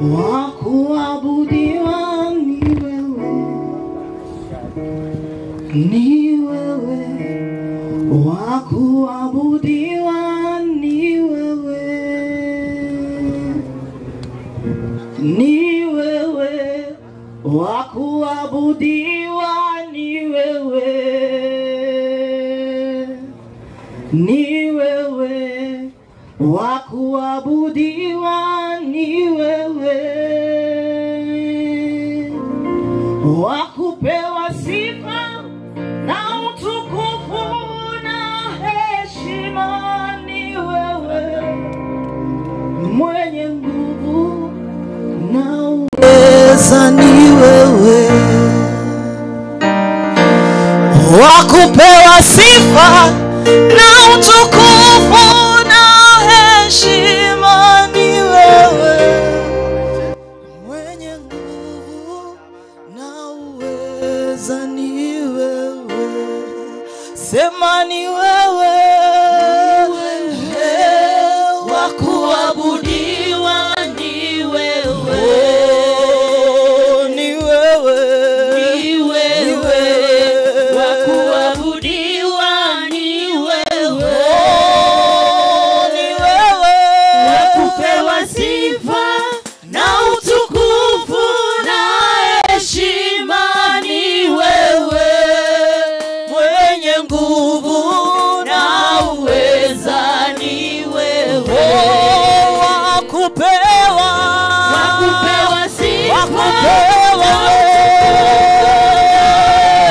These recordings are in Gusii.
Wa kuabudiwa ni wewe, ni wewe, wa kuabudiwa ni wewe, ni wewe, wa kuabudiwa ni wewe, ni wewe, wa kuabudiwa ni wewe, wa kupewa sifa na utukufu na heshima ni wewe, mwenye nguvu na uweza ni wewe, wa kupewa sifa na utukufu na heshima ni wewe, mwenye nguvu na uweza ni wewe, sema ni wewe, wa kuabudiwa ni wewe, oh, ni wewe, Ni wewe, wa kuabudiwa ni wewe, Oh, ni wewe, wa kupewa sifa na utukufu na heshima ni wewe, mwenye nguvu na uweza ni wewe, Oh, wa kupewa, wa kupewa sifa wa kupewa na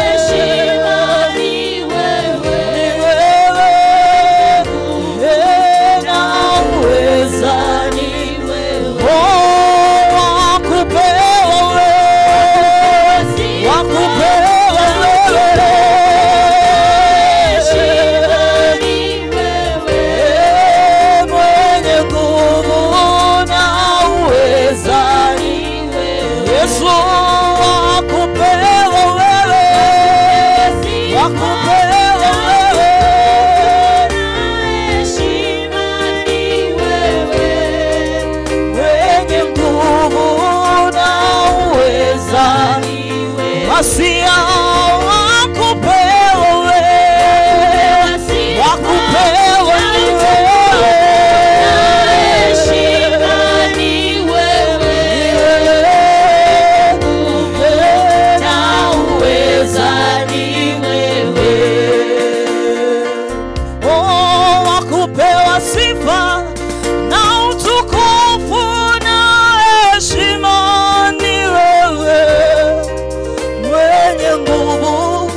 heshima ni wewe. ni wewe, eh, na uweza Ni wewe. Oh, wa kupewa wewe, wa kupewa wewe, Eh, mwenye nguvu na uweza Yesu, wa kupewa wewe, wa kupewa wewe, mwenye nguvu na uweza Masia, wa kupewa wewe, wa kupewa ni wewe, Oh, wa kupewa sifa na utukufu na heshima ni wewe, mwenye nguvu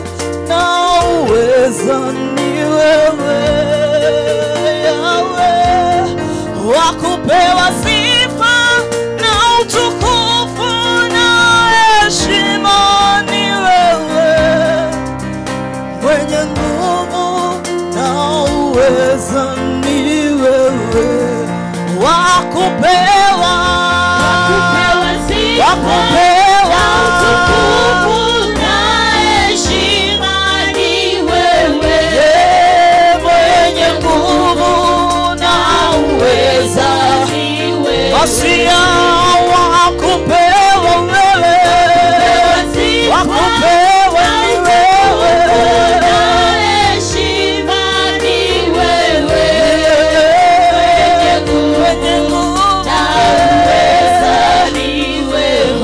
na uweza ni wewe, Yahweh. Wa kupewa sifa na utukufu na heshima ni wewe, mwenye nguvu na uweza ni wewe, wa kupewa, wa kupewa Eh, mwenye nguvu na uweza, Masia, wa kupewa wewe, wa kupewa ni wewe, mwenye nguvu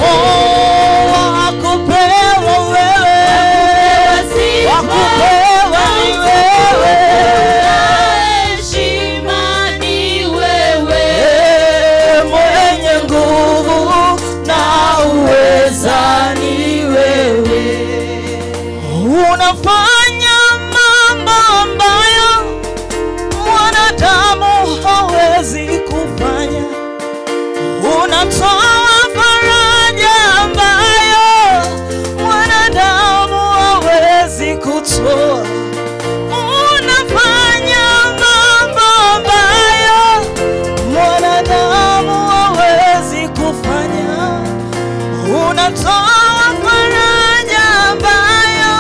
Oh, wa kupewa wewe, wa kupewa ni wewe, Eh, mwenye nguvu na uweza ni wewe. Unafanya mambo ambayo mwanadamu hawezi kufanya. Unatoa faraja ambayo mwanadamu hawezi kutoa. Unafanya mambo ambayo mwanadamu hawezi kufanya. Unatoa faraja ambayo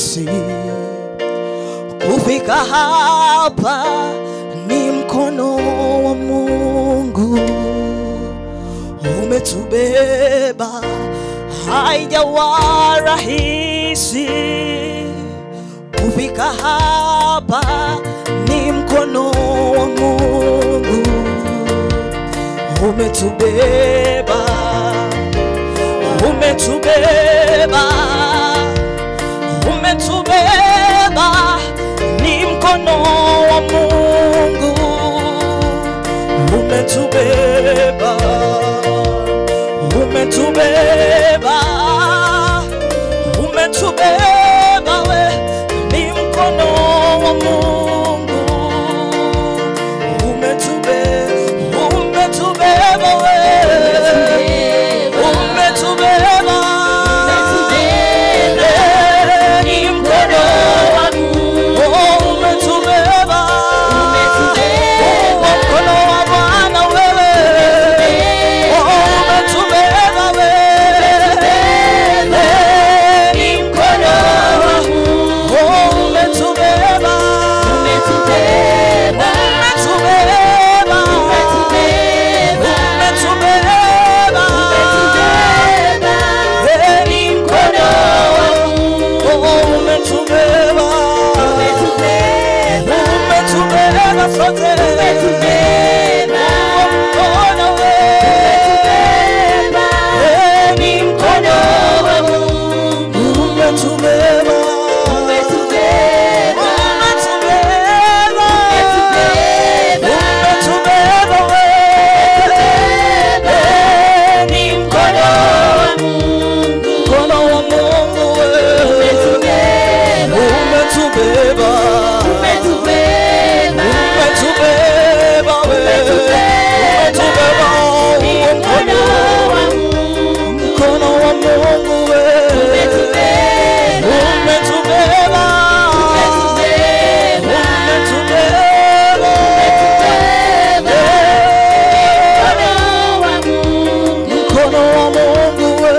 rahisi kufika hapa, ni mkono wa Mungu umetubeba, haijawa rahisi kufika hapa, ni mkono wa Mungu umetubeba, umetubeba, umetubeba, ni mkono wa Mungu umetubeba, umetubeba, umetubeba, we ni mkono wa Mungu umetubeba, umetubeba we, umetubeba, Eh, ni mkono wa Mungu, oh, umetubeba, oh, mkono wa Bwana wewe, oh, umetubeba wewe, Eh, ni mkono wa Mungu, oh, umetubeba, umetubeba, umetubeba, Eh, ni mkono wa Mungu, oh, umetubeba, umetubeba sote, mkono we, Eh, ni mkono wa Mungu, umetubeba, umetubeba, umetubeba we, Eh, ni mkono wa Mungu, mkono wa Mungu we, umetubeba, umetubeba we, umetubeba huo mkono, mkono wa Mungu we, umetubeba, umetubeba, mkono wa Mungu we,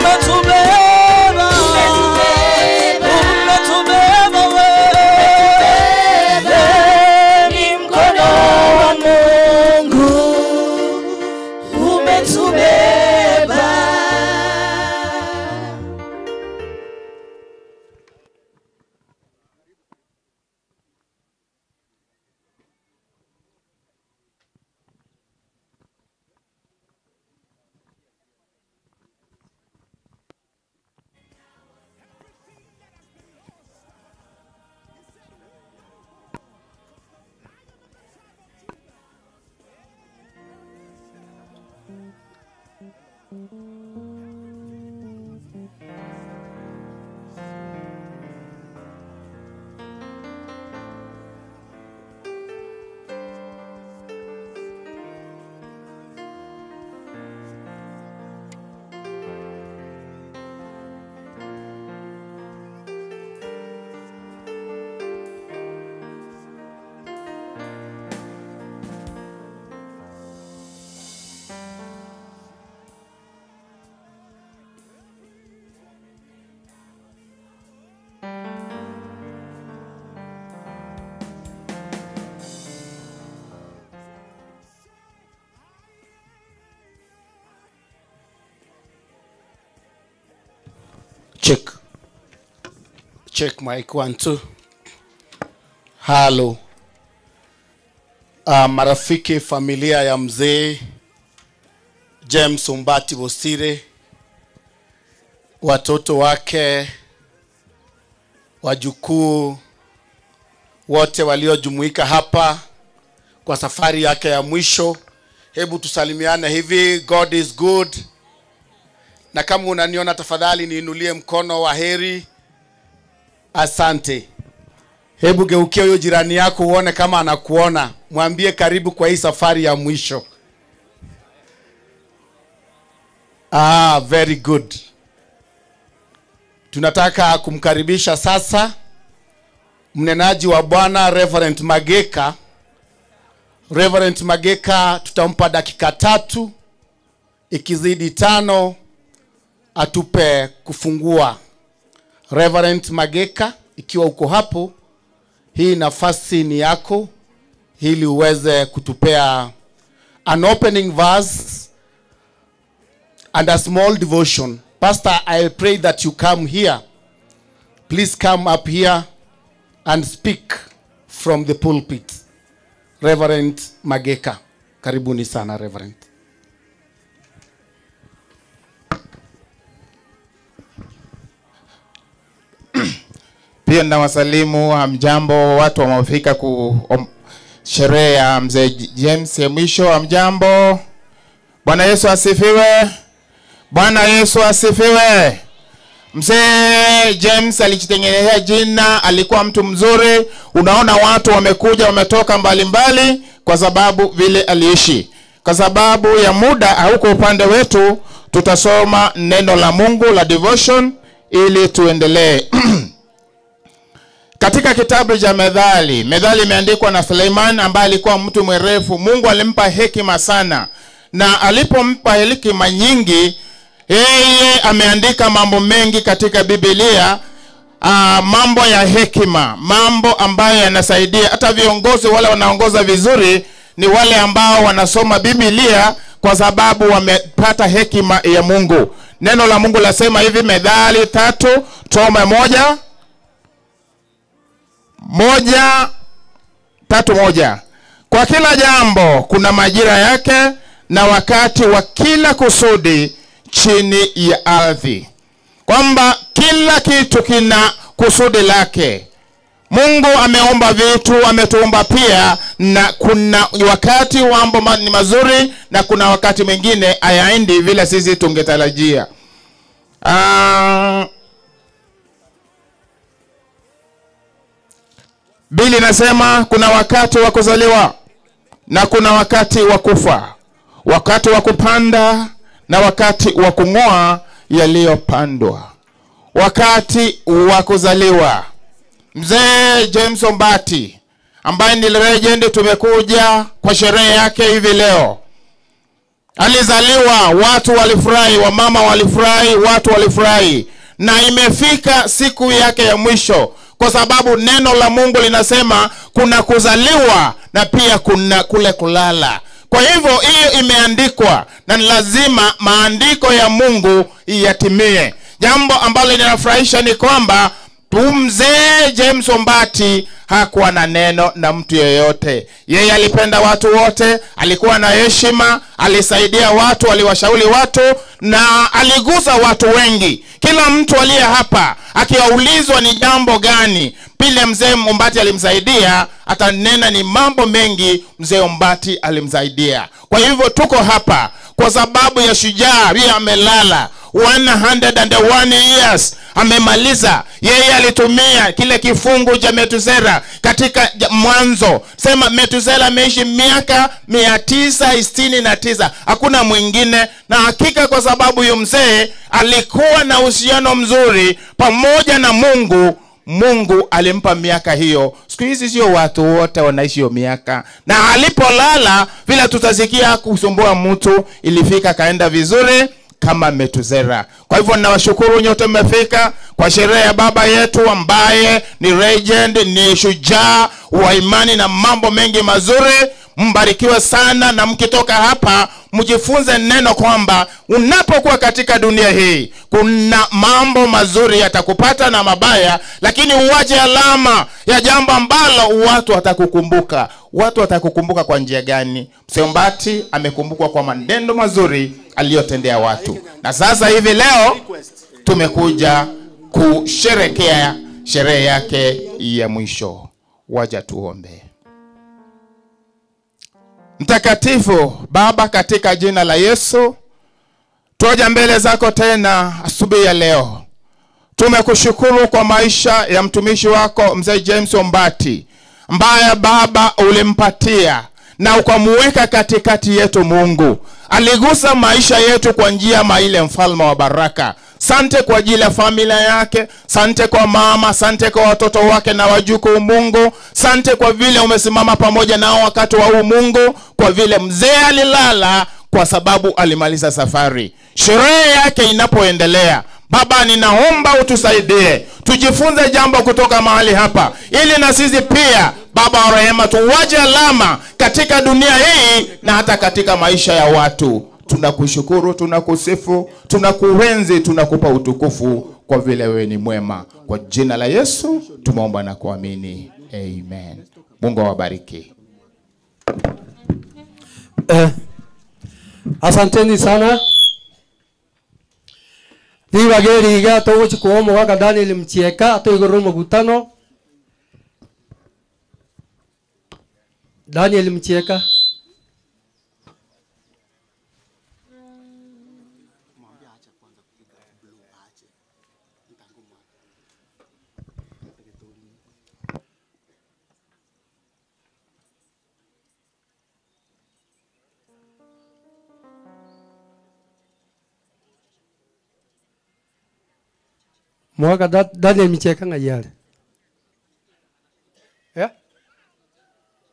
umetubeba, umetubeba we, ni mkono wa Mungu umetubeba. Check. Check mic 1 2. Halo. Marafiki, familia ya mzee James Ombati Bosire, watoto wake, wajukuu wote waliojumuika hapa kwa safari yake ya mwisho, hebu tusalimiane hivi. God is good. Na kama unaniona tafadhali niinulie mkono wa heri. Asante. Hebu geukia huyo jirani yako uone kama anakuona, mwambie karibu kwa hii safari ya mwisho. Ah, very good. Tunataka kumkaribisha sasa mnenaji wa Bwana Reverend Mageka. Reverend Mageka tutampa dakika 3, ikizidi 5 atupe kufungua Reverend Mageka, ikiwa uko hapo, hii nafasi ni yako ili uweze kutupea an opening verse and a small devotion. Pastor, I pray that you come here. Please come up here and speak from the pulpit. Reverend Mageka, karibuni sana Reverend. Pia nawasalimu, hamjambo watu wamefika ku sherehe ya mzee James ya mwisho. Hamjambo. Bwana Yesu asifiwe. Bwana Yesu asifiwe. Mzee James alijitengenezea jina, alikuwa mtu mzuri. Unaona watu wamekuja wametoka mbalimbali kwa sababu vile aliishi. Kwa sababu ya muda hauko upande wetu, tutasoma neno la Mungu la devotion ili tuendelee. Katika kitabu cha Methali, Methali imeandikwa na Suleiman ambaye alikuwa mtu mwerevu. Mungu alimpa hekima sana, na alipompa hekima nyingi, yeye ameandika mambo mengi katika Biblia, mambo ya hekima, mambo ambayo yanasaidia. Hata viongozi wale wanaongoza vizuri ni wale ambao wanasoma Biblia kwa sababu wamepata hekima ya Mungu. Neno la Mungu lasema hivi, Methali 3:1 1:3-1. Kwa kila jambo kuna majira yake na wakati wa kila kusudi chini ya ardhi. Kwamba kila kitu kina kusudi lake. Mungu ameumba vitu, ametuumba pia, na kuna wakati mambo ni mazuri na kuna wakati mwingine hayaendi vile sisi tungetarajia. Biblia inasema kuna wakati wa kuzaliwa na kuna wakati wa kufa, wakati wa kupanda na wakati wa kung'oa yaliyopandwa. Wakati wa kuzaliwa. Mzee James Ombati ambaye ni legend, tumekuja kwa sherehe yake hivi leo. Alizaliwa, watu walifurahi, wamama walifurahi, watu walifurahi. Na imefika siku yake ya mwisho, kwa sababu neno la Mungu linasema kuna kuzaliwa na pia kuna kule kulala. Kwa hivyo hiyo imeandikwa na ni lazima maandiko ya Mungu yatimie. Jambo ambalo linafurahisha ni kwamba mzee James Ombati hakuwa na neno na mtu yeyote. Yeye alipenda watu wote, alikuwa na heshima, alisaidia watu, aliwashauri watu na aligusa watu wengi. Kila mtu aliye hapa akiulizwa ni jambo gani pile mzee Ombati alimsaidia, atanena ni mambo mengi mzee Ombati alimsaidia. Kwa hivyo tuko hapa kwa sababu ya shujaa, yeye amelala 101 years amemaliza. Yeye alitumia kile kifungu cha Metusela katika Mwanzo. Sema Metusela ameishi miaka 969, hakuna mwingine. Na hakika kwa sababu huyu mzee alikuwa na uhusiano mzuri pamoja na Mungu, Mungu alimpa miaka hiyo. Siku hizi sio watu wote wanaishi hiyo miaka. Na alipolala vile tutasikia kusumbua mtu, ilifika kaenda vizuri kama Metusela. Kwa hivyo ninawashukuru nyote mmefika kwa sherehe ya baba yetu ambaye ni legend, ni shujaa wa imani na mambo mengi mazuri. Mbarikiwe sana, na mkitoka hapa mjifunze neno kwamba unapokuwa katika dunia hii kuna mambo mazuri yatakupata na mabaya, lakini uache alama ya jambo ambalo watu watakukumbuka. Watu watakukumbuka kwa njia gani? Mzee Ombati amekumbukwa kwa maneno mazuri aliyotendea watu. Na sasa hivi leo tumekuja kusherekea sherehe yake ya mwisho. Waja tuombe. Mtakatifu Baba, katika jina la Yesu tuja mbele zako tena asubuhi ya leo. Tumekushukuru kwa maisha ya mtumishi wako Mzee James Ombati ambaye Baba ulimpatia na ukamuweka katikati yetu. Mungu aligusa maisha yetu kwa njia maile, mfalme wa baraka. Sante kwa ajili ya familia yake, sante kwa mama, sante kwa watoto wake na wajukuu. Mungu, sante kwa vile umesimama pamoja nao wakati wa huu. Mungu, kwa vile mzee alilala kwa sababu alimaliza safari. Sherehe yake inapoendelea, Baba, ninaomba utusaidie tujifunze jambo kutoka mahali hapa, ili na sisi pia Baba wa rehema tuwache alama katika dunia hii na hata katika maisha ya watu. Tunakushukuru, tunakusifu, tunakuenzi, tunakupa utukufu kwa vile wewe ni mwema. Kwa jina la Yesu tumeomba na kuamini, amen. Mungu awabariki. Asanteni sana. Thibageri iga tuguchukua omogaka Daniel Mchieka atoigorera omogutano. Daniel Mchieka. Mwaka Daniel Micheka ng'ayare. Eh?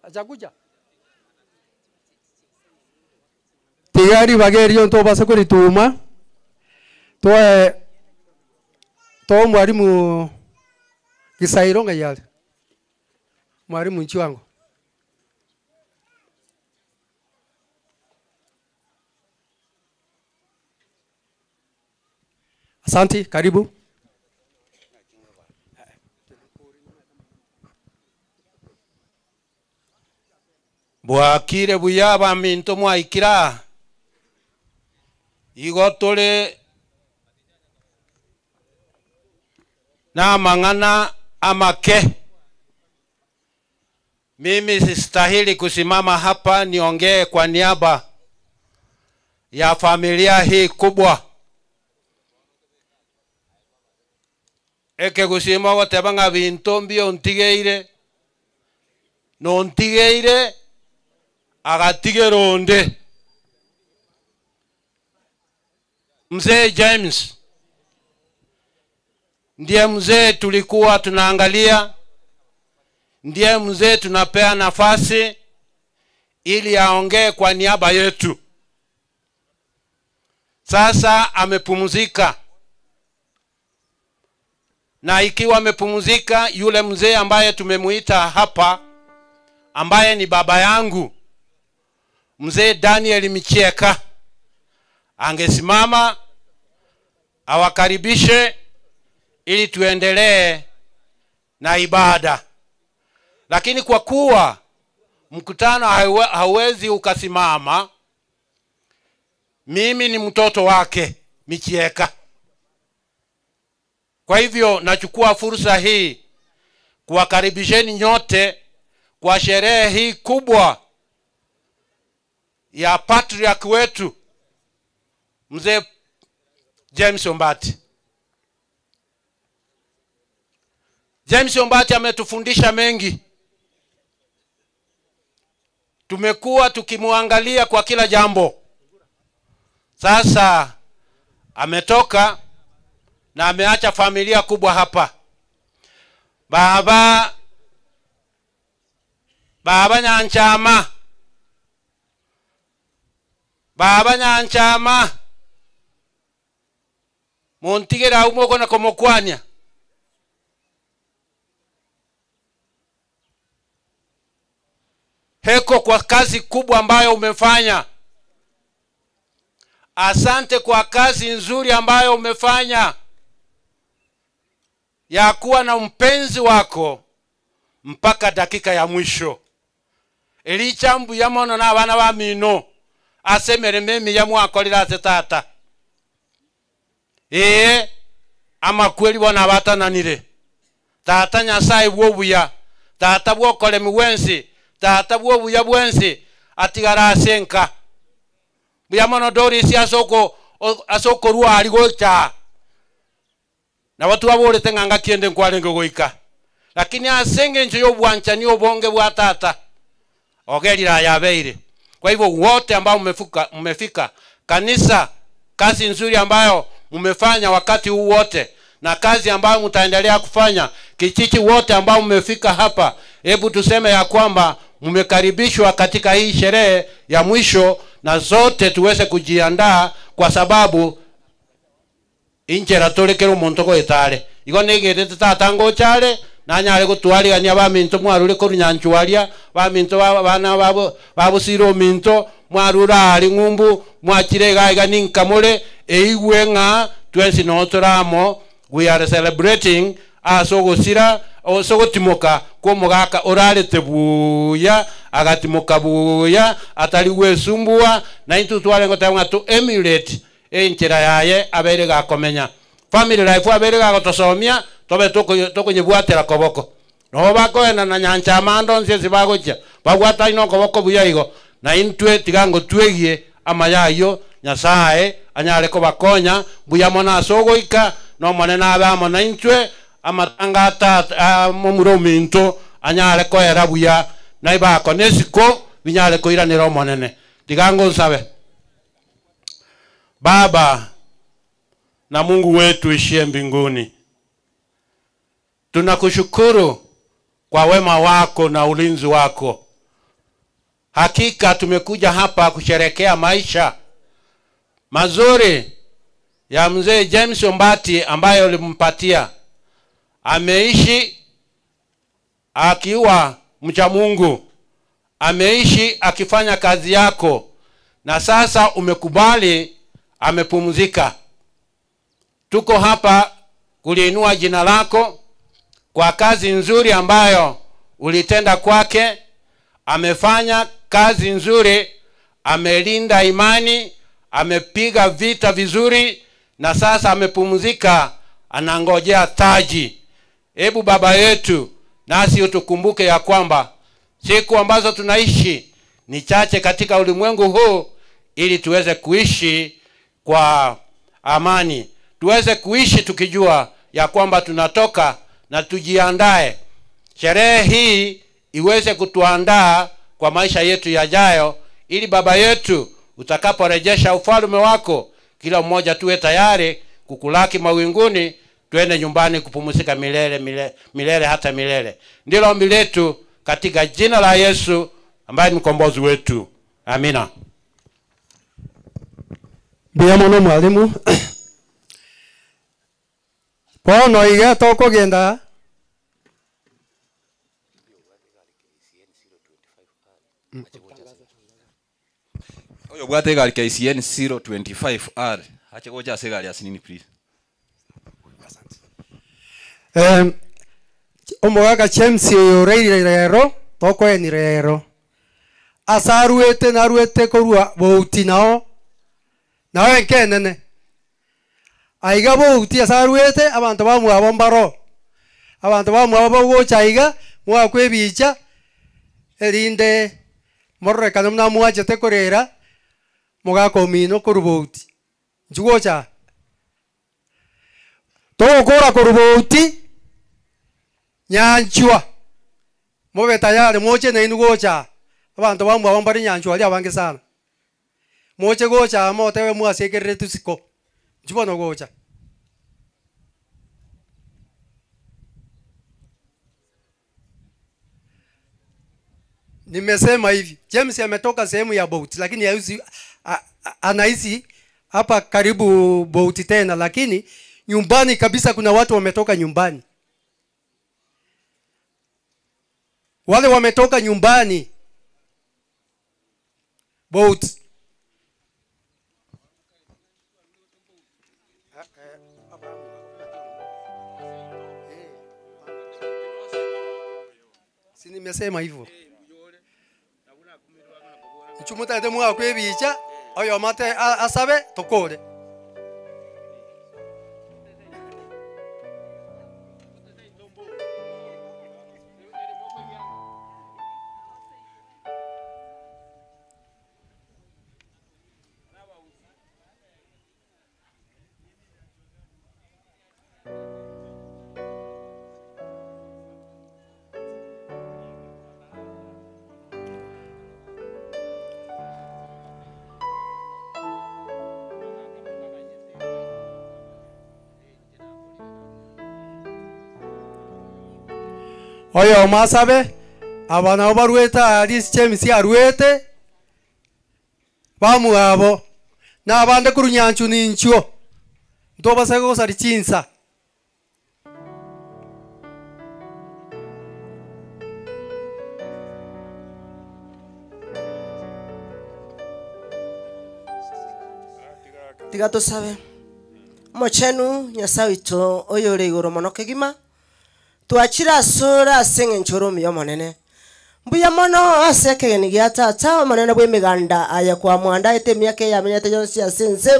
Achakuja. Tigari bagerio nto basa kurituma. Toe to mwalimu Gisairo ng'ayare. Mwalimu nchiwango. Asante, karibu. Bwakire buya baminto mwaikira igo tore na amake. Mimi sistahili kusimama hapa niongee kwa niaba ya familia hii kubwa. Eke gusima goteba ng'a binto mbio ntigeire nontigeire agatigera onde. Mzee James ndiye mzee tulikuwa tunaangalia, ndiye mzee tunapea nafasi ili aongee kwa niaba yetu. Sasa amepumzika, na ikiwa amepumzika, yule mzee ambaye tumemuita hapa, ambaye ni baba yangu, mzee Daniel Michieka, angesimama awakaribishe ili tuendelee na ibada. Lakini kwa kuwa mkutano hauwezi ukasimama, mimi ni mtoto wake Michieka. Kwa hivyo nachukua fursa hii kuwakaribisheni nyote kwa sherehe hii kubwa ya patriarch wetu mzee James Ombati. James Ombati ametufundisha mengi. Tumekuwa tukimwangalia kwa kila jambo. Sasa ametoka na ameacha familia kubwa hapa. Baba Nyanchama. Baba Nyanchama. Muntigera umoko na komokwania. Heko kwa kazi kubwa ambayo umefanya. Asante kwa kazi nzuri ambayo umefanya ya kuwa na mpenzi wako mpaka dakika ya mwisho. Elichambu ya mono na abana ba mino asemere memi ya mwakolera ase tata. Ama kweli bona batananire. Tata Nyasaye bwobuya, tata bwokole miwensi, tata bwobuya bwensi atigara asenka. Buya mono Doris asoko asoko ruwa aligocha. Na watu waborete ng'anga kiende nkwarenge goika. Lakini asenge ncho yobwancha ni obonge bwa tata. Ogerira yabeire. Kwa hivyo wote ambao mmefika kanisa, kazi nzuri ambayo mmefanya wakati huu wote na kazi ambayo mtaendelea kufanya, kijiji wote ambao mmefika hapa, hebu tuseme ya kwamba mmekaribishwa katika hii sherehe ya mwisho, na zote tuweze kujiandaa kwa sababu Inchera tore kera omonto goeta are. Igo negerete tata ngocha are, nanyare gotwarigania abaminto mwarure korwa nyanchwa aria, baminto ba abana babo babosire ominto, mwarure aria ng'umbu, mwachire iga iga ninka more, eigwe ng'a twensi noo tore amo, we are celebrating ase ogosira, ase ogotimoka kw'omogaka orarete buya, agatimoka buya, atari gwesumbua, naintwe twarenge goteba ng'a to emulate Enchera yaye abeire gakomenya. Family life abeire gagotosomia tobe tokonyebwatera koboko. Nabo bakoenda na nyancha amande onsi ase bagochia, babwatane nokoboko buya igo, na intwe tiga ngotwegie amaya ayio, Nyasae anyare kobakonya mbuya mono ase ogoika, na Omonene abe amo naintwe, amatanga a tata a momura ominto anyare koera buya, na ibako na esiko binyare koiranera Omonene. Tiga ngonsabe. Baba na Mungu wetu ishie mbinguni, tunakushukuru kwa wema wako na ulinzi wako. Hakika tumekuja hapa kusherekea maisha mazuri ya mzee James Ombati ambayo ulimpatia. Ameishi akiwa mcha Mungu, ameishi akifanya kazi yako, na sasa umekubali, amepumzika. Tuko hapa kuliinua jina lako kwa kazi nzuri ambayo ulitenda kwake. Amefanya kazi nzuri, amelinda imani, amepiga vita vizuri, na sasa amepumzika, anangojea taji. Hebu Baba yetu, nasi utukumbuke ya kwamba siku ambazo tunaishi ni chache katika ulimwengu huu, ili tuweze kuishi kwa amani, tuweze kuishi tukijua ya kwamba tunatoka na tujiandae. Sherehe hii iweze kutuandaa kwa maisha yetu yajayo, ili Baba yetu utakaporejesha ufalme wako, kila mmoja tuwe tayari kukulaki mawinguni, tuende nyumbani kupumzika milele, milele, milele hata milele. Ndilo ombi letu katika jina la Yesu ambaye ni mkombozi wetu. Amina. Mbuya mono mwalimu. Bono iga tokogenda Oyo obwate egari KCN 025R ache gocha ase egari asinini please. Em, omogaka James oyo oreire rero tokoeni rero ase aruete naruete korwa bouti nao nao enkenene aiga bouti ase aruete abanto bamwabo mbaro abanto bamwabo bagocha iga mwakwa ebicha erinde mororekane buna mwachete korera mogaka omino korwa bouti nchigocha togokora korwa bouti nyanchwa mobe tayari moche nainwe gocha abanto bamwabo mbare nyanchwa aria abange sana moche gocha motebe mwasekereretwe isiko inchuo bono gocha. Nimesema hivi, James ametoka sehemu ya Bouti, lakini haizi, anaishi hapa karibu Bouti tena, lakini nyumbani kabisa kuna watu wametoka nyumbani. Wale wametoka nyumbani Bouti. Si nimesema hivyo. Nchumutaete mwakwa ebicha oyo mate asabe tokore. Oyomo asabe, aba nabo baruete aria James aruete, bamwabo, na abande korwa nyanchu ninchuo, Ntobasa gosari chinsa. Tiga tosabe. Omochenu, Nyasae oito oyore igoro mono kegima, twachire asore ase eng'encho ore omuya omonene. Mbuya mono ase ekegeni gia tata, omonene bw'emeganda, aye kwamwandaete emiaka eyamenyete yonsi ase ense,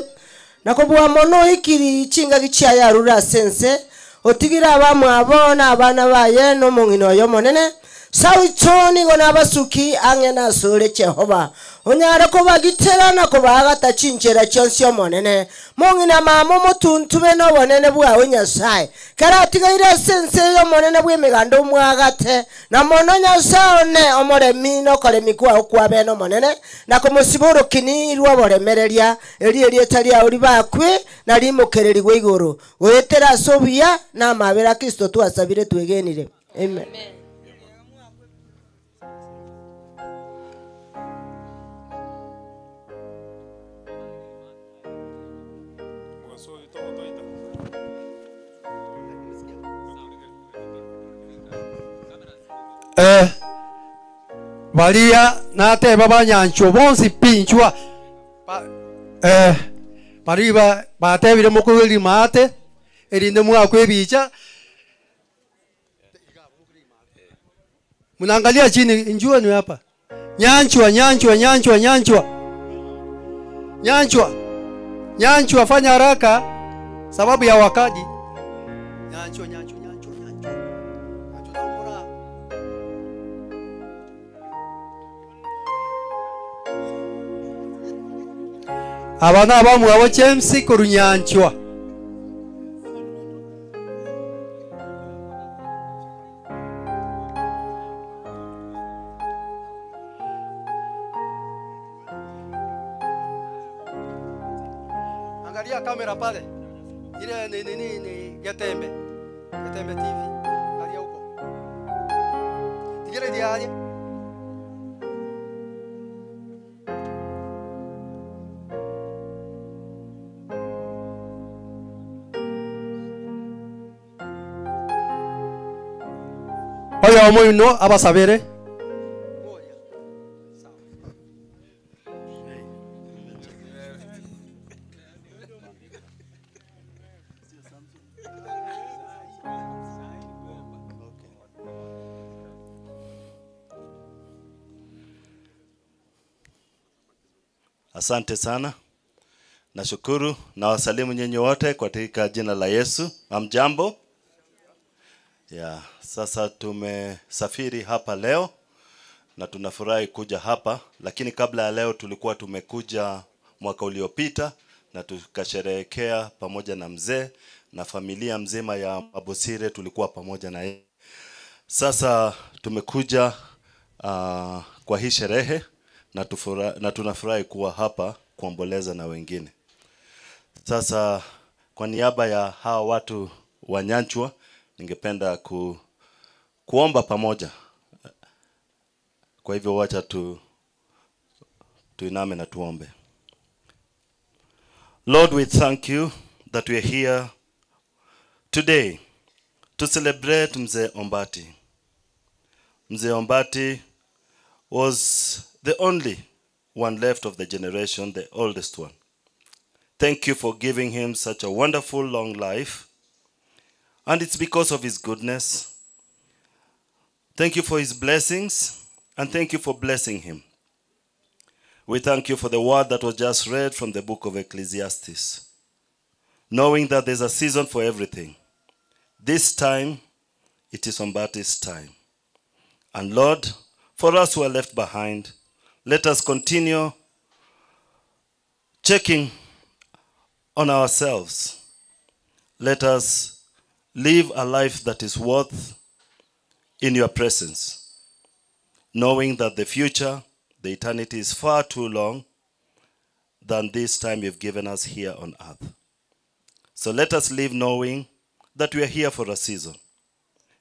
na kobua mono oikiri chingaki chiaye arure ase ense, otigire abamwabo na abana baye na omong'ina oye omonene. Sauto nigo nabasuki ang'e nasore Jehova, onyare kobagitera na kobaagata chinchera chionsi Omonene. Mong'ina mama omotuntube nobonene bwao Nyasae, kera atigaire ase ense eye Omonene bw'emeganda omwagate, na mono Nyasae one omoremi nokoremi kwao kwabene Omonene, na komosiba orokini rw'oboremereria, erio erieta riao ribakwe na rimokererigwe igoro, goetera ase obuya na amabera a Kristo twasabire twegenire. Amen. Eh, baria nateba banyanchwa bonsi pi nchwa Ba- eh, baria ba- batebire mokoigwa rimaate erinde mwakwa ebicha Mnaangalia chini, njua ni hapa. Nyanchwa, nyanchwa, nyanchwa, nyanchwa. Nyanchwa. Nyanchwa, fanya haraka sababu ya wakati. Nyanchwa, nyanchwa, nyanchwa, nyanchwa. Nyanchwa na Aba nabamwabo James korunyanchwa. Angalia kamera pale. Ile ni ni ni, ni Getembe. Getembe TV. Angalia huko. Tigere diaje. Oyomo oino abasabere. Asante sana, nashukuru na wasalimu nyinyi wote katika jina la Yesu. Hamjambo? Ya, sasa tumesafiri hapa leo na tunafurahi kuja hapa, lakini kabla ya leo tulikuwa tumekuja mwaka uliopita na tukasherehekea pamoja na mzee na familia mzima ya Mabosire, tulikuwa pamoja na yeye. Sasa tumekuja kwa hii sherehe na, na tunafurahi kuwa hapa kuomboleza na wengine. Sasa kwa niaba ya hawa watu wa Nyanchwa ningependa kuomba pamoja. Kwa hivyo wacha tuiname na tuombe. Lord, we thank you that we are here today to celebrate Mzee Ombati. Mzee Ombati was the only one left of the generation, the oldest one. Thank you for giving him such a wonderful long life. And it's because of his goodness. Thank you for his blessings, and thank you for blessing him. We thank you for the word that was just read from the book of Ecclesiastes, knowing that there's a season for everything. This time, it is Ombati's time. And Lord, for us who are left behind, let us continue checking on ourselves. Let us live a life that is worth in your presence, knowing that the future, the eternity is far too long than this time you've given us here on earth. So let us live knowing that we are here for a season.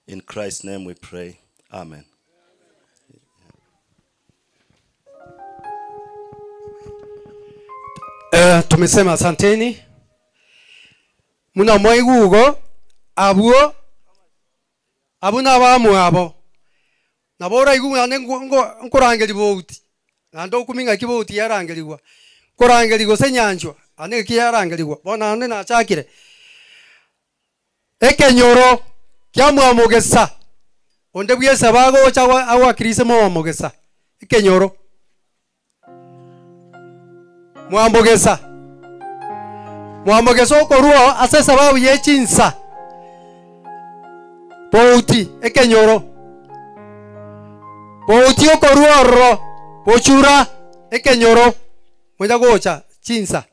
In Christ's name we pray. Amen. Tumesema asanteni. Muna mwaigwa igo, abwo abwo nabamwabo. Nabo oraigwe ng'a naende nko nko nkorangeria bouti, naende okumia ng'aki bouti yarangerigwa, nkorangeria gose nyanchwa, naende ng'aki yarangerigwa, bono naende nachakire. Ekenyoro kia mwamogesa, onde bwa esaba agocha ago agoakirise mwamogesa, ekenyoro. Mwamogesa, mwamogesa okorwa ase esababu ya chinsa, bouti ekenyoro, bouti okorwa ororo, bochura ekenyoro, monya gocha chinsa.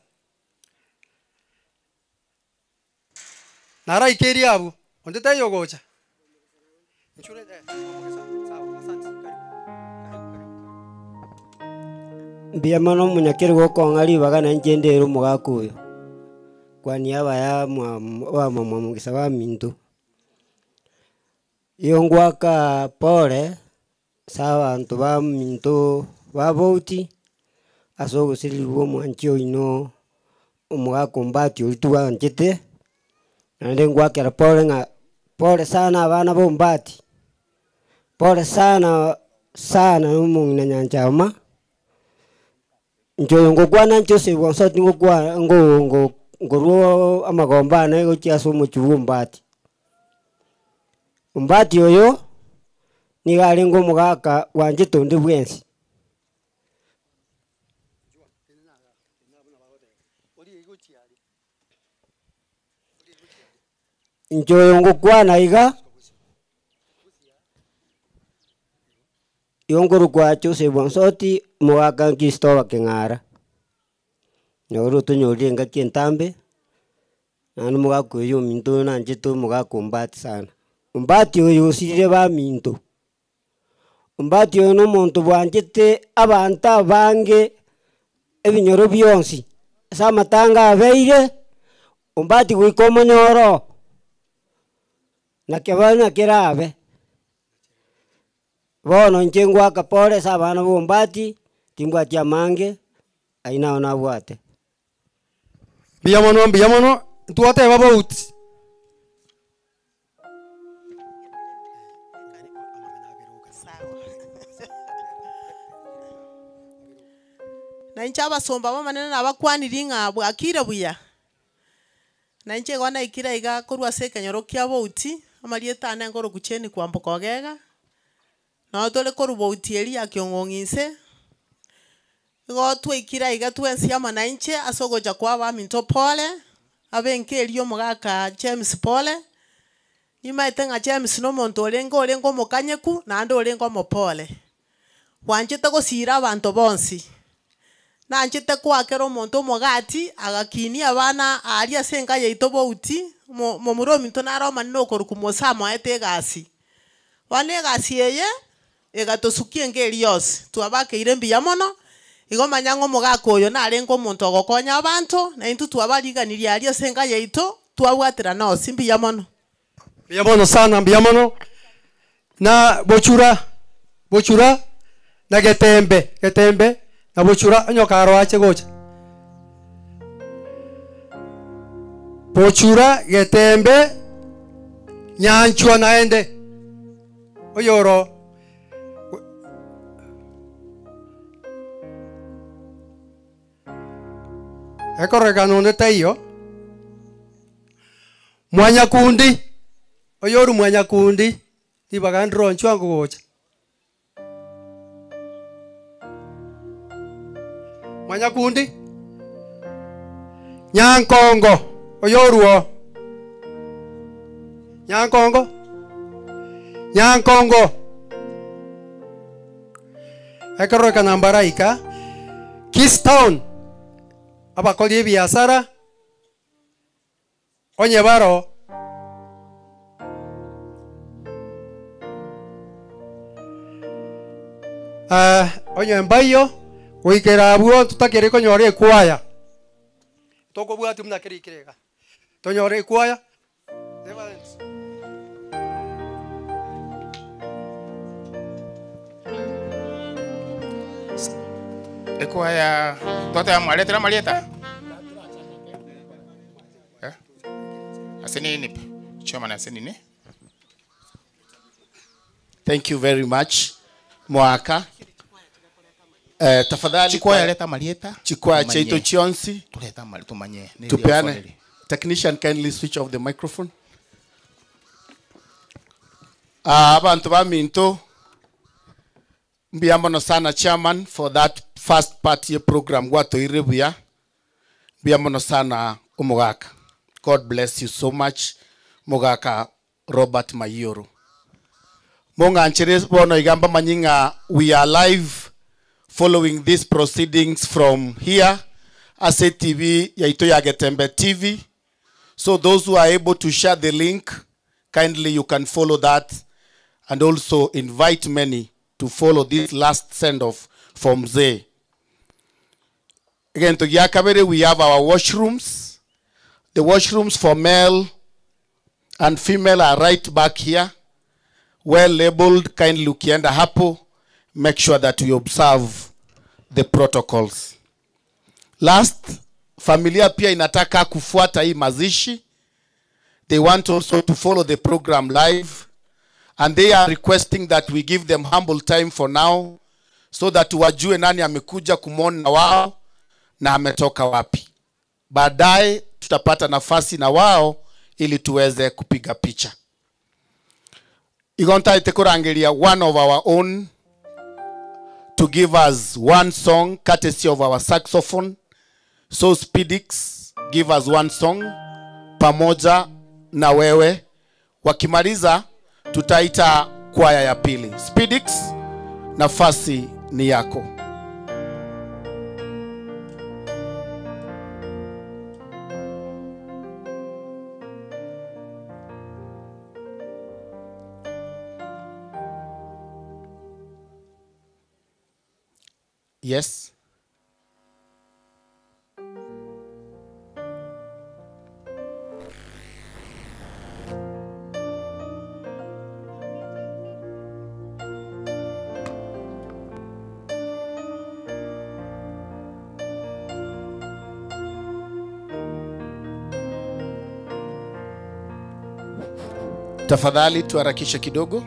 Naraikerie abwo, onde taiyo ogocha. Nchure eh, mwamogesa, sawa, asante, karibu, karibu, karibu, karibu. Mbuya mono omonyakeri gokong'a ribaga na inche ndere omogaka oyo, kwa niaba ya mwa mwa mwamogisa baminto. Iyo ngwaka pole ase abanto baminto ba bouti, ase obosiriri bwa omwanchi oino omogaka ombati oria twanchete, naende ngwakera pole ng'a pole sana abana ba ombati, pole sana sana na omong'ina nyanchama, inche oyo ngokwana inche ase bonsoti ngokwana ngo ngo nkorwa amagomba ane gochia ase omochie bwa ombati. Ombati oyo, niga arenge omogaka bwanchete onde bwensi. Inche oyo ngokwana iga, igo nkorokwa Joseph Onsoti, omogaka Christopher Keng'ara, noro otonyorire engaki entambe, naende omogaka oywo ominto oyo nanchete omogaka ombati sana. Ombati oyo osirire baminto, ombati oyo na omonto bwanchete abanto abange, ebinyoro bionsi, ase amatanga abeire, ombati goika omonyore oo, nakeba nakerabe. Bono inche ngwaka pole ase abana ba ombati, timbwati amange, aywo nabo nabwate. Mbuya mono mbuya mono, ntwateba bouti. Na inche abasomba b'Omonene nabakwanirie ng'a bwakire buya, na inche igo naikire iga korwa ase ekenyoro kia bouti, amarieta ane nkorokwa Jane Kwamboka Ogega, nabo tore korwa bouti eria ya kiong'ong'i inse, igo twaikire iga twensi amo na inche ase ogocha kwa abaminto pole, abe enka eria omogaka James pole, nimaete ng'a James na omonto orenge orenge omokanyeku naende orenge omopole, bwanchete gosira abanto bonsi, nanchete koakera omonto omogati, agakinia abana aria ase enka yaito bouti, mo momura ominto naro omonene okorokwa Musa amoete egasi. Bono egasi eye, egatosukia enka eria yonsi, twabakeire mbuya mono, igo manya ng'a omogaka oyo narenge omonto ogokonya abanto, na intwe twabariganirie aria ase enka yaito, twabwaterana onsi mbuya mono. Mbuya mono sana mbuya mono, na bochura bochura na getembe getembe na bochura onye okaro ache gocha. Bochura getembe nyanchwa naende, oyoro ekororekana onde taiyo, mwanyakundi, oyoru mwanyakundi, ribaga ndiro nchwa ngogocha. Mwanyakundi, nyankongo, oyoruo, nyankongo, nyankongo, ekororekana mbaraika, Kiss Town, abakori ebiasara, onye baro. Onye mbaiyo, goikera abwo totakere konyora ekwaya, tokobwatia buna kerikire iga, tonyore ekwaya. Ekwaya twateba mwaretire amarieta? Eh? Asenini pe. Chairman asenini. Thank you very much Mwaka. Tafadhali Chikwaya leta malieta. Chikwaya Tumanye. chetu chionsi. Tuleta mali tumanye. Nili Tupeane. aforeli. Technician kindly switch off the microphone. Abantu baminto mbiyambono sana chairman for that first part ye program gwatoire buya. Mbiyambono sana omogaka. God bless you so much Mogaka Robert Mayoro. Mong'anchere bono igamba manyinga we are live following these proceedings from here Ase TV yaito ya Getembe TV. So those who are able to share the link, kindly you can follow that and also invite many to follow this last send-off from Mzee. Again, to Giakabere, we have our washrooms. The washrooms for male and female are right back here, well labeled. Kindly ukienda hapo, make sure that we observe the protocols. Last, familia pia inataka kufuata hii mazishi. They want also to follow the program live, and they are requesting that we give them humble time for now so that wajue nani amekuja kumwona wao na ametoka wapi. Baadaye tutapata nafasi na wao ili tuweze kupiga picha. Igonta kurangiria one of our own to give us one song courtesy of our saxophone. So Speedix, give us one song pamoja na wewe. Wakimaliza tutaita kwaya ya pili. Speedix, nafasi ni yako. Yes. Tafadhali tuharakishe kidogo.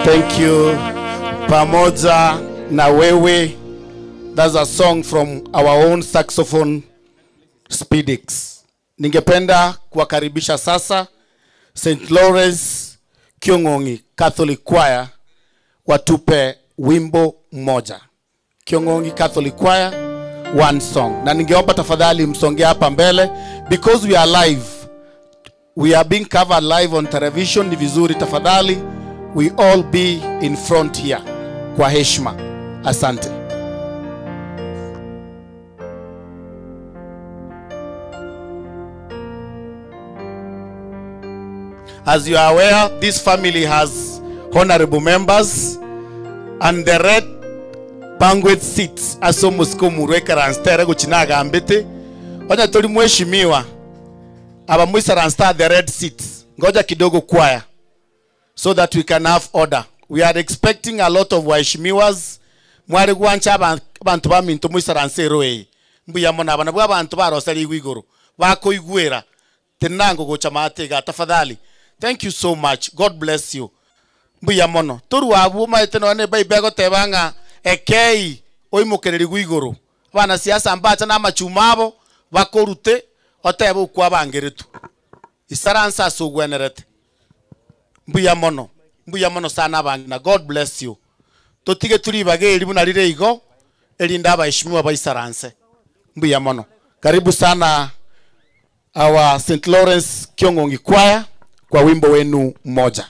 Thank you. Pamoja na wewe. That's a song from our own saxophone Speedix. Ningependa kuwakaribisha sasa St. Lawrence Kiong'ong'i Catholic Choir watupe wimbo mmoja. Kiongongi Catholic Choir one song, na ningeomba tafadhali msongee hapa mbele because we are live, we are being covered live on television. Ni vizuri tafadhali we all be in front here kwa heshima. Asante. As you are aware, this family has honorable members and the red banquet seats aso musiko murwekaransitere guchinagambete onya tori mheshimiwa aba mwisaransta the red seats ngoja kidogo kwaya so that we can have order. We are expecting a lot of waheshimiwas mwari gwancha abantu baminto mwisaranse roe mbuya mona abana bwa abantu barosari iguru bakoigwera tenango gocha matega tafadhali. Thank you so much. God bless you. Mbuya mono toru abu maete none baibe gotebanga ekei oimokereri gwiguru bana siasa mbacha na amachuma abo bakorute otebe okwa bangeretu isaransa asogwenerete. Mbuya mono, mbuya mono sana abangina. God bless you. Totige turi bageri buna rire igo erinda abaheshimiwa baisaranse. Mbuya mono. Karibu sana our St. Lawrence Kiongongi Choir kwa wimbo wenu mmoja.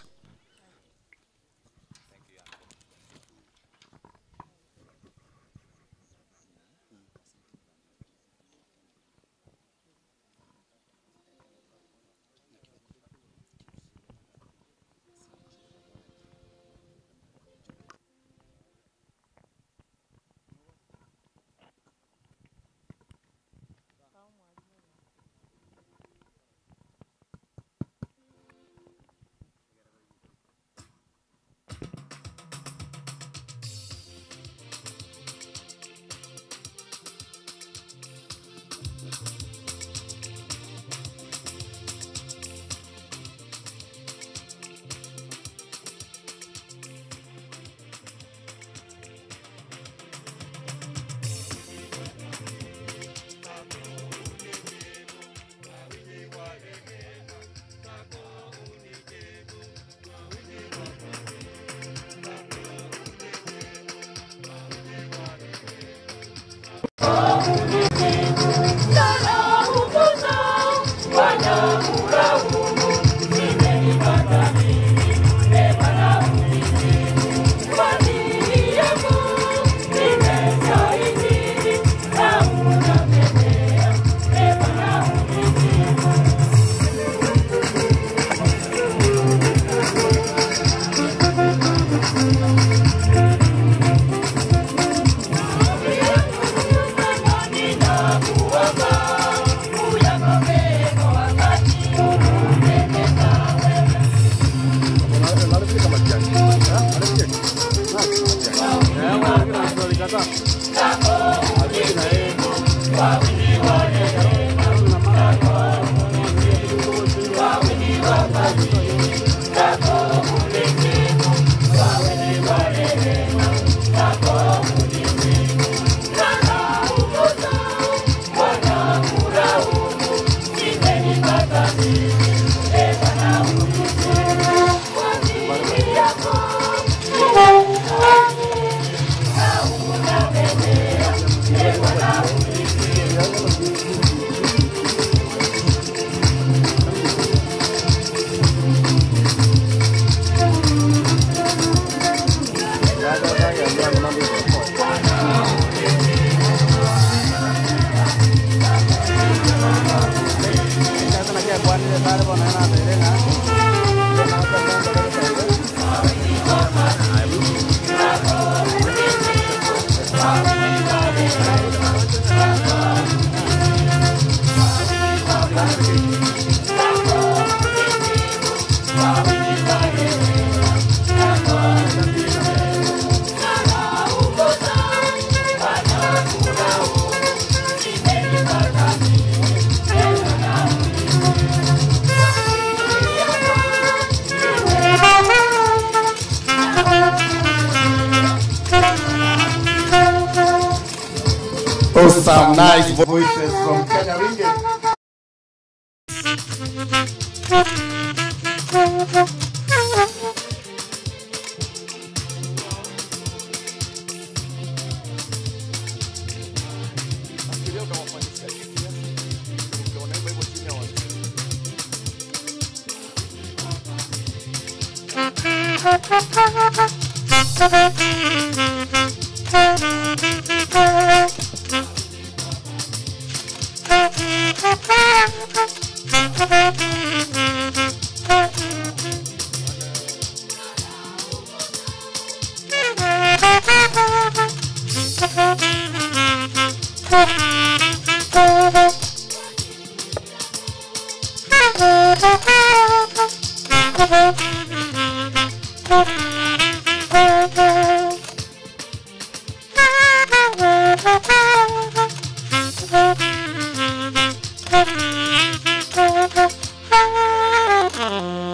Awesome, nice voices from Kenya Ringe.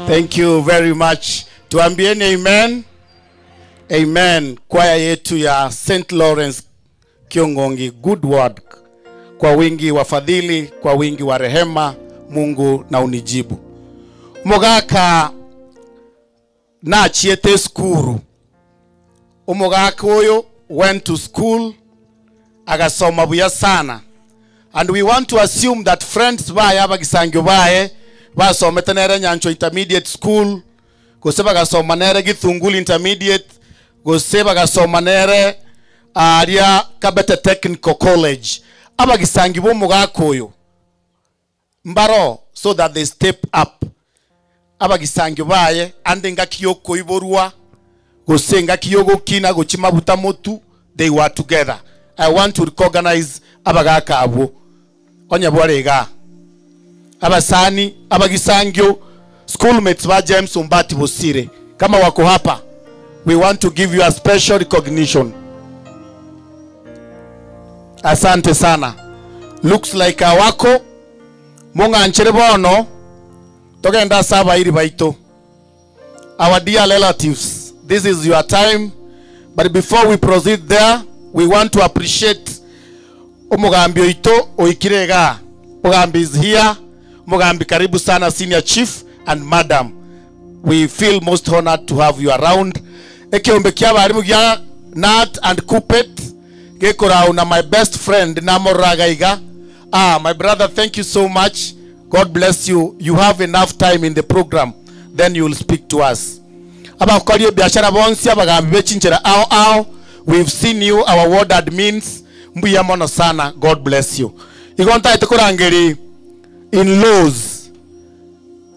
Thank you very much. Tuambieni amen. Amen. Kwaya yetu ya St. Lawrence Kiongongi, good work. Kwa wingi wa fadhili, kwa wingi wa rehema, Mungu na unijibu. Mugaka nachiete skuru. Umugaka uyu went to school agasoma buya sana and we want to assume that friends baye abagisangio baye basomete nere nyancho intermediate school gose bagasoma nere githunguli intermediate gose bagasoma nere aria kabete technical college abagisangi bomugaka uyu mbaro so that they step up abagisangio baye ande ngaki yokoiborwa gose ngaki yogokina gochima buta motu they were together i want to recognize abagaka abo onye bwarega abasani abagisangio schoolmates ba James Umbati Bosire kama wako hapa we want to give you a special recognition asante sana looks like awako mung'anchere bono togenda saba iri baito our dear relatives this is your time but before we proceed there we want to appreciate umugambi oito oikire iga mugambi is here mugambi karibu sana senior chief and madam we feel most honored to have you around ekiombe kia barimu gia nat and kupet gikurau na my best friend namoraga iga ah my brother thank you so much god bless you you have enough time in the program then you will speak to us abakorie biashara bonsi abagambi bechinchera ao ao we've seen you our ward admins mbuya mono sana god bless you igontaete kurangeri in-laws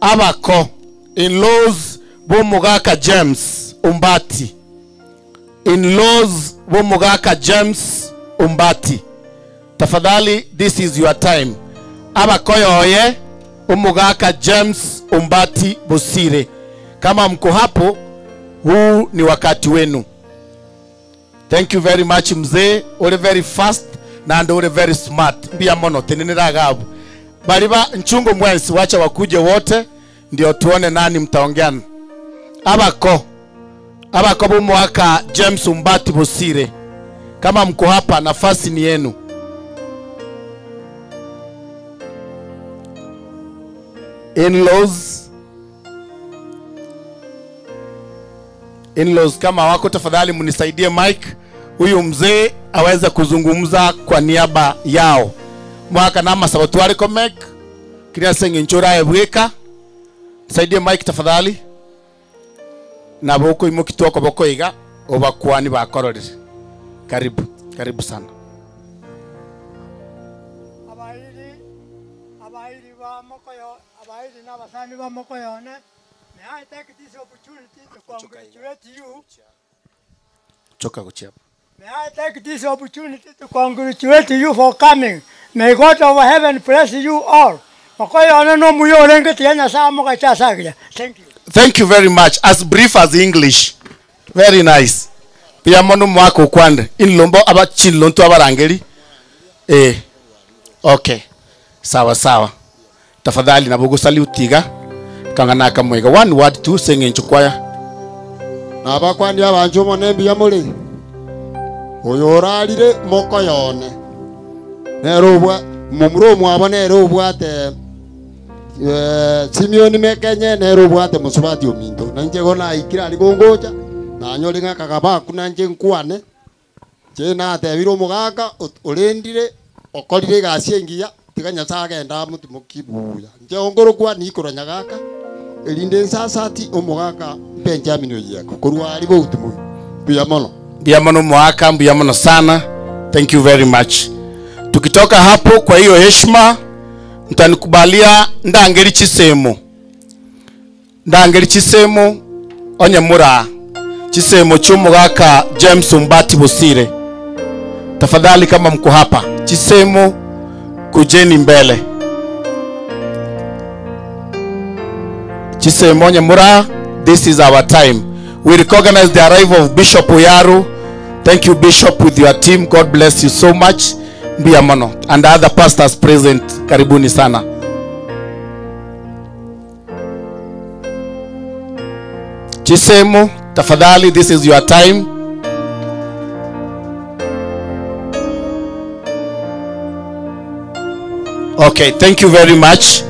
abako in-laws bomugaka james umbati in-laws bomugaka james umbati tafadhali this is your time abakoyoye umugaka james umbati bosire kama mko hapo huu ni wakati wenu thank you very much mzee uri very fast na uri very smart mbia mono teniniragabu bariba nchungo mwensi wacha wakuje wote ndio tuone nani mtaongeana abako abako bumwaka james umbati bosire kama mko hapa nafasi ni yenu in-laws in-laws kama wako tafadhali mnisaidie mike huyu mzee aweze kuzungumza kwa niaba yao mwaka namasaba twarikomek kiria seng'encho oraebweka saidie mike tafadhali nabo okoimoki twokoboko iga obakwani bakororere karibu karibu sana abairi abairi ba mokoyo abairi n'abasani ba mokoyone may i take this opportunity to congratulate you choka gochia may i take this opportunity to congratulate you for coming may god of heaven bless you all mokoyone no muyo orengete ya nyasaye mogachasagia thank you thank you very much as brief as english very nice pia mono mwaka ukwande inlombo abachinlontu abarangeri eh okay sawa sawa tafadhali nabugusali utiga kangana kamwega one word tu seng'encho kwaya nabakwani abanju omone mbuya muri oyo orarire mokoyone nere obwa momura omwabo nere obwate eh, Simeon mekenye nere obwate musubati ominto nanje go naikire ari gongocha nanyore ng'aka gabaku nanje nkwane nche natebire omogaka ot- orendire okorire egasi engiya tiga nyasaye agenda motimoki buya nche ongorokwa nikora nyagaka erinde nsasati omogaka Benjamin oyieko korwa ari boutu mbuya mono mbuya mono mwaka mbuya mono sana thank you very much tukitoka hapo kwa hiyo heshima mtanikubalia ndangeri chisemo ndangeri chisemo onye mura chisemo chomugaka james umbati bosire tafadhali kama mko hapa chisemo kujeni mbele. Chisemo onye mura, this is our time. We recognize the arrival of Bishop Oyaru. Thank you Bishop with your team. God bless you so much. Mbuya mono. And the other pastors present, karibuni sana. Chisemo, tafadhali, this is your time. Okay, thank you very much.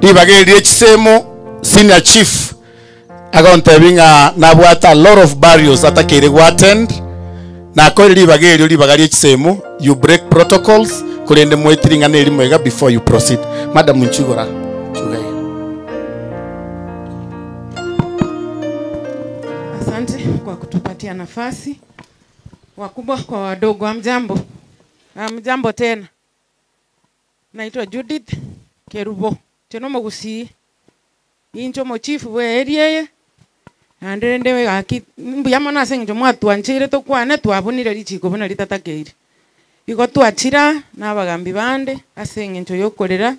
Ribagerie Chisemo, senior chief agontebi ng'a nabwate a lot of barriers atakeire gwattend nakore ribaga erio ribaga ria chisemo you break protocols korende mwetiri ng'a neri mwega before you proceed. Madam Nchigora, chugai. Asante kwa kutupatia nafasi. Wakubwa kwa wadogo, hamjambo? Hamjambo tena. Naitwa Judith Kerubo. Teno mogusi. Incho mochifu bwe erieye. Ande ndewe gaki mbuya mono ase eng'encho mwatwancheire tokwane twabunire richiko buna ritatakeire. Igo twachira na abagambi bande ase eng'encho yokorera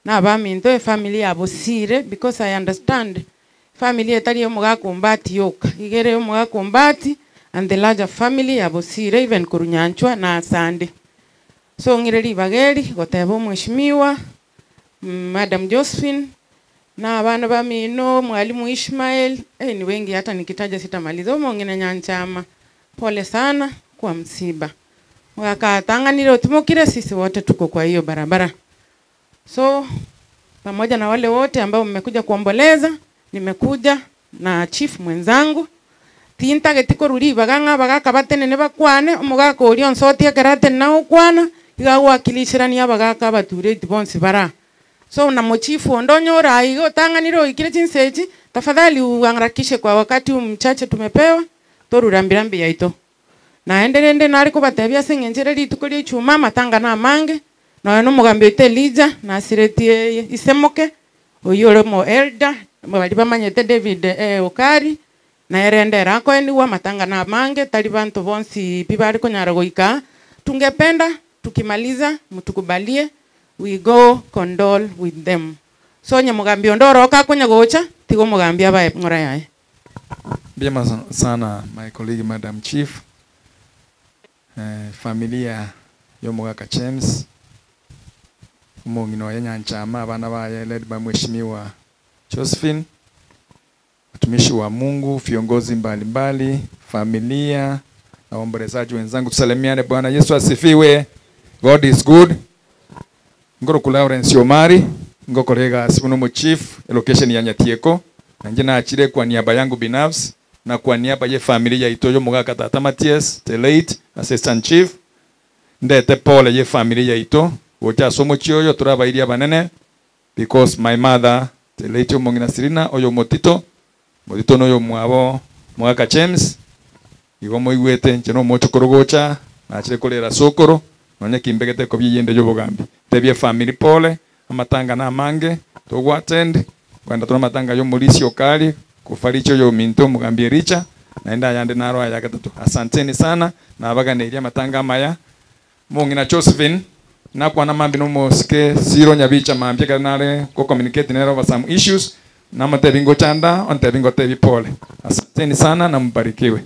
na abaminto efamily yabo sire because I understand family etari omogaka Ombati yoka igere omogaka Ombati and the larger family yabo sire even korunyanchwa na asande. So ng'ire ribageri goteba omweshimiwa Madam Josephine na abana bamino mwalimu Ishmael, ni wengi hata nikitaja sitamaliza. Omong'ina Nyanchama, pole sana kwa msiba. Wakatanganire utumukire, sisi wote tuko kwa hiyo barabara. So pamoja na wale wote ambao mmekuja kuomboleza, nimekuja na chief mwenzangu tintageti koruri bagang'a bagaka batenene bakwane omogaka oria onsoti ekero atenena gokwana iga gwakilishirania abagaka abatureti bonsi bara. So na mochifu ondonyora igo otang'anire oikire chinsechi tafadhali uharakishe kwa wakati huu mchache tumepewa torurambirambi yaito. Naenderende nari kobatebia ase eng'encho rituko ria ichuma amatanga na amange noyo nomogambi oito Elijah nasiretie isemoke oyo ore mo elder bari bamanyete David Okari naerende erakoeniwa amatanga na amange tari banto bonsi pi bari konyara goika. Tungependa tukimaliza mtukubalie we go condole with them. So nye mugambi ondoro okakonya gocha tigo mugambi abae ng'ora yaye. Vyema sana my colleague Madam Chief. Familia yomugaka James omong'ina oye Nyanchama abana baye led by Mheshimiwa Josephine, watumishi wa Mungu, viongozi mbalimbali, familia na waombolezaji wenzangu, tusalimiane. Bwana Yesu asifiwe. God is good. Ngoro Lawrence Omari ngokorega asibuno chief location ya Nyatieko nanje naachire kwa niaba yangu binafsi na kwa niaba ye familia itoyo mugaka tata Matias the late assistant chief ndete pole ye familia ito gocha somo chioyo turabairia banene because my mother the late omong'ina Sirina oyo motito motito noyo mwabo mugaka James igo moigwete nche no mochokoro gocha nachire korera sokoro nonye kimbegete ko byiyende yobogambi tebie family pole amatanga na amange togwatend kwenda tuna matanga yo mulisi okali kufaricho yo minto mugambi richa naenda yande naro aya gatatu. Asanteni sana na abaganeiria matanga maya mong'ina Josephine nakwana mambi no mosike siro nyabicha mambye kanare ko communicate nero over some issues na matebingo chanda on tebingo tebi pole. Asanteni sana na mbarikiwe.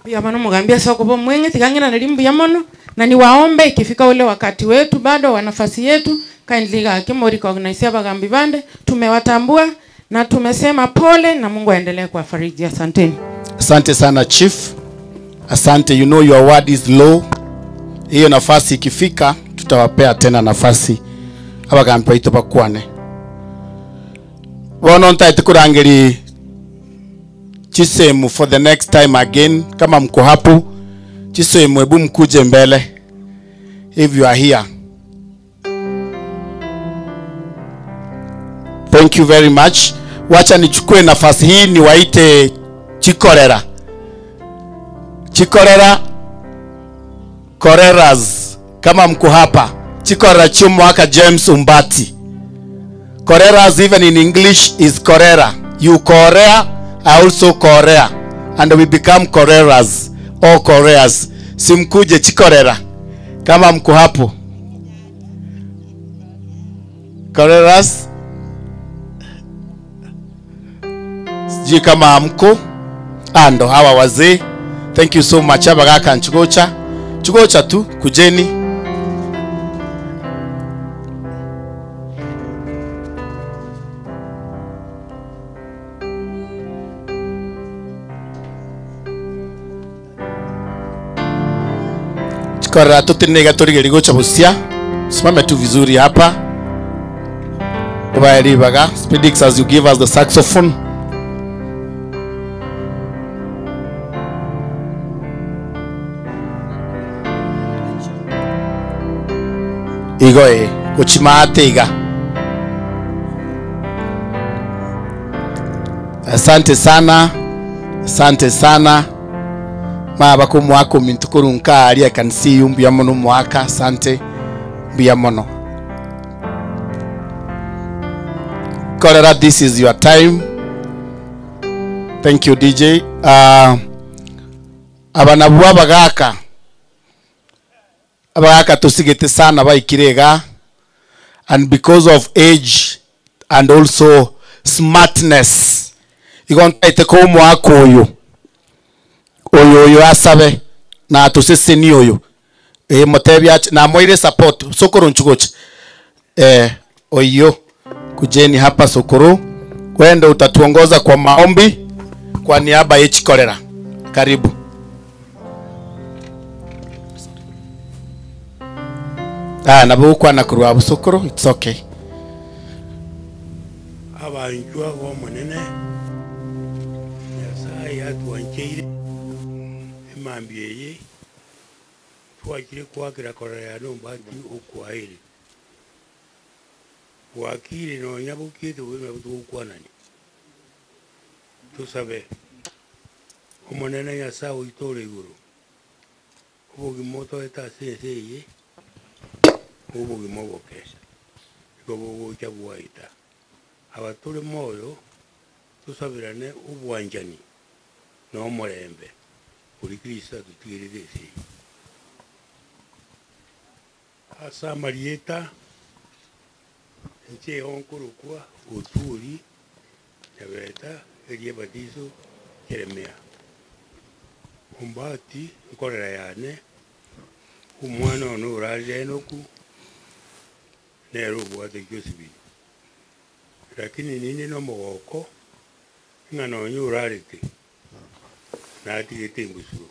Mbuya mono mugambia soko bo mwenge tigang'ina nari mbuya mono na niwaombe ikifika ule wakati wetu bado wa nafasi yetu kindly gake mo recognize abagambi bande tumewatambua na tumesema pole na Mungu aendelee kuwafariji. Asanteni. Asante sana chief. Asante, you know your word is law. Hiyo nafasi ikifika tutawapea tena nafasi abagambi baitu bakwane. Bono ntaete kurangeri Chisemu for the next time again. Kama mko hapo Chisemu, hebu mkuje mbele if you are here. Thank you very much. Wacha nichukue nafasi hii niwaite Chikorera. Chikorera Koreras, kama mko hapa. Chikorera Chimwaka James Umbati. Koreras even in English is Korera. You Korea, I also Korea, and we become Koreras or Koreas. Simkuje Chikorera kama mko hapo. Koreras. Sijui kama amko. Ah, ndo hawa wazee. Thank you so much abagaka nchigocha. Chigocha tu kujeni. Chikorera tutinega torigeri gocha busia. Simame tu vizuri hapa. Ubaye ribaga. Spedix as you give us the saxophone. Igo e gochimate iga. Asante sana. Asante sana. Maba kumwaka ominto korunka aria I can see you mbuya mono mwaka asante mbuya mono. Korera this is your time. Thank you DJ. Aba nabwo abagaka. Abagaka tusigete sana baikire iga and because of age and also smartness igo ntaete ko omwaka oyo oyo oyo asabe na atuseseni oyo motebi ache na moire support sokoro nchugoche oyo kujeni hapa sokoro wende utatuongoza kwa maombi kwa niaba ya Chikorera. Karibu. Nabo kwa nakurwa busokoro it's okay. Abanjwa bo munene Nyasaye atwancheire emambi eye twakire kwakira korera ya nomba ati okwaire wakire nonya bukite bweme butugukwanani tusabe omonene Nyasaye oitore iguru obogima otoete ase ense eye obogima oboke igo bogocha bwaita abatore moyo tusabirane obwanchani na omorembe buri Kristo atutigirire ase ase amarieta nche onkorokwa oturi nyabeta erie batiso Jeremia ombati nkorera yane omwana ono orarire enoku nero obwate Josephine lakini nini nomogoko ng'a nonye orarete natigete embusuro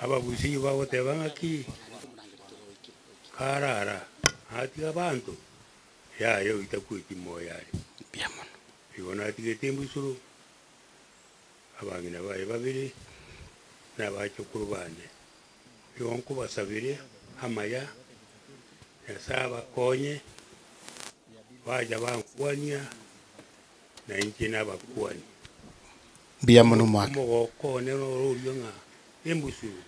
ababusi bagoteba ng'aki karara atiga abanto yaye oitakweti moyo are igo natigete embusuro abang'ina baye babere nabachukuru bane igo nkobasabire amaya Nyasaye abakonye baja bankwania na inche nabakwani Mbuya mono mwaka. omogoko one nororio ng'a embusuro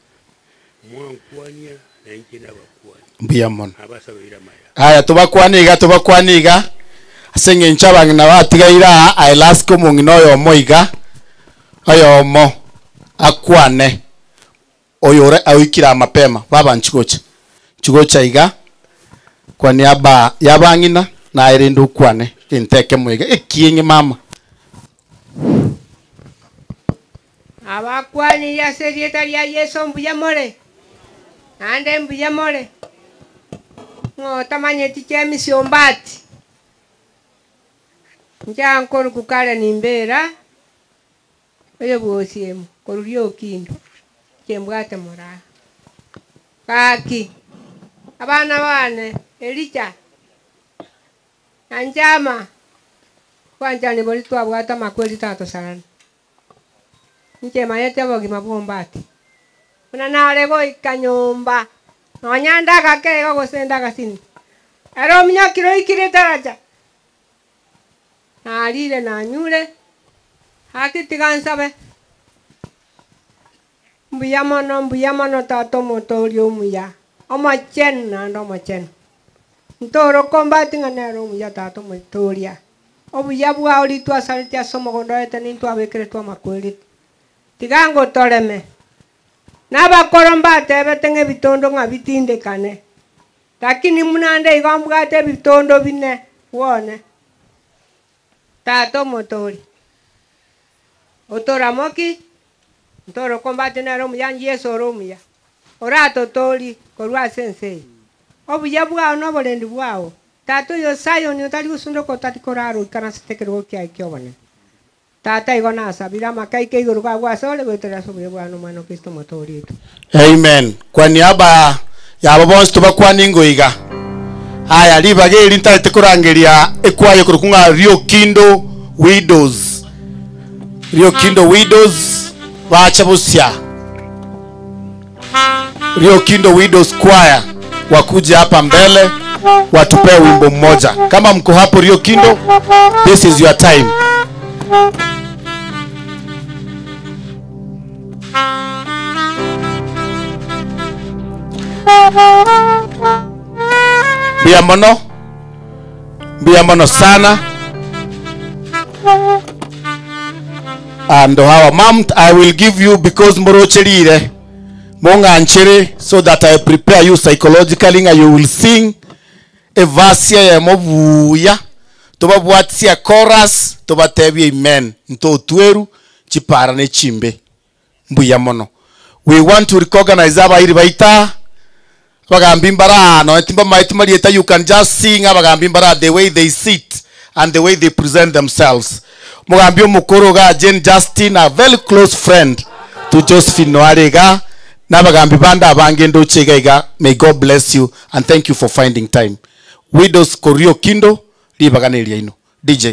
mwankwania na inche nabakwani Mbuya mono. abasabire amaya. Haya tubakwani tubakwani iga ase eng'encho abang'ina batigaire aa I last omong'ina oyomo iga oyomo akwane oyo ore oikire mapema baba nchigocha nchigocha iga kwa niaba ya bang'ina na erinde okwane genteke moiga ekieng'e mama. Abakwani ase erieta ria Yeso mbuya more naende mbuya more ng'otamanyeti James Ombati nchankoro kukare nimbera oyo bwosiemo koruria okindo chembwate moraa gaki abana bane Elija nanjama kwanjani bori twabwata makweli tato sana nche mayete obogima bwa Ombati buna nare goika nyomba nonya ndagakega gose ndagasini ero ominyokire oikire taraja narire nanyure haki tiga nsabe mbuya mono tata omotoria omuya omochenu naende omochenu ntoro kombati ng'a nere omuya tata omotoria obuya bwao ritwasarete ase omogondo oete nintwabekeretwe amakweri tiga ngotoreme nabakoro mbatebete ng'a ebitondo ng'a bitindekane lakini munande igo mbwate ebitondo bine bwone tata omotori Otoramoki ntoroka Ombati nere omuya Yeso ore omuya oratotori korwa ase ense eye obuya bwao na oborendi bwao tata oyo Sayoni otari gosundoka otari korara oikaranse ekerogo kiaye kia obonene tata igo nasabire amakaika igoro gagwo ase ore goetera ase obuya bwao na omwana o Kristo omotoori oito. Amen. Kwa niaba yabo bonsi tobakwani ngoiga. Aya ribaga eri ntaete korangeria ekwaya ekorokwa ng'a Riokindo Widows. Riokindo Widows bache bosia. Riokindo Widows Choir wakuje hapa mbele watupee wimbo mmoja. Kama mko hapo Riokindo, this is your time. Mbia mono, mbia mono sana. And hawa mam, I will give you because morocherire mong'anchere so that I prepare you psychologically nga you will sing a verse ya mobuya tobabwatia chorus tobatebie amen ntotweru chipara ne chimbe mbuya mono. We want to recognize abairi baita abagambi mbara no timba maiti marieta. You can just sing abagambi mbara the way they sit and the way they present themselves. Mugambi omukuru ga Jane Justin, a very close friend to Josephine Noarega n'abagambi bandi abange ndoche iga. May God bless you and thank you for finding time. Widows Korio Kindo ribaganiria ino DJ.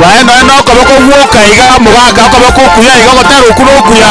Waenda enda okoboko gwoka iga mugaka okoboko okuya iga ogotera oku na okuya.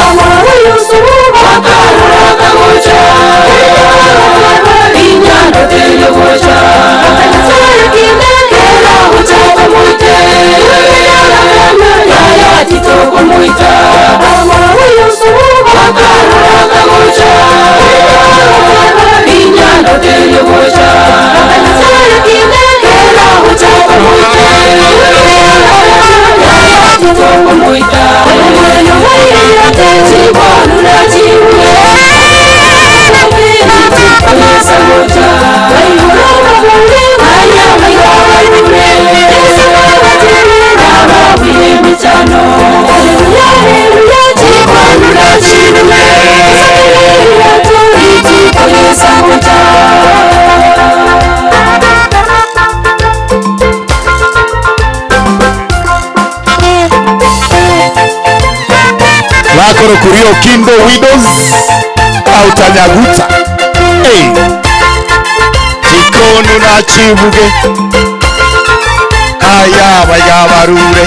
Bakoro kurio Kindo Widows autanyaguta. Hey. Chikonu na chibuge aya bayabarure.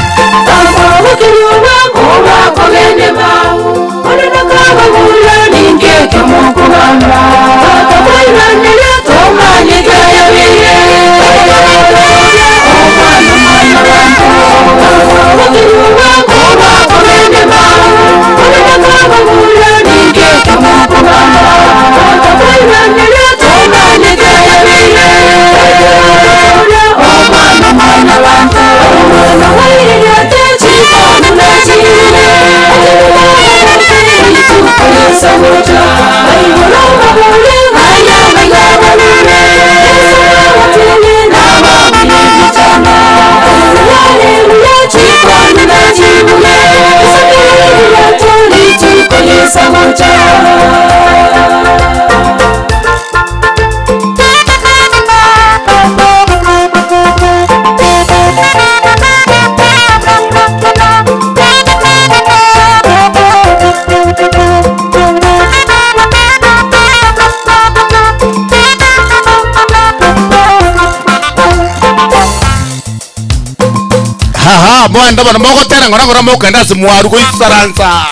Mwagenda bono mogotera ng'ora ng'ora mokogenda ase mwaru goisaransa.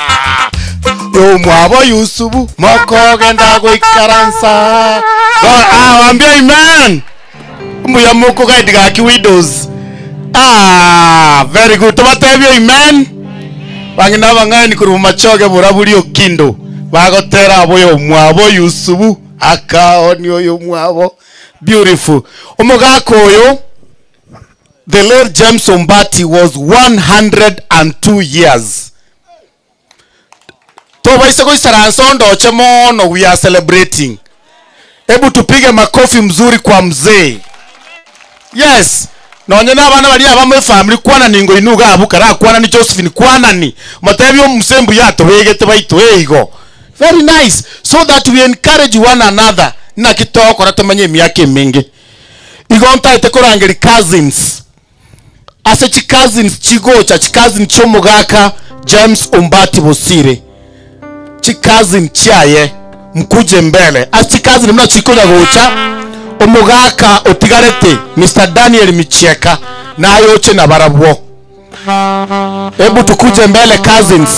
Omwabo Yusufu mokogenda goikaransa. God, ah, wambia amen. Mbuya mokogaidi gaki widows. Ah, very good. Tobatebie amen. Bang'ina abang'aini korwa machoge boraburi okindo. Bagotera abo omwabo Yusufu akaoni oyo mwabo. Beautiful. Omogaka oyo the late James Ombati was 102 years. Tobaise goisaransa ondoche mono we are celebrating. Hebu tupige makofi mzuri kwa mzee. Yes. Nonye na abana baria abamwe family kwana ningo inuga abu kara kwana ni Josephine kwana ni motebio musembu yatobegete baitu eigo. Very nice so that we encourage one another na kitokora tumanye emiaka emingi. Igo ntaete korangeri cousins. Ase chi cousins chigocha chi cousin chomogaka James Ombati Bosire. Chi cousin chiaye mkuje mbele. Ase chi cousin mna chikonya gocha omogaka otigarete Mr Daniel Michieka nayoche na barabwo. Hebu tukuje mbele cousins.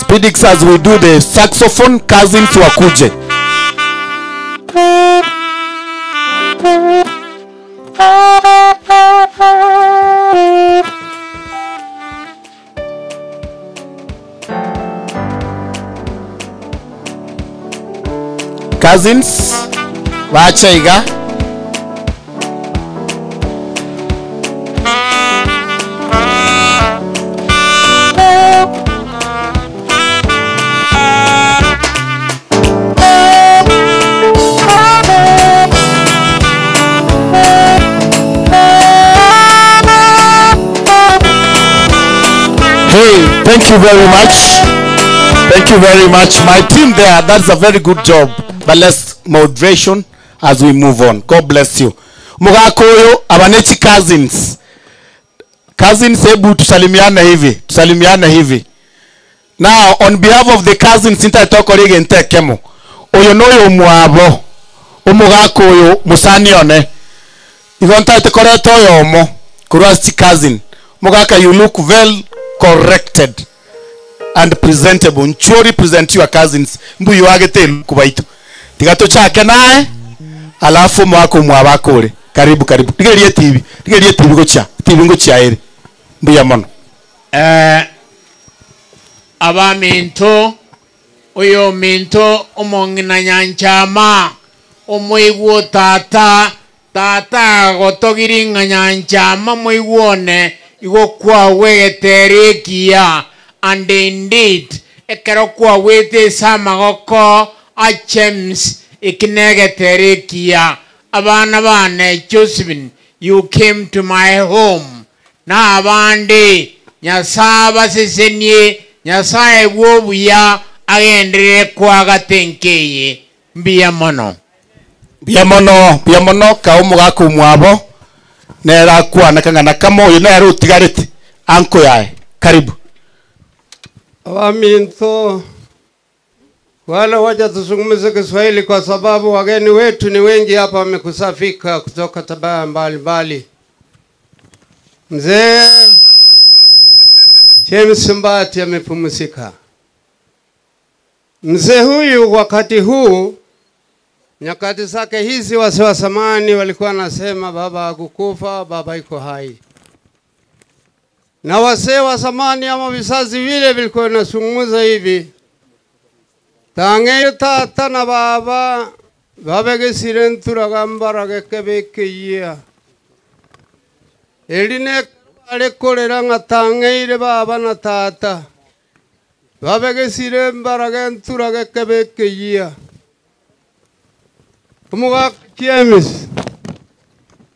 Speedix as we do the saxophone cousins wakuje. Cousins wacha iga. Hey, thank you very much. Thank you very much. My team there, that's a very good job. But let's moderation as we move on. God bless you. Mugako oyo abanechi cousins. Cousins, hebu tusalimiane hivi. Tusalimiane hivi. Now, on behalf of the cousins, nitaitoko rige ntekemo. Oyo noyo mwabo. Omugako oyo musanione. Igo ntaete koreta oyo omo. Kurwa si cousin. Mugaka, you look well corrected and presentable. Nchuo represent your cousins. Mbuyu wagete kubaitu. Tiga tuchake naye alafu mwako mwabakore. Karibu karibu. Tigerie TV. Tigerie TV gocha. TV ngocha ere. Mbuya mono. Abaminto oyo minto omong'ina nyanchama omoigwo tata tata gotogiringa nyanchama moigwone igo kwawegeterekia and indeed ekero kwawete samagoko a James ikinegeterekia abana bane Josephine you came to my home na abandi nyasaye basesenie nyasaye bwobuya agenderere kwagatenkeye mbuya mono Mbuya mono, mbuya mono ka omogaka omwabo nera kwana kang'ana kamo oyo nere otigarete anko yaye karibu. Abaminto wale waja tuzungumze Kiswahili kwa sababu wageni wetu ni wengi hapa, wamekusafika kutoka tabaka mbalimbali. Mzee James Mbati amepumzika. Mzee huyu wakati huu, nyakati zake hizi, wazee wa zamani walikuwa wanasema baba hakukufa, baba iko hai. Na wazee wa zamani ama vizazi vile vilikuwa vinazungumza hivi, tangeyo tata na baba babegesire nturaga mbarage kebekeyia erine arekorera ng'atangeire baba na tata babegesire mbarage nturage kebekeyia omogaka James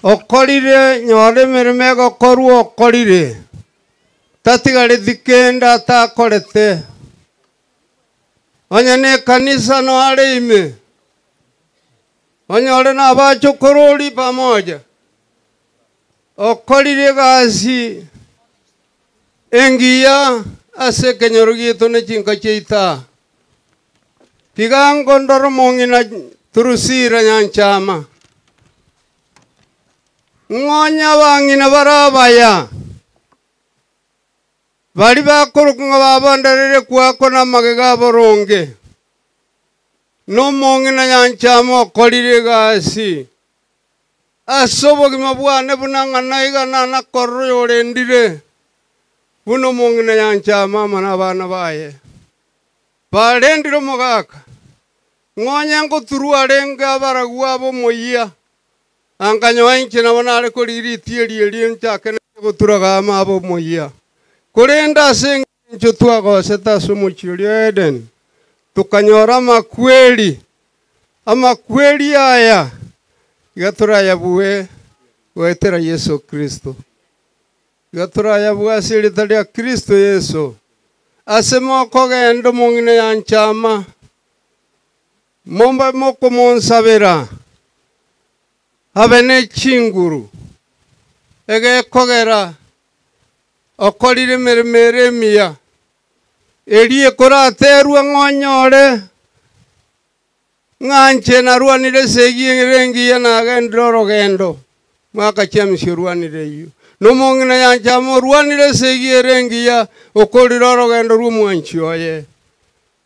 okorire nyore emeremo egokorwa okorire tatigareti kenda atakorete onye na ekanisa noare ime onye ore na abachokorori pamoja okorire egasi engiya ase ekenyoro gieto na chinka chiaita tiga ngondoro mong'ina turusira nyanchama ng'onya bang'ina barabaya Baria bakorokwa ng'a babondereire kwakwa namagega aboronge, na omong'ina nyanchama okorire egasi ase obogima bwane buna ng'a naiga nanakorora oyorendire buna omong'ina nyanchama amo nabana baye. Barendire omogaka, ng'a onye ngoturwa arenge abaragwa ab'omoyia, ankanyoa inche nabo nare korigia ritieri erio nchake nainche goturaga amo ab'omoyia. Korende ase engencho twagosete ase omochie oria o Edeni, tokanyora amakweri, amakweri aya iga torayabue goetera Yeso Kristo. Iga torayabue ase erieta ria Kristo Yeso, ase mokogenda omong'ina yanchama, mombe mokomonsabera abe ne chinguru, egekogera okorire emeremo ere emiya, eria ekoraterwe ng'a onyore ng'a inche narwanire esegi ere engiya nagendire orogendo, mwaka James orwanire eyio. Na omong'ina yanchama orwanire esegi ere engiya, okorire orogendo rw'omwanchi oye.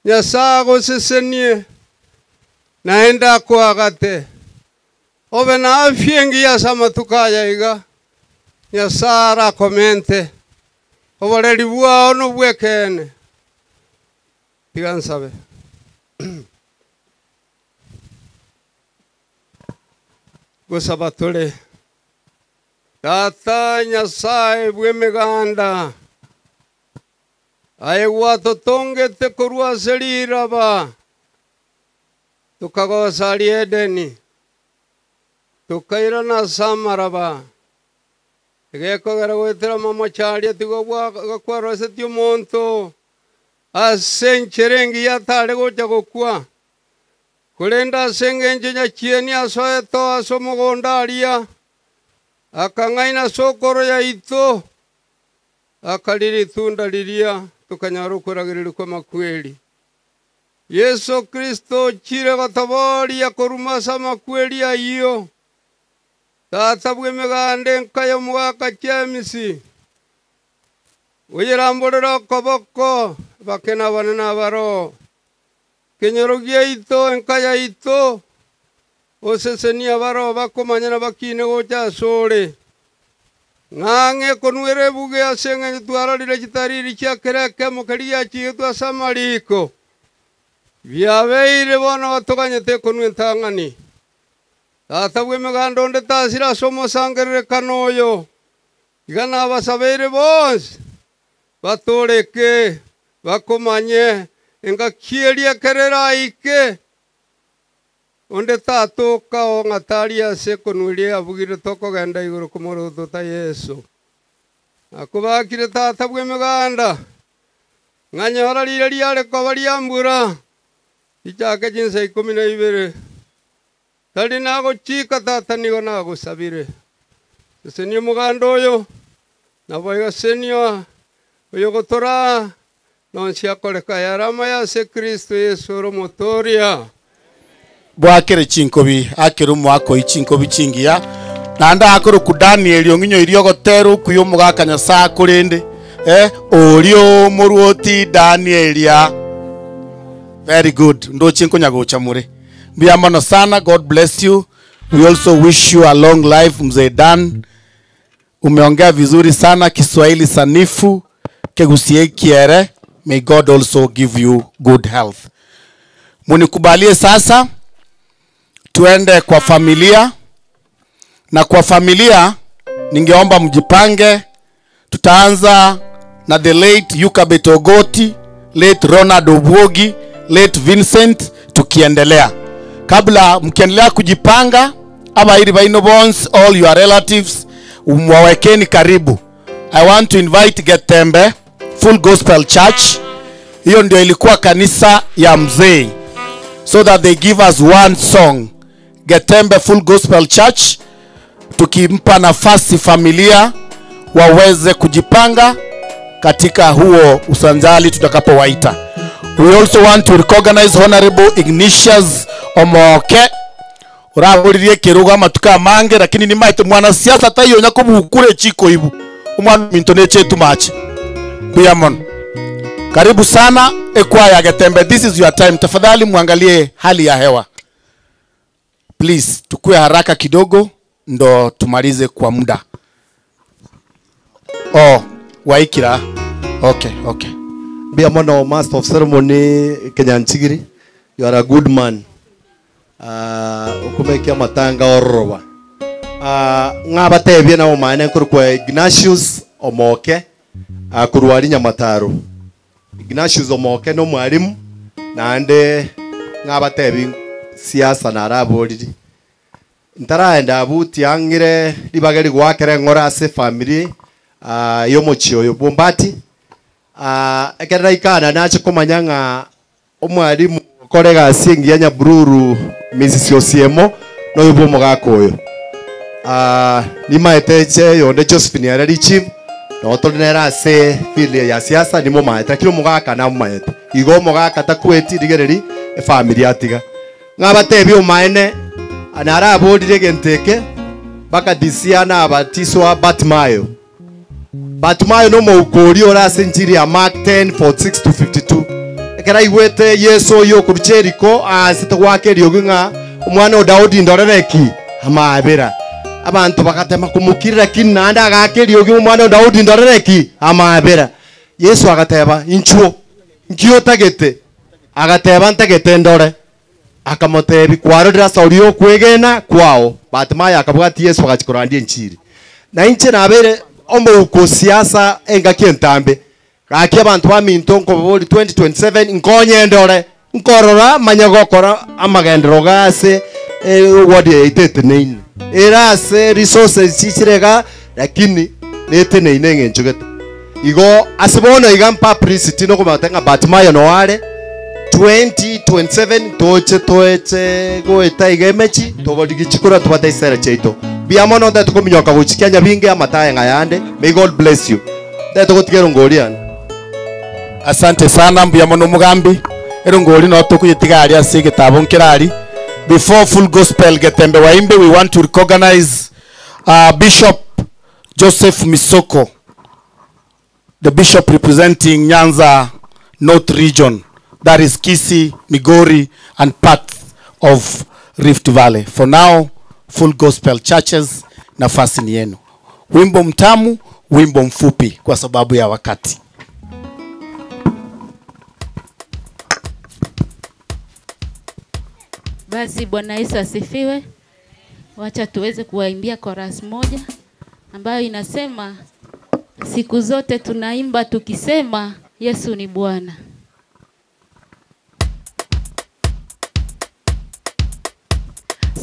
Nyasae agosesenie, naende akoagate, obe na afya engiya ase amatuko aya iga, Nyasae arakomente, oboreri bwao nobw'ekeene. Tiga nsabe. Gosaba tore. Tata Nyasae bw'emeganda, aye gwatotongete korwa ase riraba, tokagosa aria Edeni, tokairana ase amaraba, egekogera goetera amamocho aria tigo gwarosetie omonto ase enchera engiya atare gocha gokwa, korende ase engencho nyachieni asoete oo ase omogondo aria, akang'aina ase okoro yaito, akaria ritunda riria, tokanyora okoragereria kw'amakweri. Yeso Kristo ochire gotobooria koruma ase amakweri ayio. Tata bw'emeganda enka y'omogaka James, oyeramborere okoboko, abake na abanene abaroo, ekenyoro giaito, enka yaito, osesenie abaroo bakomanya na bakine gocha asore. Ng'a ang'e konwera ebuge ase engencho twarorire chitariri chia kera ekemo keria giachigetwe ase amariko, biabeire bono batoganyete ekonwa entang'ani. Tata bw'emeganda onde tasire ase omosangererekano oyo, iga nabasabeire bonsi batoreke, bakomanye, engaki eria ekero eraike, onde tatoka oo ng'a tari ase ekonwa eria yabugire tokogenda igoro komorotota Yeso. Nakobakire Tata bw'emeganda, ng'a nyora riire riare koba ria mbura, richake chinsa ikomi na ibere. Tari nagochika Tata nigo nagosabire. Sesenia omoganda oyo, naboigo senia oyogotoraa nonsi akoreka ayare amaya ase Kristo Yeso ore Omotooria. Bwakere chinkobi, akere omoaka chinkobi chingiya, naende akorokwa Danieli ong'inyoirie ogotera okuya omogaka Nyasae akorende, eh, oria omorwoti Danieli a. Very good, ndoche nkonya gocha more. Mbuya mono sana, God bless you. We also wish you a long life Mzee Dan. Umeongea vizuri sana Kiswahili sanifu, Kegusie kiere. May God also give you good health. Munikubalie sasa tuende kwa familia, na kwa familia ningeomba mjipange. Tutaanza na the late Yukabet Ogoti, late Ronald Obwogi, late Vincent, tukiendelea. Kabla mkiendelea kujipanga, abairi baino bonsi, all your relatives, mwawekeni karibu. I want to invite Getembe Full Gospel Church. Hiyo ndio ilikuwa kanisa ya mzee, so that they give us one song. Getembe Full Gospel Church, tukimpa nafasi familia waweze kujipanga katika huo usanjali tutakapowaita. We also want to recognize Honorable Ignatius Omoke urahuririe kirugo amatuko amange lakini nimaite mwanasiasa taiyonya kobukura echiko ibu omwana minto nechetu mache. Mbuya mono. Karibu sana Ekwaya Getembe. This is your time. Tafadhali muangalie hali ya hewa. Please, tukue haraka kidogo ndo tumalize kwa muda. Oh, Waikira. Okay, okay. Mbia mono master of ceremony Kenyanchigiri. You are a good man. Ukumekia matanga ororoba. Ng'abatebie nabo maene nkorokwa Ignatius Omoke kurwari Nyamataro. Ignatius Omoke no mwarimu naende ng'abatebi siasa naraboriri. Ntaraenda abuti ang'ire ribage rigwakere ng'ora ase family yomochi oyo Bombati. Ekero ikana nache komanya ng'a omwarimu korega asingi ya Nyabururu Mrs. Osiemo noyo bomogaka oyo. Nimaeteche yonde Josephine Arari chief no tonera ase field ya siasa nimo maete lakini omogaka namomaete igo omogaka takweti rigereri efamily atiga ng'abatebi omaene naraborire egento eke bakadisia nabatiswa Bartimayo. Bartimayo no moukori ore ase enchiri ya Mark 10:46 to 52 ekero aigwete Yesu oyo okorwa Jericho aasete gwaka eriogi ng'a omwana o Daudi ndorereki amabera abantu bagatema kumukirira lakini naende agaka eriogi omwana o Daudi ndorereki amabera Yesu agateba inchuo nkio otagete agateba ntagete ndore akamotebi kwarorera ase oria okwegena kwao. Bartimayo akabwati Yesu agachikorandia enchiri na inche nabere omouko siasa engaki entambe gaki abantu baminto nkobori 2027 nkonye ndore nkorora manya gokora amagendero gase wodi eiteteneine era ase resources chichirega lakini neteneine ng'enchogete igo ase bono iga mpa publicity nokomata ng'a Bartimayo noare 2027 toche toeche goeta iga emechi toborigichikura tubataisera chaito biamono ndatukominyoka gochikia nyabinge amataya ng'ayande. May God bless you. Ndatugotigera ngoriana. Asante sana mbuya mono mugambi erongori no tukuyetiga ase egitabo nkirari. Before full gospel Getembe waimbe, we want to recognize Bishop Joseph Misoko, the bishop representing Nyanza North Region, that is Kisii, Migori and parts of Rift Valley. For now, full gospel churches, nafasi ni yenu. Wimbo mtamu, wimbo mfupi kwa sababu ya wakati. Basi Bwana Yesu asifiwe. Wacha tuweze kuwaimbia chorus moja ambayo inasema siku zote tunaimba tukisema Yesu ni Bwana.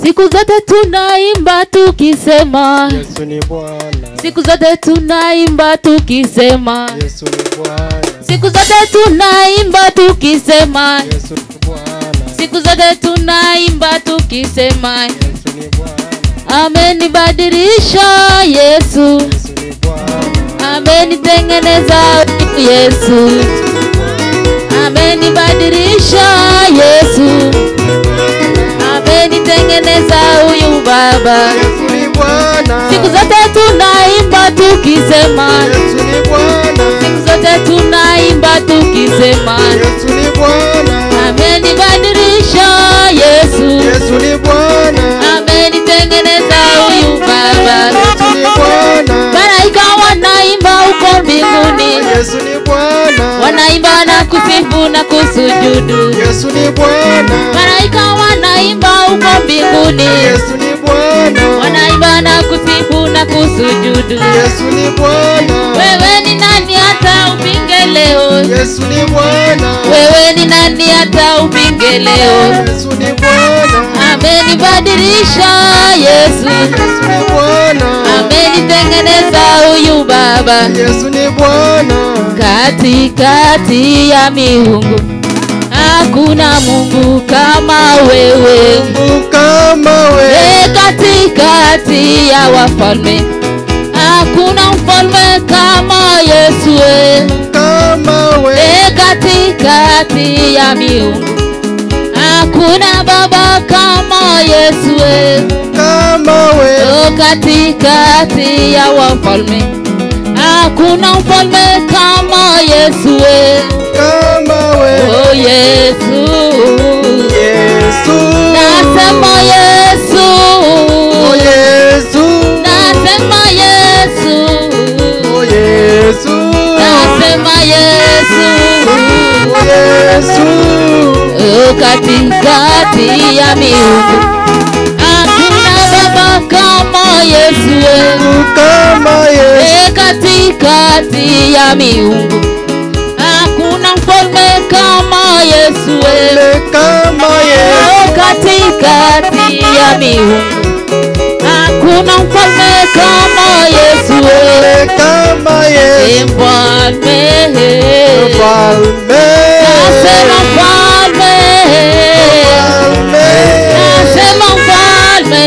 Siku zote tunaimba tukisema Yesu ni Bwana. Siku zote tunaimba tukisema Yesu ni Bwana. Siku zote tunaimba tukisema Yesu ni Bwana. Siku zote tunaimba tukisema Yesu ni Bwana. Amenibadilisha Yesu. Yesu ni Bwana. Amenitengeneza Yesu. Amenibadilisha Yesu. Amenitengeneza huyu Baba. Yesu ni Bwana. Siku zote tunaimba tukisema Yesu ni Bwana. Siku zote tunaimba tukisema Yesu ni Bwana. Amenibadilisha Yesu. Yesu ni Bwana. Amenitengeneza huyu Baba. Yesu ni Bwana. Malaika wanaimba huko mbinguni. Yesu ni Bwana. Wanaimba na kusifu na kusujudu. Yesu ni Bwana. Malaika wanaimba huko mbinguni. Yesu ni Bwana. Wanaimba na kusifu na kusujudu. Yesu ni Bwana. Wewe ni nani hata upinge leo? Yesu ni Bwana. Wewe ni nani hata upinge leo? Yesu ni Bwana. Amenibadilisha Yesu. Yesu ni Bwana. Amenitengeneza huyu Baba. Yesu ni Bwana. Katikati ya miungu hakuna Mungu kama wewe. Mungu kama wewe. Katikati ya wafalme hakuna mfalme kama Yesu. Kama wewe. Katikati ya miungu hakuna baba kama Yesu. Kama wewe. Katikati ya wafalme Hakuna mfalme kama Yesu we. Kama we. Oh Yesu. Yesu. Nasema Yesu. Oh Yesu. Nasema Yesu. Oh Yesu. Nasema Yesu. Yesu. Oh, katikati ya miungu hakuna baba kama Yesu we. Kama Yesu. E, katikati ya miungu hakuna mfalme kama Yesu we. Kama Yesu. Oh, katikati ya miungu hakuna mfalme kama Yesu we. Kama Yesu. E, mfalme. Mfalme. Nasema mfalme. Nasema mfalme.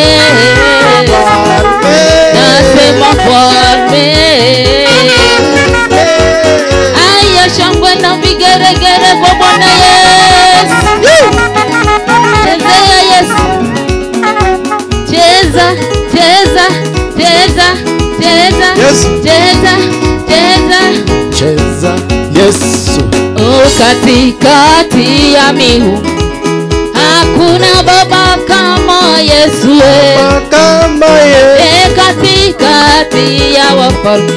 Nasema mfalme. Aya, shangwe na vigeregere kwa Bwana Yesu. Chezea Yesu. Cheza, cheza, cheza, cheza. Yesu. Cheza, cheza. Cheza Yesu. Oh, katikati ya miungu hakuna baba kama Yesu we. Kama Yesu. E, katikati ya wafalme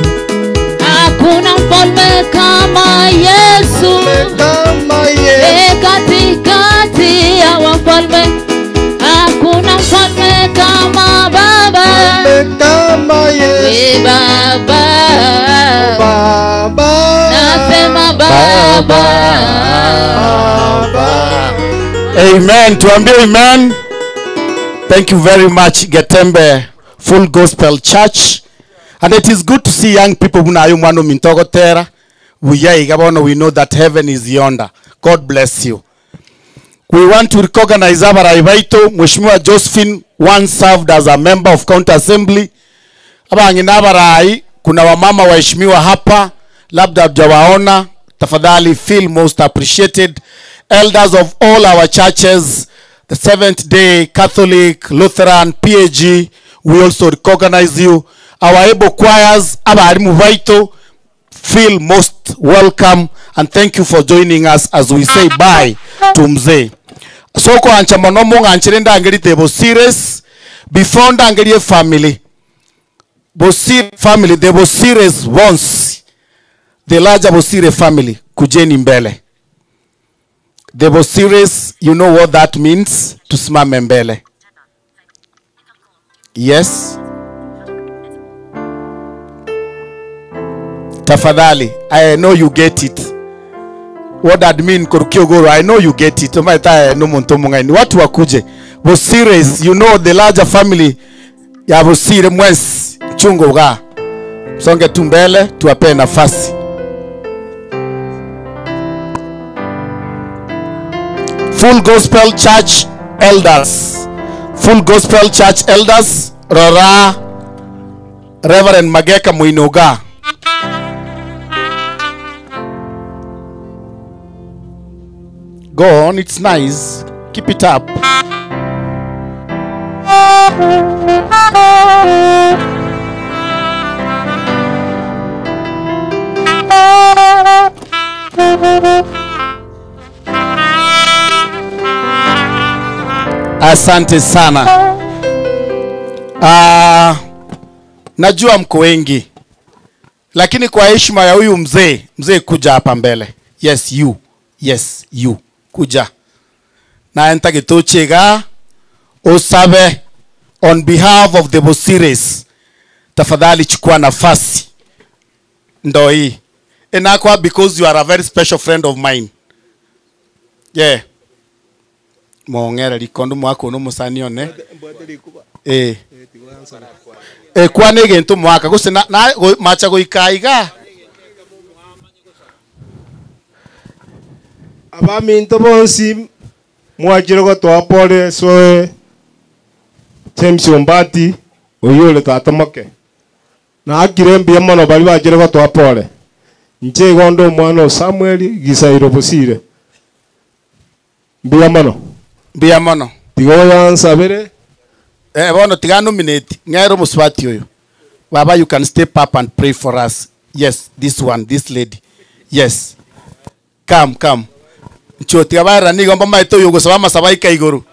hakuna mfalme kama Yesu. Kama Yesu. E, katikati ya wafalme hakuna mfalme kama Baba. Kama Yesu. We Baba. Baba. Nasema Baba. Amen. Tuambie amen. Thank you very much, Getembe Full Gospel Church. And it is good to see young people bunayo mwana mintogotera. Buyaiga bono we know that heaven is yonder. God bless you. We want to recognize abarai baito Mheshimiwa Josephine once served as a member of County Assembly. Abang'ina abarai kuna wamama waheshimiwa hapa labda hujawaona, tafadhali feel most appreciated. Elders of all our churches, the Seventh Day, Catholic, Lutheran, PAG, we also recognize you. Our able choirs, abarimu baito, feel most welcome and thank you for joining us as we say bye to mzee. Soko ancha mono mung'anchire ndangerite Bosires before ndangerie family. Bosire family, the Bosires once the larger Bosire family, kujeni mbele. The Bosires, you know what that means, tusimame mbele. Yes. Tafadhali, I know you get it. What that mean Korukiogoro, I know you get it. Omaita no muntu mungaini. Watu wakuje. Bosires, you know the larger family ya Bosire mwesi chungo ga. Songe tu mbele tuwape nafasi. Full Gospel Church Elders. Full Gospel Church Elders, Rora Reverend Mageka Muinuga. Go on, it's nice. Keep it up. Asante sana. Ah, najua mko wengi, lakini kwa heshima ya huyu mzee, mzee kuja hapa mbele. Yes you, yes you, kuja na entagituchiga usabe on behalf of the Bosires, tafadhali chukua nafasi ndo hii inakwa because you are a very special friend of mine. Yeah mong'ere rikondo mwaka no musani one eh eh kwane gento mwaka gose na, na go, macha goika iga abaminto bonsi mwachire gotoa pole soe James Ombati oyo ore tata moke naakire mbuya mono bari bachire gotoa pole inche igo nde omwana o Samuel Gisairo Bosire mbuya mono mbuya mono tiga oyansabere eh bono tiga nominate ng'ero muswati oyo baba you can step up and pray for us Yes, this one, this lady. Yes. Come, come. Nchuo tiga baerera nigo mbamaete oyo ogosaba amasabo aika igoro.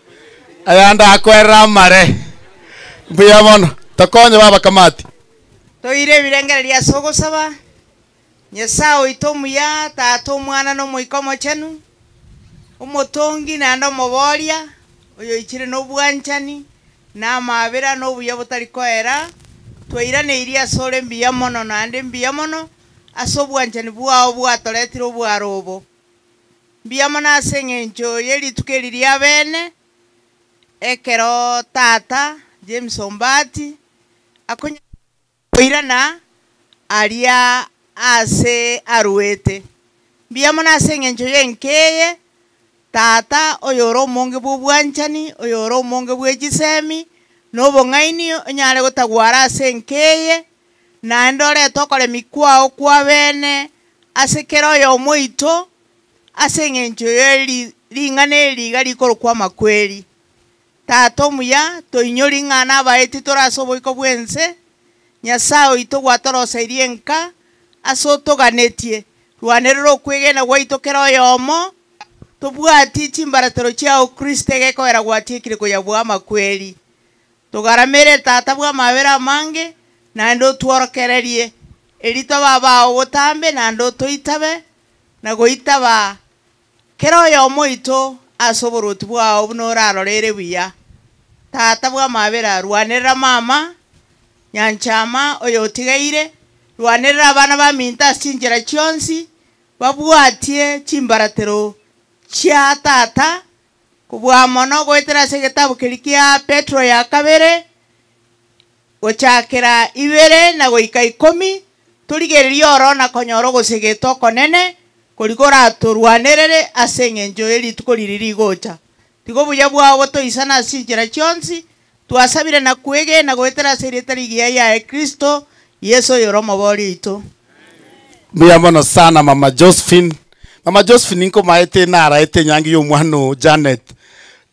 Ayande akoerera amare. Mbuya mono. Tokonye baba Kamati. Toire ebirengererio ase ogosaba, Nyasae oito omuya, Tata, Omwana, na Omoika Omochenu, omotongi naende omoboria, oyoichire nobwanchani, na amabera, na obuya botari koera, twairaneirie asore mbuya mono naende mbuya mono ase obwanchani bwao bwatoretire obwaro obo. Mbuya mono ase eng'encho ye rituko eri ria bene, ekero tata James Ombati akonya koirana aria ase aruete. Mbuya mono ase eng'encho ya enka eye, tata oyore omonge bwa obwanchani, oyore omonge bwa echisemi, na obong'aini onyare gotagwara ase enka eye, naende orete okoremi kwao kwa bene ase kera oyomo oito, ase eng'encho ya eri ring'ana eri iga rikorokwa amakweri. Tata omuya, toinyori ng'a nabaeti tore ase oboiko bwa ense, Nyasae oito gwatoroseirie enka ase otoganetie, rwanerera okwegena gwaito kera oyomo, tobwati chimbaratero chiao Kristo egekoera gwatiekire koyabua amakweri. Togaramere Tata bw'amabera amange, naende otworokererie, erio tobe abao botambe naende otoitabe, na goitaba kera oyomo oito ase oboruoti bwao buna orarorere buya. Tata bw'amabera, rwanerera mama, nyanchama oyotigaire, rwanerera abana baminto ase chinchera chionsi, babwatie chimbaratero chia tata, kobua mono goetera ase egetabu keria kia Petro ya kabere, gochakera ibere na goika ikomi, torigererie oro na konyora ogosegeta okonene, koria koratorwanerere ase eng'encho ya rituko riria rigocha. Tiga obuya bwao botoisane ase chinchera chionsi, twasabire na kwegena goetera ase erieta rigiya yaye Kristo, Yeso oyore omobori oito. Mbuya mono sana mama Josephine. Mama Josephine nkomaete naraete enyangi ya omwana oo Janet.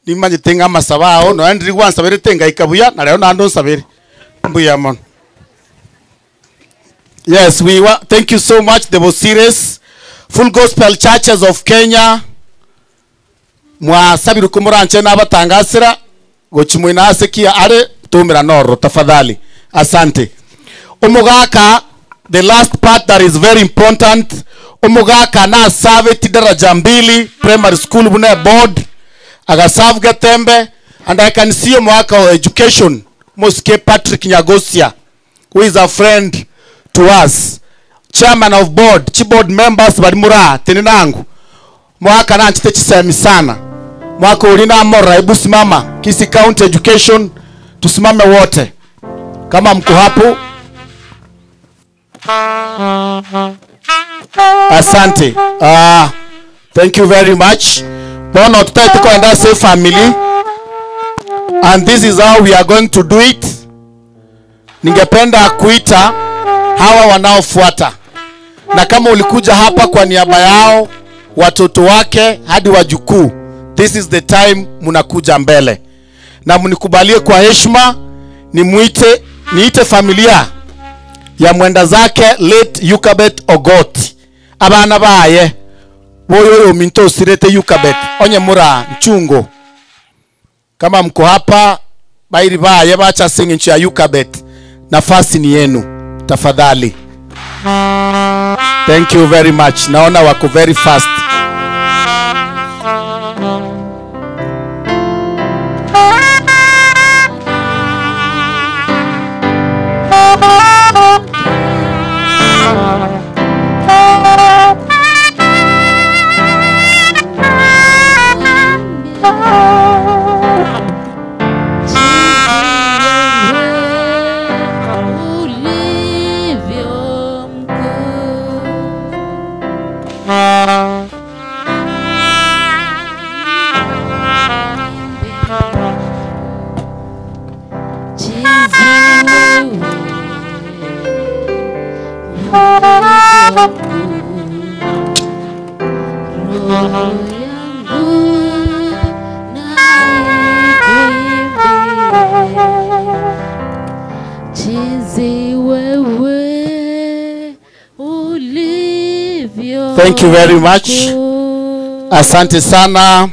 Nimanyete ng'a amasabo ao nonya ndiri gwansaberete ngaika buya na rero naende onsabere. Mbuya mono. Yes, we wa thank you so much the Bosires, Full Gospel Churches of Kenya. Mwasabirwe komoranche nabatangasera gochi moino ase ki are tumira nororo tafadhali. Asante. Omogaka, the last part that is very important. Omogaka nasaveti daraja mbili primary school buna board agaserve Getembe, and I can see omogaka wa education Mosike Patrick Nyagosia, who is a friend to us, chairman of board, chi board members bari mura tenenangu. Mwaka na nchite chisemi sana. Mwaka ulina mora, hebu simama. Kisii County Education, tusimame wote. Kama mko hapo. Asante. Thank you very much. Bono tutaite kwenda say family. And this is how we are going to do it. Ningependa kuita hawa wanaofuata. Na kama ulikuja hapa kwa niaba yao, watoto wake hadi wajukuu, this is the time mnakuja mbele. Na mnikubalie kwa heshima niite familia ya mwenda zake late Yukabet Ogoti. Abana baye boyoyo minto sirete Yukabet onye mura nchungo. Kama mko hapa bairi baye bacha singing ya Yukabet, nafasi ni yenu tafadhali. Thank you very much. Naona wako very fast. Jinsi wewe Thank you very much. Asante sana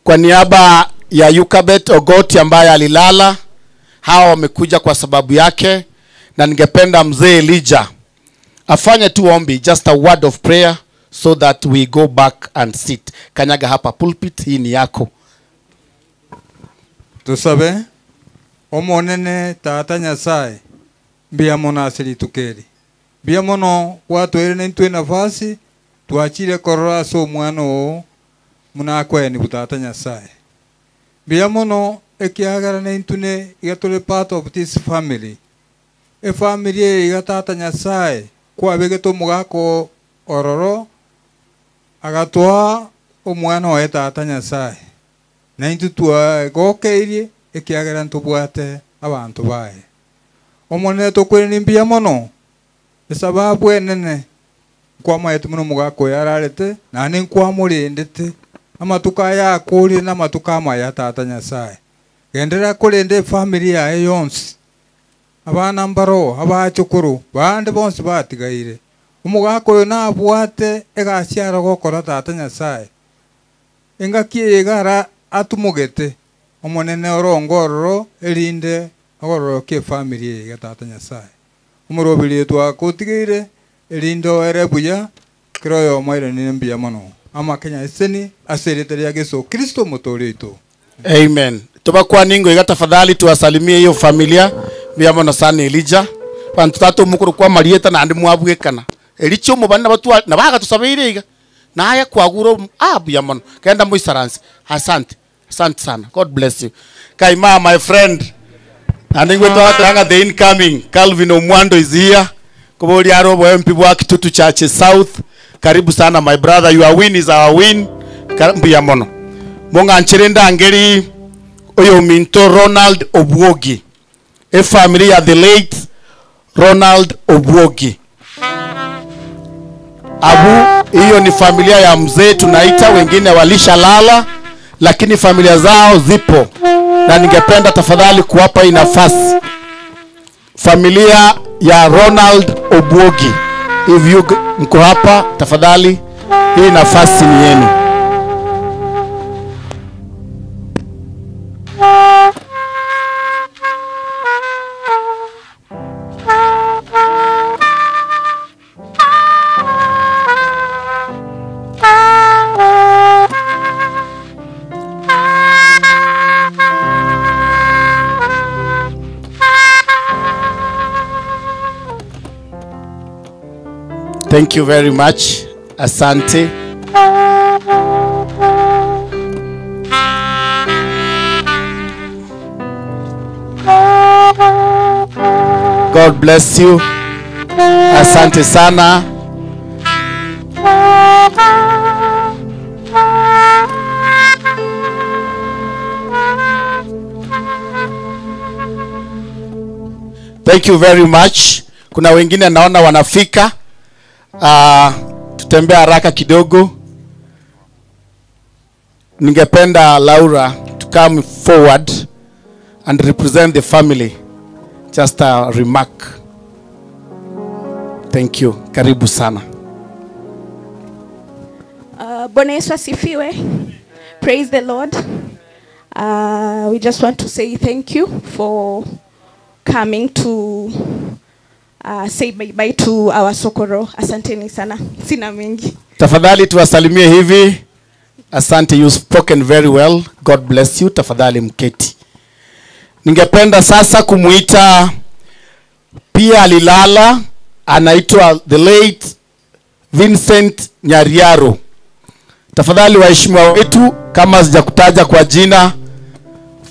kwa niaba ya Yukabet Ogoti ambaye alilala, hawa wamekuja kwa sababu yake, na ningependa mzee Elijah afanye tu ombi, just a word of prayer so that we go back and sit. Kanyaga hapa pulpit, hii ni yako. Tusabe omonene tata nyasaye mbia mono ase rituko eri mbia mono gwatwere naintwe nafasi twachire korora ase omwana oo munakwenibu tata nyasaye mbia mono ekiagera naintwe ne iga tore part of this family efamily eye iga tata nyasaye kwabegete omogaka ororo agatwaa omwana oye tata nyasaye naintwe twagokeirie ekiagera ntobwate abantu baye omonene tokwirani mbuya mono esababu enene nkwamaete mono omogaka oyo ararete naende nkwamorendete amatuko aya akorire na amatuko amaya tata nyasaye genderera korenda efamily yaye yonsi abana mbaro abachukuru bande bonsi batigaire omogaka oyo nabwate egasi aro gokora tata nyasaye engaki eye iga ara atumogete omonene orongo ororo erinde ogororokia efamily eye iga tata nyasaye omorobiri twakotigeire erinde oere buya kero oyo omoiranire mbuya mono amakenya eseni ase erite ria Yesu Kristo omotore oito. Amen. Tobakwaningo iga tafadhali tuwasalimie hiyo familia mbuya mono sana Elijah. Bantu tata omokoro kwa marieta naende mwabwekana. Ericho omobani nabatwa nabagatusabeire iga. Naye kwagura mbuya mono. Kenda moisaranse. Asante. Asante sana. God bless you. Kaima my friend. And ngwe the incoming Calvin Omwando is here. Kobori arobo MP bwa Kitutu Church South. Karibu sana my brother. Your win is our win. Mbuya mono. Mong'anchere ndangeri oyo minto Ronald Obwogi. A family ya the late Ronald Obwogi. Abu, hiyo ni familia ya mzee tunaita, wengine walishalala lakini familia zao zipo, na ningependa tafadhali kuwapa hii nafasi familia ya Ronald Obwogi. If you mko hapa tafadhali, hii nafasi ni yenu. Thank you very much. Asante. God bless you. Asante sana. Thank you very much. Kuna wengine naona wanafika. Tutembea haraka kidogo. Ningependa Laura to come forward and represent the family. Just a remark. Thank you. Karibu sana. Bwana Yesu asifiwe. Praise the Lord. We just want to say thank you for coming to say bye bye to our Sokoro. Asanteni sana. Sina mengi. Tafadhali tuwasalimie hivi. Asante, you spoken very well. God bless you. Tafadhali mketi. Ningependa sasa kumuita pia alilala, anaitwa the late Vincent Nyariaro. Tafadhali waheshimiwa wetu, kama sijakutaja kwa jina,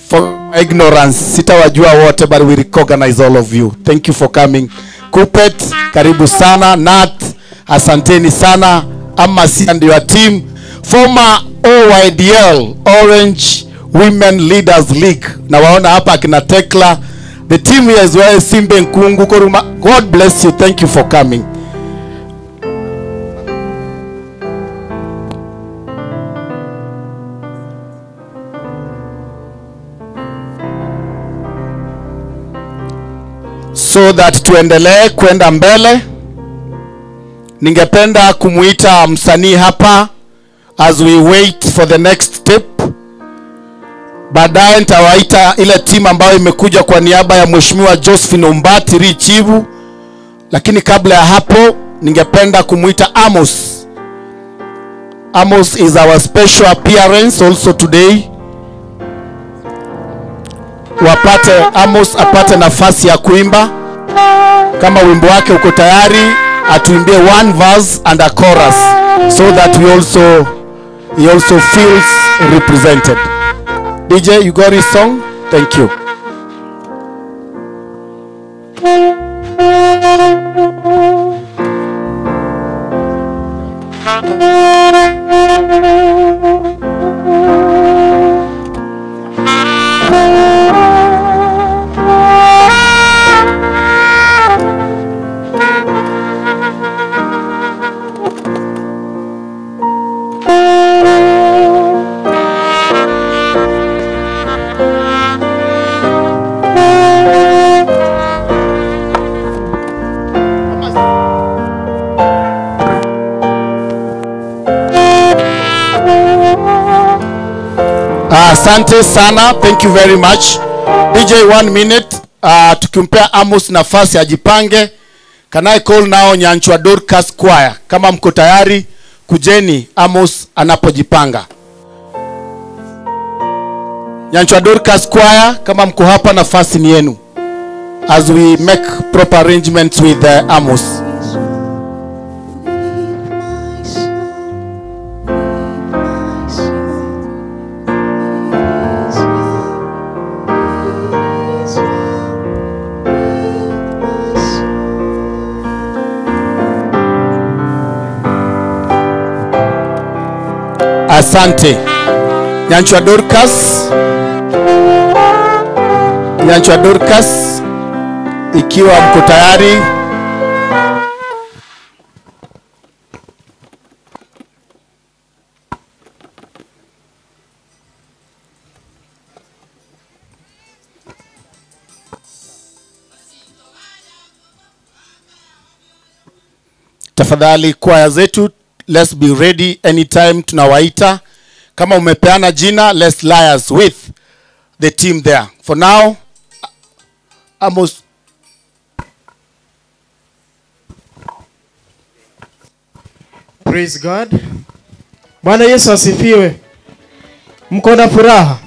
for ignorance, sitawajua wote, but we recognize all of you. Thank you for coming. Kupet, karibu sana. Nat, asanteni sana. Amasi and your team. Former OYDL, Orange Women Leaders League. Na waona hapa akina Tekla. The team here as well, Simbe Nkungu, Koruma. God bless you. Thank you for coming. So that tuendelee kwenda mbele, Ningependa kumuita msanii hapa as we wait for the next step. Baadaye nitawaita ile timu ambayo imekuja kwa niaba ya Mheshimiwa Josephine Ombati Richivu, lakini kabla ya hapo ningependa kumuita Amos. Amos is our special appearance also today. Wapate Amos apate nafasi ya kuimba. Kama wimbo wake uko tayari, atuimbie one verse and a chorus so that we also he also feels represented. DJ, you got his song? Thank you. Asante sana, thank you very much. DJ, one minute. Tukimpea Amos nafasi ajipange. Can I call now Nyanchwa Dorcas Choir? Kama mko tayari, kujeni Amos anapojipanga. Nyanchwa Dorcas Choir, kama mko hapa, nafasi ni yenu as we make proper arrangements with Amos. Asante. Nyanchwa Dorcas. Nyanchwa Dorcas, ikiwa mko tayari. Tafadhali kwaya zetu, let's be ready anytime tunawaita. Kama umepeana jina, let's liaise with the team there. For now, Amos. Praise God. Bwana Yesu asifiwe. Mko na furaha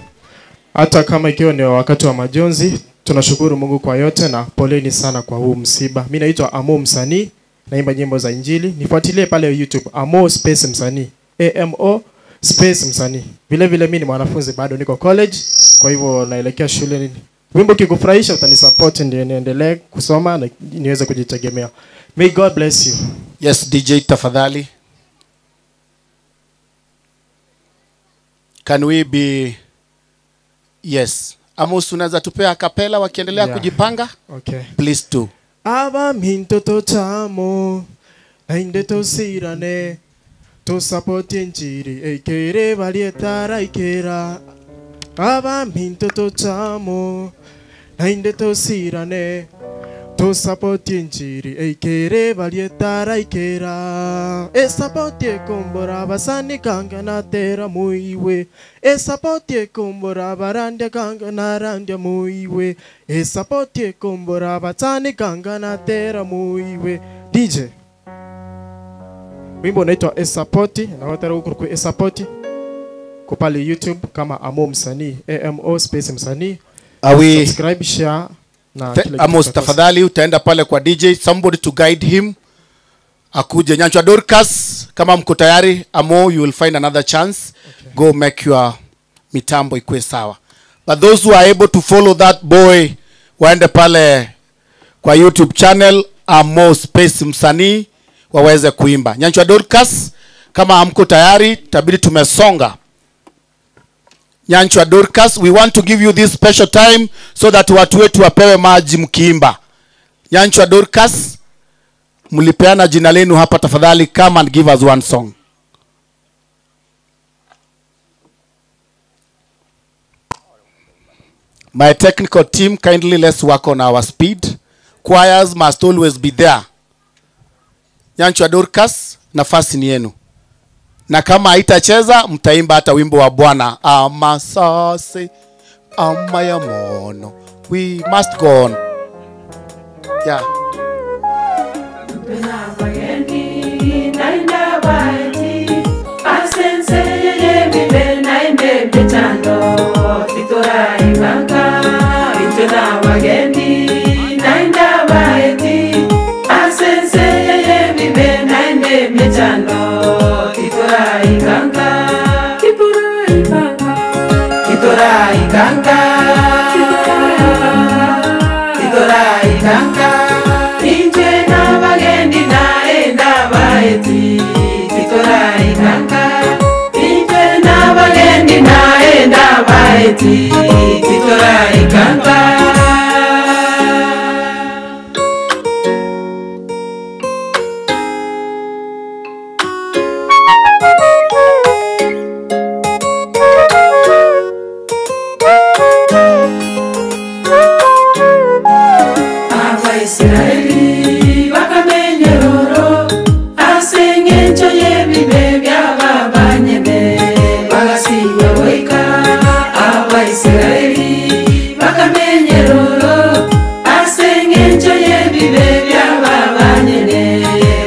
hata kama ikiwa ni wakati wa majonzi. Tunashukuru Mungu kwa yote na poleni sana kwa huu msiba. Mimi naitwa Amo Msanii, naimba nyimbo za Injili. Nifuatilie pale YouTube, Amo Space Msanii, AMO Space Msanii. Vile vile mimi ni mwanafunzi bado niko college, kwa hivyo naelekea shule. Wimbo ukikufurahisha utanisupport ndio niendelee kusoma na niweze kujitegemea. May God bless you. Yes, DJ tafadhali. Can we be. Yes. Amos, unaweza tupea kapela wakiendelea Yeah. kujipanga? Okay. Please do. Aba minto chamo nainde tosirane tosapoti enjiri eikere balietara ikera. Aba minto chamo nainde tosirane tosapoti enjiri eikere balietara ikera. Esapoti ekombora basani kanga natera muiwe. Esapoti ekombora barandya kanga narandya muiwe. Esapoti ekombora batani kanga natera muiwe. DJ, wimbo unaitwa Esapoti na watara huko kwa Esapoti kwa pale YouTube kama Amo Msanii, AMO Space Msanii. Are we Subscribe, share na kila kitu Amos, kitakosa. tafadhali utaenda pale kwa DJ, somebody to guide him akuje. Nyanchwa Dorcas, kama mko tayari, Amo, you will find another chance. Okay. Go make your mitambo ikue sawa. But those who are able to follow that boy, waende pale kwa YouTube channel Amo Space Msanii waweze kuimba. Nyanchwa Dorcas, kama hamko tayari, tabidi tumesonga. Nyanchwa Dorcas, we want to give you this special time so that watu wetu wapewe maji mkiimba. Nyanchwa Dorcas, mlipeana jina lenu hapa tafadhali, come and give us one song. My technical team, kindly let's work on our speed. Choirs must always be there. Nyanchwa Dorcas, nafasi ni yenu, na kama haitacheza mtaimba hata wimbo wa Bwana amasase amayamono. We must go on. Yeah. Abaisraeli bakamenyeroro aseng'encho y'ebibe by'ababanyene bagasinywa goika. Abaisraeli bakamenyeroro aseng'encho y'ebibe by'ababanyene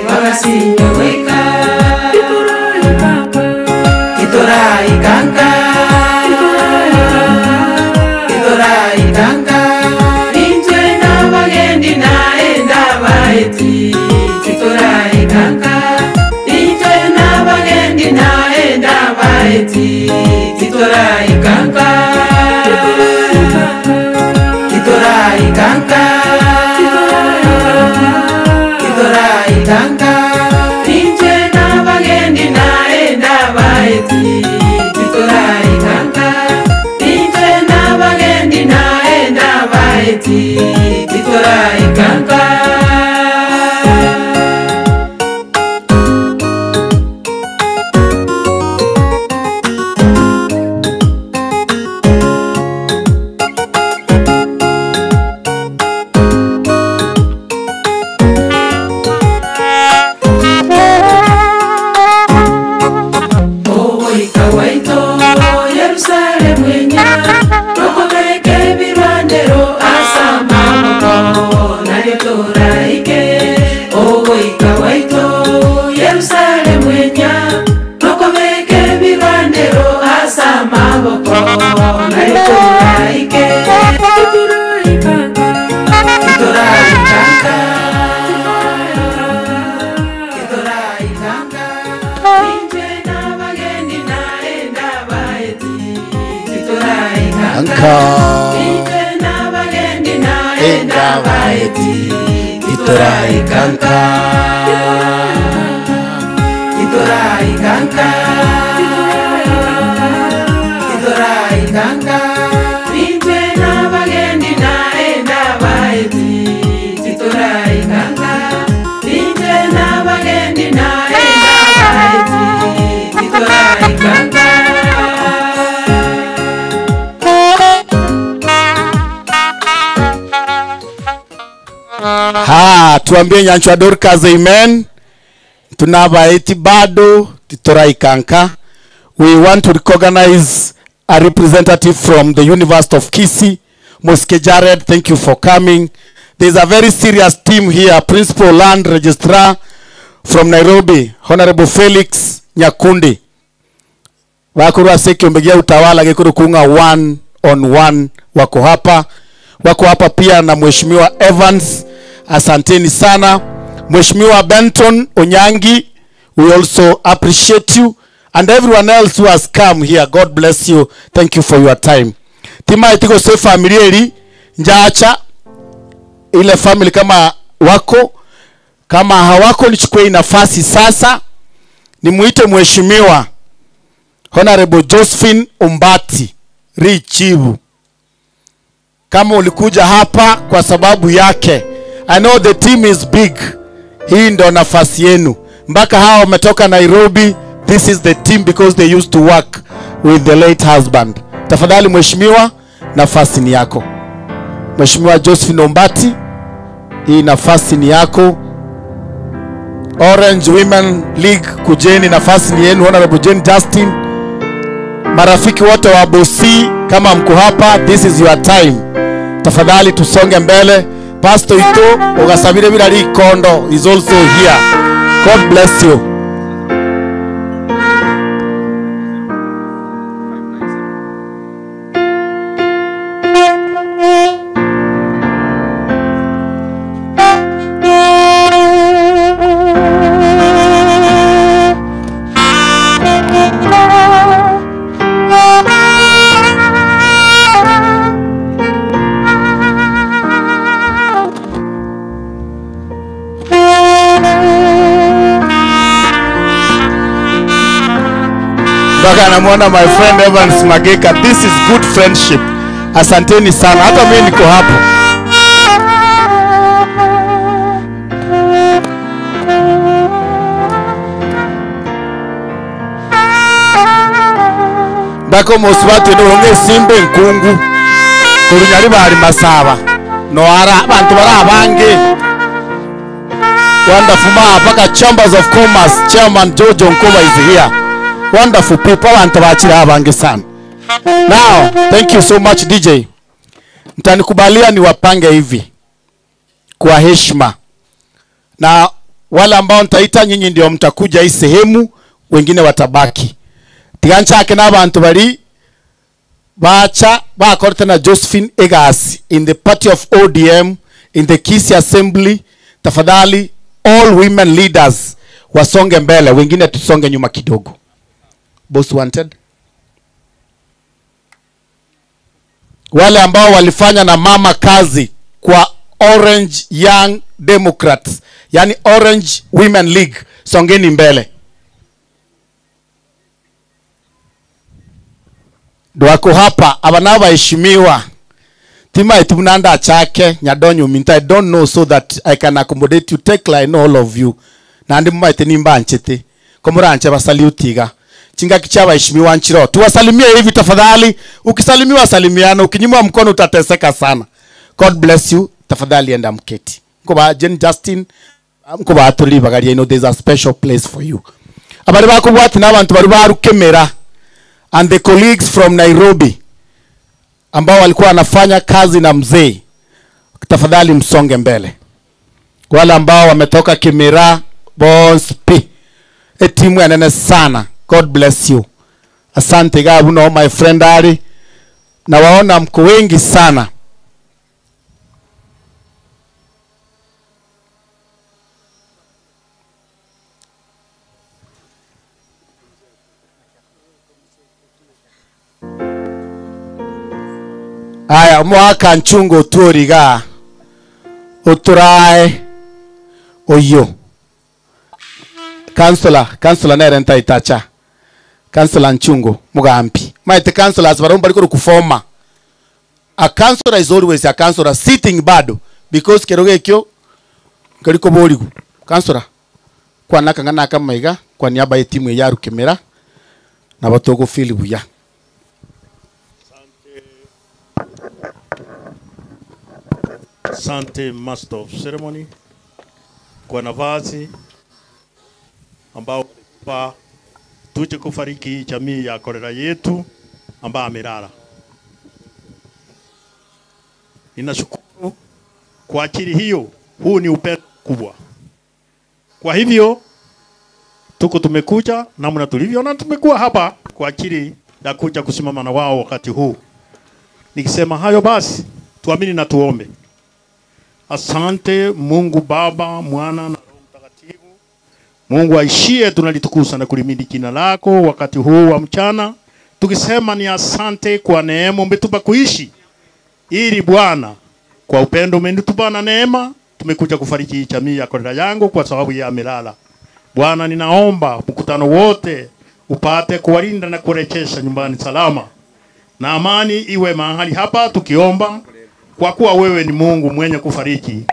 bagasinywa goika. Titoraikanga, titoraikanga, intwe n'abagendi naenda baeti. Titoraikanga, intwe n'abagendi naenda baeti. Titoraikanga, titoraikanga, titoraikanga, intwe n'abagendi naenda baeti. Titoraikanga, intwe n'abagendi naenda baeti. Titoraikanga. Ogoika waito Yerusalemu enya tokobeke ebirwandero asamaboko naryo toraike. Ogoika waito Yerusalemu enya tokobeke ebirwandero asamaboko naryo toraike. Titoraikanga, titoraikanga, intwe n'abagendi naenda baeti. Titoraikanga, Anka. intwe n'abagendi naenda baeti. Titoraikanga, Titoraikanga, titoraikanga, intwe n'abagendi naenda baeti. Titoraikanga, intwe n'abagendi naenda baeti. Titoraikanga. Ha, tuambie Nyanchwa Dorcas amen. Tunabaeti bado titoraikanga. We want to recognize a representative from the University of Kisii, Moske Jared, thank you for coming. There's a very serious team here, Principal Land Registrar from Nairobi, Honorable Felix Nyakundi. Wakorwa sekiombegia utawala gekuru kunga one on one wako hapa. Wako hapa pia na Mheshimiwa Evans, asanteni sana. Mheshimiwa Benton Onyangi, we also appreciate you and everyone else who has come here. God bless you. Thank you for your time. Tima itiko se familia eri njacha ile family kama wako kama hawako, nichukue nafasi sasa nimuite Mheshimiwa Honorable Josephine Ombati Richibu. Kama ulikuja hapa kwa sababu yake, I know the team is big. Hii ndo nafasi yenu. Mpaka hawa wametoka Nairobi, this is the team because they used to work with the late husband. Tafadhali mheshimiwa, nafasi ni yako. Mheshimiwa Josephine Ombati, hii nafasi ni yako. Orange Women League, kujeni, nafasi ni yenu. Honorable Jane Justin, marafiki wote wa Bosi, kama mko hapa, this is your time. Tafadhali tusonge mbele. Pastor Ito Ogasabire Birari Kondo is also here. God bless you. Mpaka anamwona my friend Evans Mageka. This is good friendship. Asanteni sana, hata mimi niko hapo. Ndako mosubati nonge simbe nkungu kurunyari bari masaba noara abantu bari abange. Wonderful ma paka Chambers of Commerce Chairman Jojo Nkoba is here. Wonderful people, abantu bakira abange sana. Now, thank you so much DJ. Mtanikubalia niwapange hivi kwa heshima. Na wale ambao nitaita nyinyi ndio mtakuja hii sehemu, wengine watabaki. Tiganchake n'abantu bari bacha bakorete na Josephine Egasi in the party of ODM in the Kisii Assembly. Tafadhali all women leaders wasonge mbele, wengine tusonge nyuma kidogo. Boss wanted. Wale ambao walifanya na mama kazi kwa Orange Young Democrats, yani Orange Women League, songeni mbele. Wako hapa aba waheshimiwa tima itunanda chake nyadonyo minta. I don't know so that I can accommodate you. Take line all of you. Na ndi mumaite nimba nchete komuranche basalutiga chinga kicha waheshimiwa nchiro. Tuwasalimie hivi tafadhali. Ukisalimiwa salimiana, ukinyimwa mkono utateseka sana. God bless you. Tafadhali enda mketi. Mkoba Jane Justin, mkoba atuli bagaria, you know there's a special place for you. Abari bakubwati n'abantu bari barukemera and the colleagues from Nairobi ambao walikuwa wanafanya kazi na mzee, tafadhali msonge mbele. Wale ambao wametoka Kimera, Bonspi, timu ya nene sana. God bless you. Asante gabu no my friend Ali. Na waona mko wengi sana. Aya, mwaka nchungo tuoriga uturae oyo. Councilor nerenta itacha. Councilor Nchungo Mugambi. Maite councilors baromba liko kufoma. A councilor is always a councilor sitting bado because keroge ekyo kaliko boligu. Councilor kwa nakangana kama iga kwa niaba ya timu ya Rukemera na batogo feel buya. Asante Master of Ceremony kwa nafasi ambao pa tuje kufariki jamii ya Kolera yetu ambayo amelala. Ninashukuru kwa ajili hiyo, huu ni upendo kubwa. Kwa hivyo tuko tumekuja namna tulivyo na tumekuwa hapa kwa ajili ya kuja kusimama na wao wakati huu. Nikisema hayo basi tuamini na tuombe. Asante Mungu Baba, Mwana na Roho Mtakatifu. Mungu aishie, tunalitukuza na kulimidi jina lako wakati huu wa mchana, tukisema ni asante kwa neema umetupa kuishi, ili Bwana kwa upendo umetupa na neema tumekuja kufariji jamii ya Kolera yangu kwa sababu ya amelala. Bwana, ninaomba mkutano wote upate kuwalinda na kurejesha nyumbani salama, na amani iwe mahali hapa, tukiomba kwa kuwa wewe ni Mungu mwenye kufariji.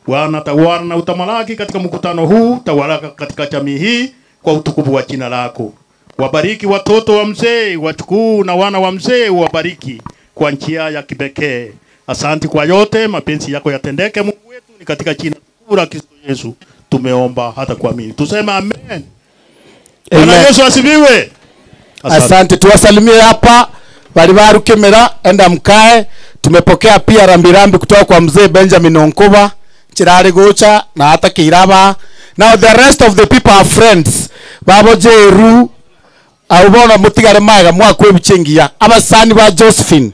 Bwana, tawala na utamalaki katika mkutano huu, tawala katika jamii hii kwa utukufu wa jina lako. Wabariki watoto wa mzee, wachukuu na wana wa mzee, wabariki kwa njia ya kipekee. Asante kwa yote, mapenzi yako yatendeke Mungu wetu, ni katika jina la Kristo Yesu Tumeomba hata kuamini, tuseme amen. Bwana Amen. Yesu asifiwe. Asante, tuwasalimie hapa Balibaru Kemera, enda mkae. Tumepokea pia rambirambi kutoka kwa mzee Benjamin Onkuba Chirari Gocha na hata Kiraba. Now the rest of the people are friends. Babo Jeru aubona mutigare maga mwakwe bichengia abasani ba Josephine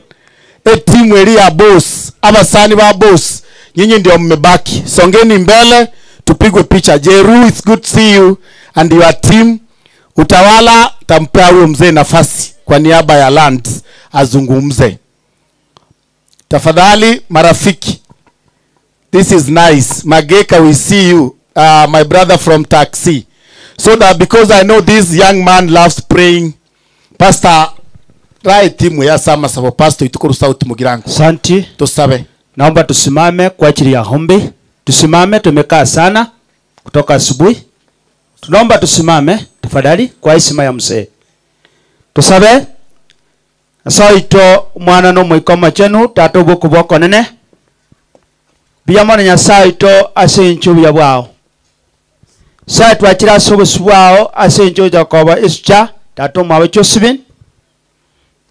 etimu eri ya boss abasani ba boss nyinyi ndio mmebaki songeni mbele tupigwe picha Jeru it's good to see you and your team utawala tampea huyo mzee nafasi kwa niaba ya land azungumze tafadhali marafiki this is nice mageka we see you uh, my brother from taxi so that because i know this young man loves praying pastor rae timu ya sama sabo pastor itukuru sauti mugirango Asante. Tusabe. Naomba tusimame kwa ajili ya ombi. Tusimame, tumekaa sana kutoka asubuhi. Tunaomba tusimame tafadhali kwa heshima ya mzee. Tusabe. Nyasaye mwana no mwikoma chenu tata obuku bwokonene biyamona nyasaye ito ase encho buya bwao saye twakira ase obosi bwao ase encho jakoba esucha tata omwabe Josephine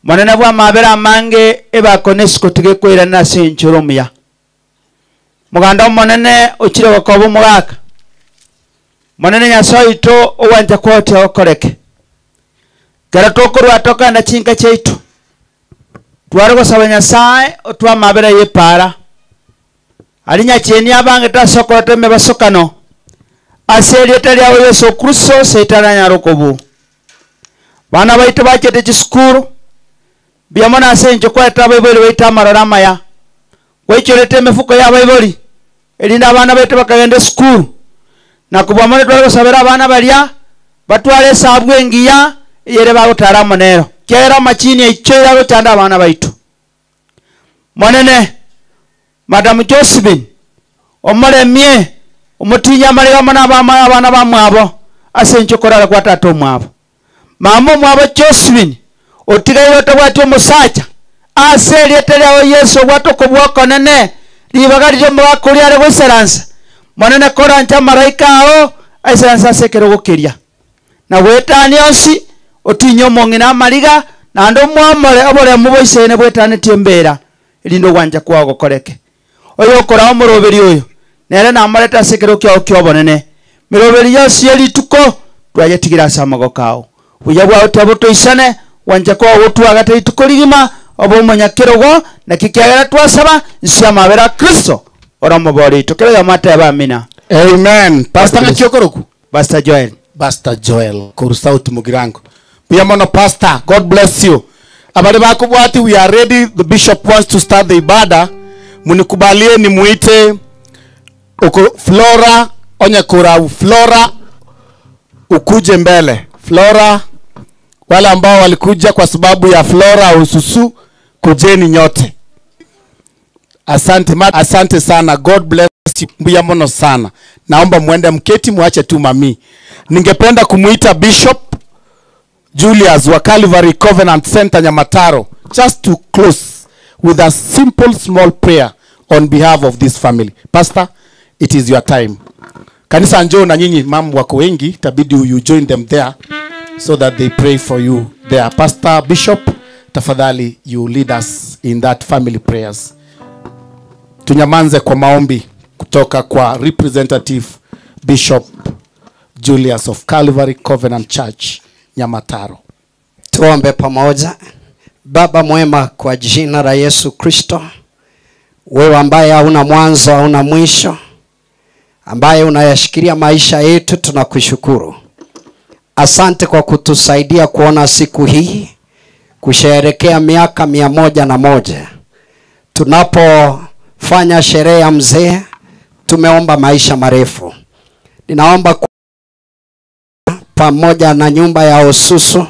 monene bwa mabere amange ebakona esiko tigekwirana ase enchoro omuya muganda omonene ochire gokoba omogaka monene nyasaye oito owancha kwotia okoreke kero tokorwa tokanda chinka chiaitu tware gosaba nyasaye otwa mabere yepara ari nyachieni abange tasokorete emebasokano ase erieta riago yesu kristo seitana okobu bana baitu bachete chisukuru biamona ase encho kwareta abaibori baito amarora amaya gwaichorete emifuko ya abaibori erinde abana baitu bakagenda esukuru na kubwamone tware gosabera abana baria batware esabu engiya eyere bagotara amonero kiagera amachini aicho agochanda abana baitu monene madamu Josephine omoremie omotinya amarega amo na abama- abana bamwabo ase encho korara kwa tata omwabo mama omwabo Josephine otigaire otabwati omosacha ase erieta riago yesu obwate okobwokonene ribaga riria omogaka oria are goisaransa monene korancha amaraika ao aisaransa ase ekero gokeria na gwetania onsi otinye omong'ina amariga naende omwamore oboremu boisaine bwetanetie embera erinde ogwancha kwao gokoreke oyo okora omoroberi oyo nere namorete ase ekero kiao kia obonene miroberi yonsi ya rituko twayetigira ase amagoko ao buya bwao tiabotoisane gwancha kwao gotwagate rituko rigima oba omonyakerogo naki kiagera twasaba nsi amabera a kristo ora omobori oito kero yamateba amina amen pastor ng'aki pastor joel pastor joel koru sauti mugirango buya pastor god bless you abari bakubwati we are ready the bishop wants to start the ibada munikubalie nimuite uko flora onyekura flora ukuje mbele flora wale ambao walikuja kwa sababu ya flora ususu kujeni nyote asante ma asante sana god bless you mbuya mono sana naomba mwende mketi mwache tu mami ningependa kumuita bishop julius wa calvary covenant center nyamataro just to close with a simple small prayer on behalf of this family pastor it is your time kanisa njoo na nyinyi mam wako wengi itabidi you join them there so that they pray for you there pastor bishop tafadhali you lead us in that family prayers tunyamanze kwa maombi kutoka kwa representative bishop julius of calvary covenant church nyamataro Tuombe pamoja. Baba mwema, kwa jina la Yesu Kristo, wewe ambaye hauna mwanzo hauna mwisho, ambaye unayashikilia maisha yetu, tunakushukuru. Asante kwa kutusaidia kuona siku hii, kusherehekea miaka 101. Tunapofanya sherehe ya mzee, tumeomba maisha marefu. Ninaomba pamoja na nyumba ya Osusu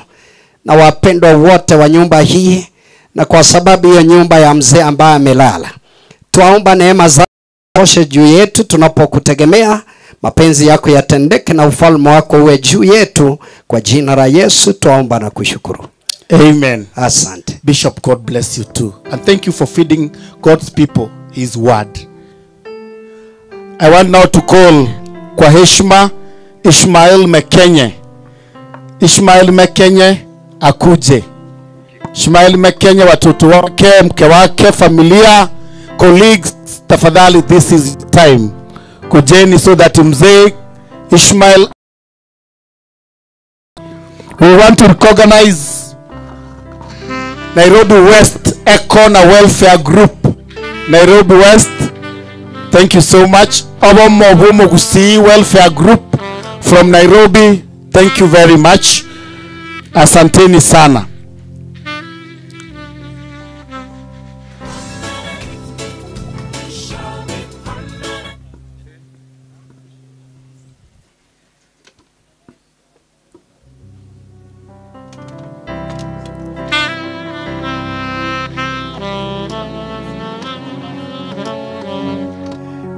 na wapendwa wote wa nyumba hii, na kwa sababu hiyo nyumba ya mzee ambaye amelala, twaomba neema zako toshe juu yetu tunapokutegemea, mapenzi yako yatendeke na ufalme wako uwe juu yetu. Kwa jina la Yesu twaomba na kushukuru. Amen. Asante. Bishop, God bless you too. And thank you for feeding God's people his word. I want now to call kwa heshima Ishmael Mekenye. Ishmael Mekenye akuje. Ishmael Mekenye, watoto wake, mke wake, familia, colleagues, tafadhali, this is time. Kujeni so that mzee Ishmael. We want to recognize Nairobi West Econa Welfare Group. Nairobi West, thank you so much. Obomo Obomo Gusii Welfare Group from Nairobi, thank you very much. Asanteni sana.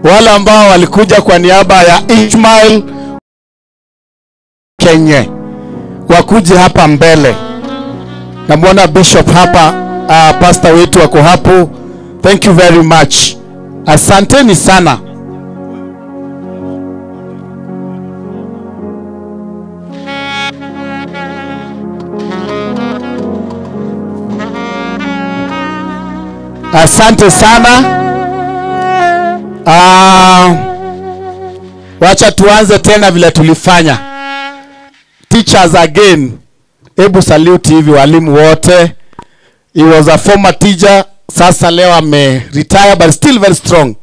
Wale ambao walikuja kwa niaba ya Ishmael Kenye wakuje hapa mbele. Namwona Bishop hapa, pastor wetu wako hapo. Thank you very much. Asanteni sana. Asante sana. Wacha tuanze tena vile tulifanya. Teachers again. Hebu salute hivi walimu wote. He was a former teacher. Sasa leo ame retire but still very strong.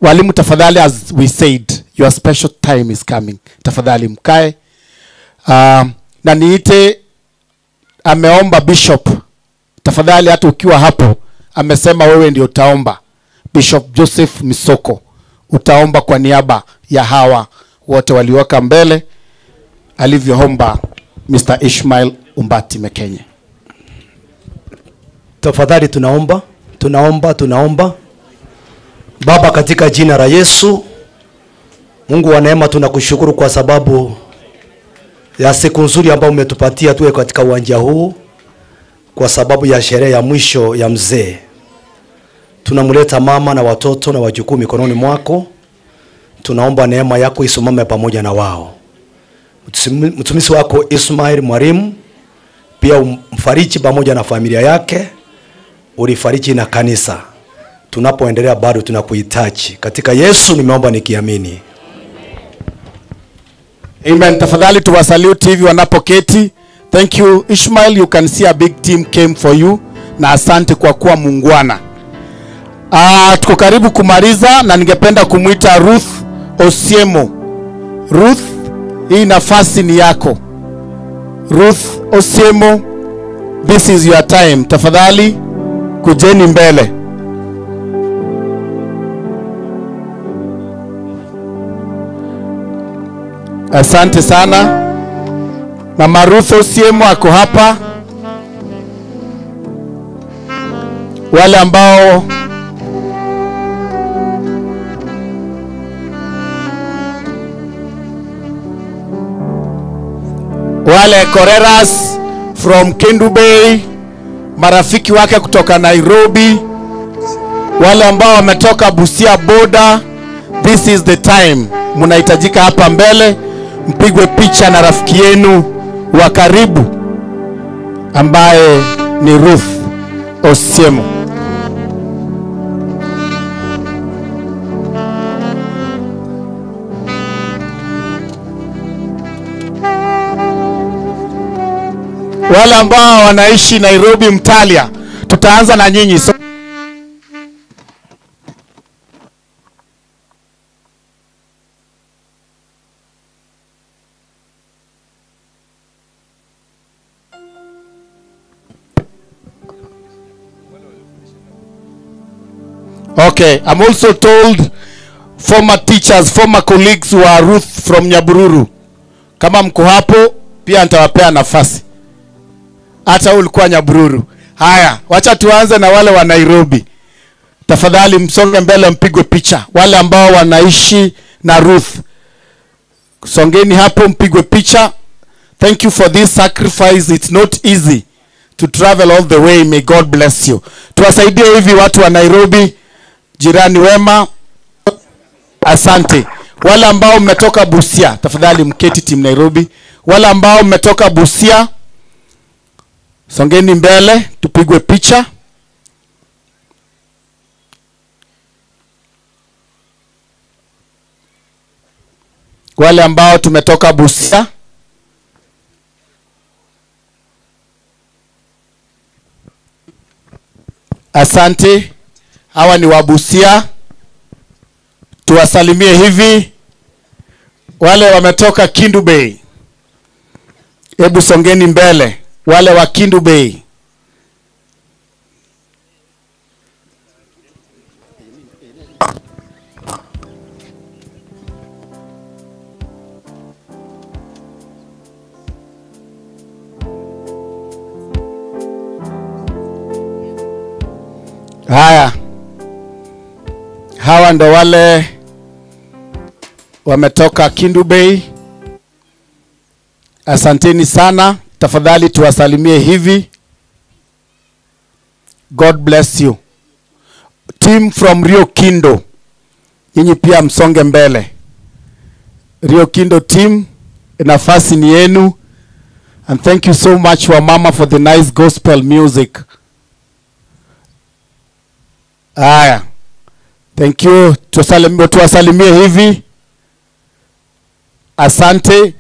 Walimu tafadhali, as we said, your special time is coming. Tafadhali mkae. Na niite, ameomba bishop. Tafadhali hata ukiwa hapo, amesema wewe ndio utaomba. Bishop Joseph Misoko, utaomba kwa niaba ya hawa wote walioka mbele, alivyoomba Mr. Ishmael Umbati Mekenye. Tafadhali tunaomba, tunaomba, tunaomba. Baba, katika jina la Yesu, Mungu wa neema, tunakushukuru kwa sababu ya siku nzuri ambayo umetupatia tuwe katika uwanja huu kwa sababu ya sherehe ya mwisho ya mzee. Tunamleta mama na watoto na wajukuu mikononi mwako. Tunaomba neema yako isimame pamoja na wao. Mtumishi wako Ismail Mwalimu pia umfariji pamoja na familia yake, ulifariji na kanisa. Tunapoendelea bado tunakuhitaji. Katika Yesu nimeomba nikiamini. Amen. Tafadhali tuwasalute hivi wanapoketi. Thank you Ishmael, you can see a big team came for you, na asante kwa kuwa muungwana. Tuko karibu kumaliza na ningependa kumuita Ruth Osiemo. Ruth, hii nafasi ni yako. Ruth Osiemo, this is your time. Tafadhali kujeni mbele. Asante sana. Mama Ruth Osiemo ako hapa. Wale ambao wale Koreras from Kendu Bay, marafiki wake kutoka Nairobi, wale ambao wametoka Busia border, this is the time. Mnahitajika hapa mbele, mpigwe picha na rafiki yenu wa karibu ambaye ni Ruth Osiemo. Wale ambao wanaishi Nairobi Mtalia, tutaanza na nyinyi. So Okay, I'm also told former teachers, former colleagues who are Ruth from Nyabururu. Kama mko hapo pia nitawapea nafasi. Hata ulikuwa Nyabururu. Haya, wacha tuanze na wale wa Nairobi. Tafadhali msonge mbele mpigwe picha. Wale ambao wanaishi na Ruth, songeni hapo mpigwe picha. Thank you for this sacrifice. It's not easy to travel all the way. May God bless you. Tuwasaidie hivi watu wa Nairobi, jirani wema. Asante. Wale ambao mmetoka Busia, tafadhali mketi team Nairobi. Wale ambao mmetoka Busia, songeni mbele tupigwe picha. Wale ambao tumetoka Busia, asante. Hawa ni wa Busia, tuwasalimie hivi. Wale wametoka Kindu Bay, hebu songeni mbele. Wale wa Kindu Bay, haya, hawa ndo wale wametoka Kindu Bay. Asanteni sana, tafadhali tuwasalimie hivi. God bless you. Team from Rio Kindo, nyinyi pia msonge mbele. Rio Kindo team, nafasi ni yenu. And thank you so much wamama for the nice gospel music. Haya, thank you. Tuwasalimie, tuwasalimie hivi. Asante.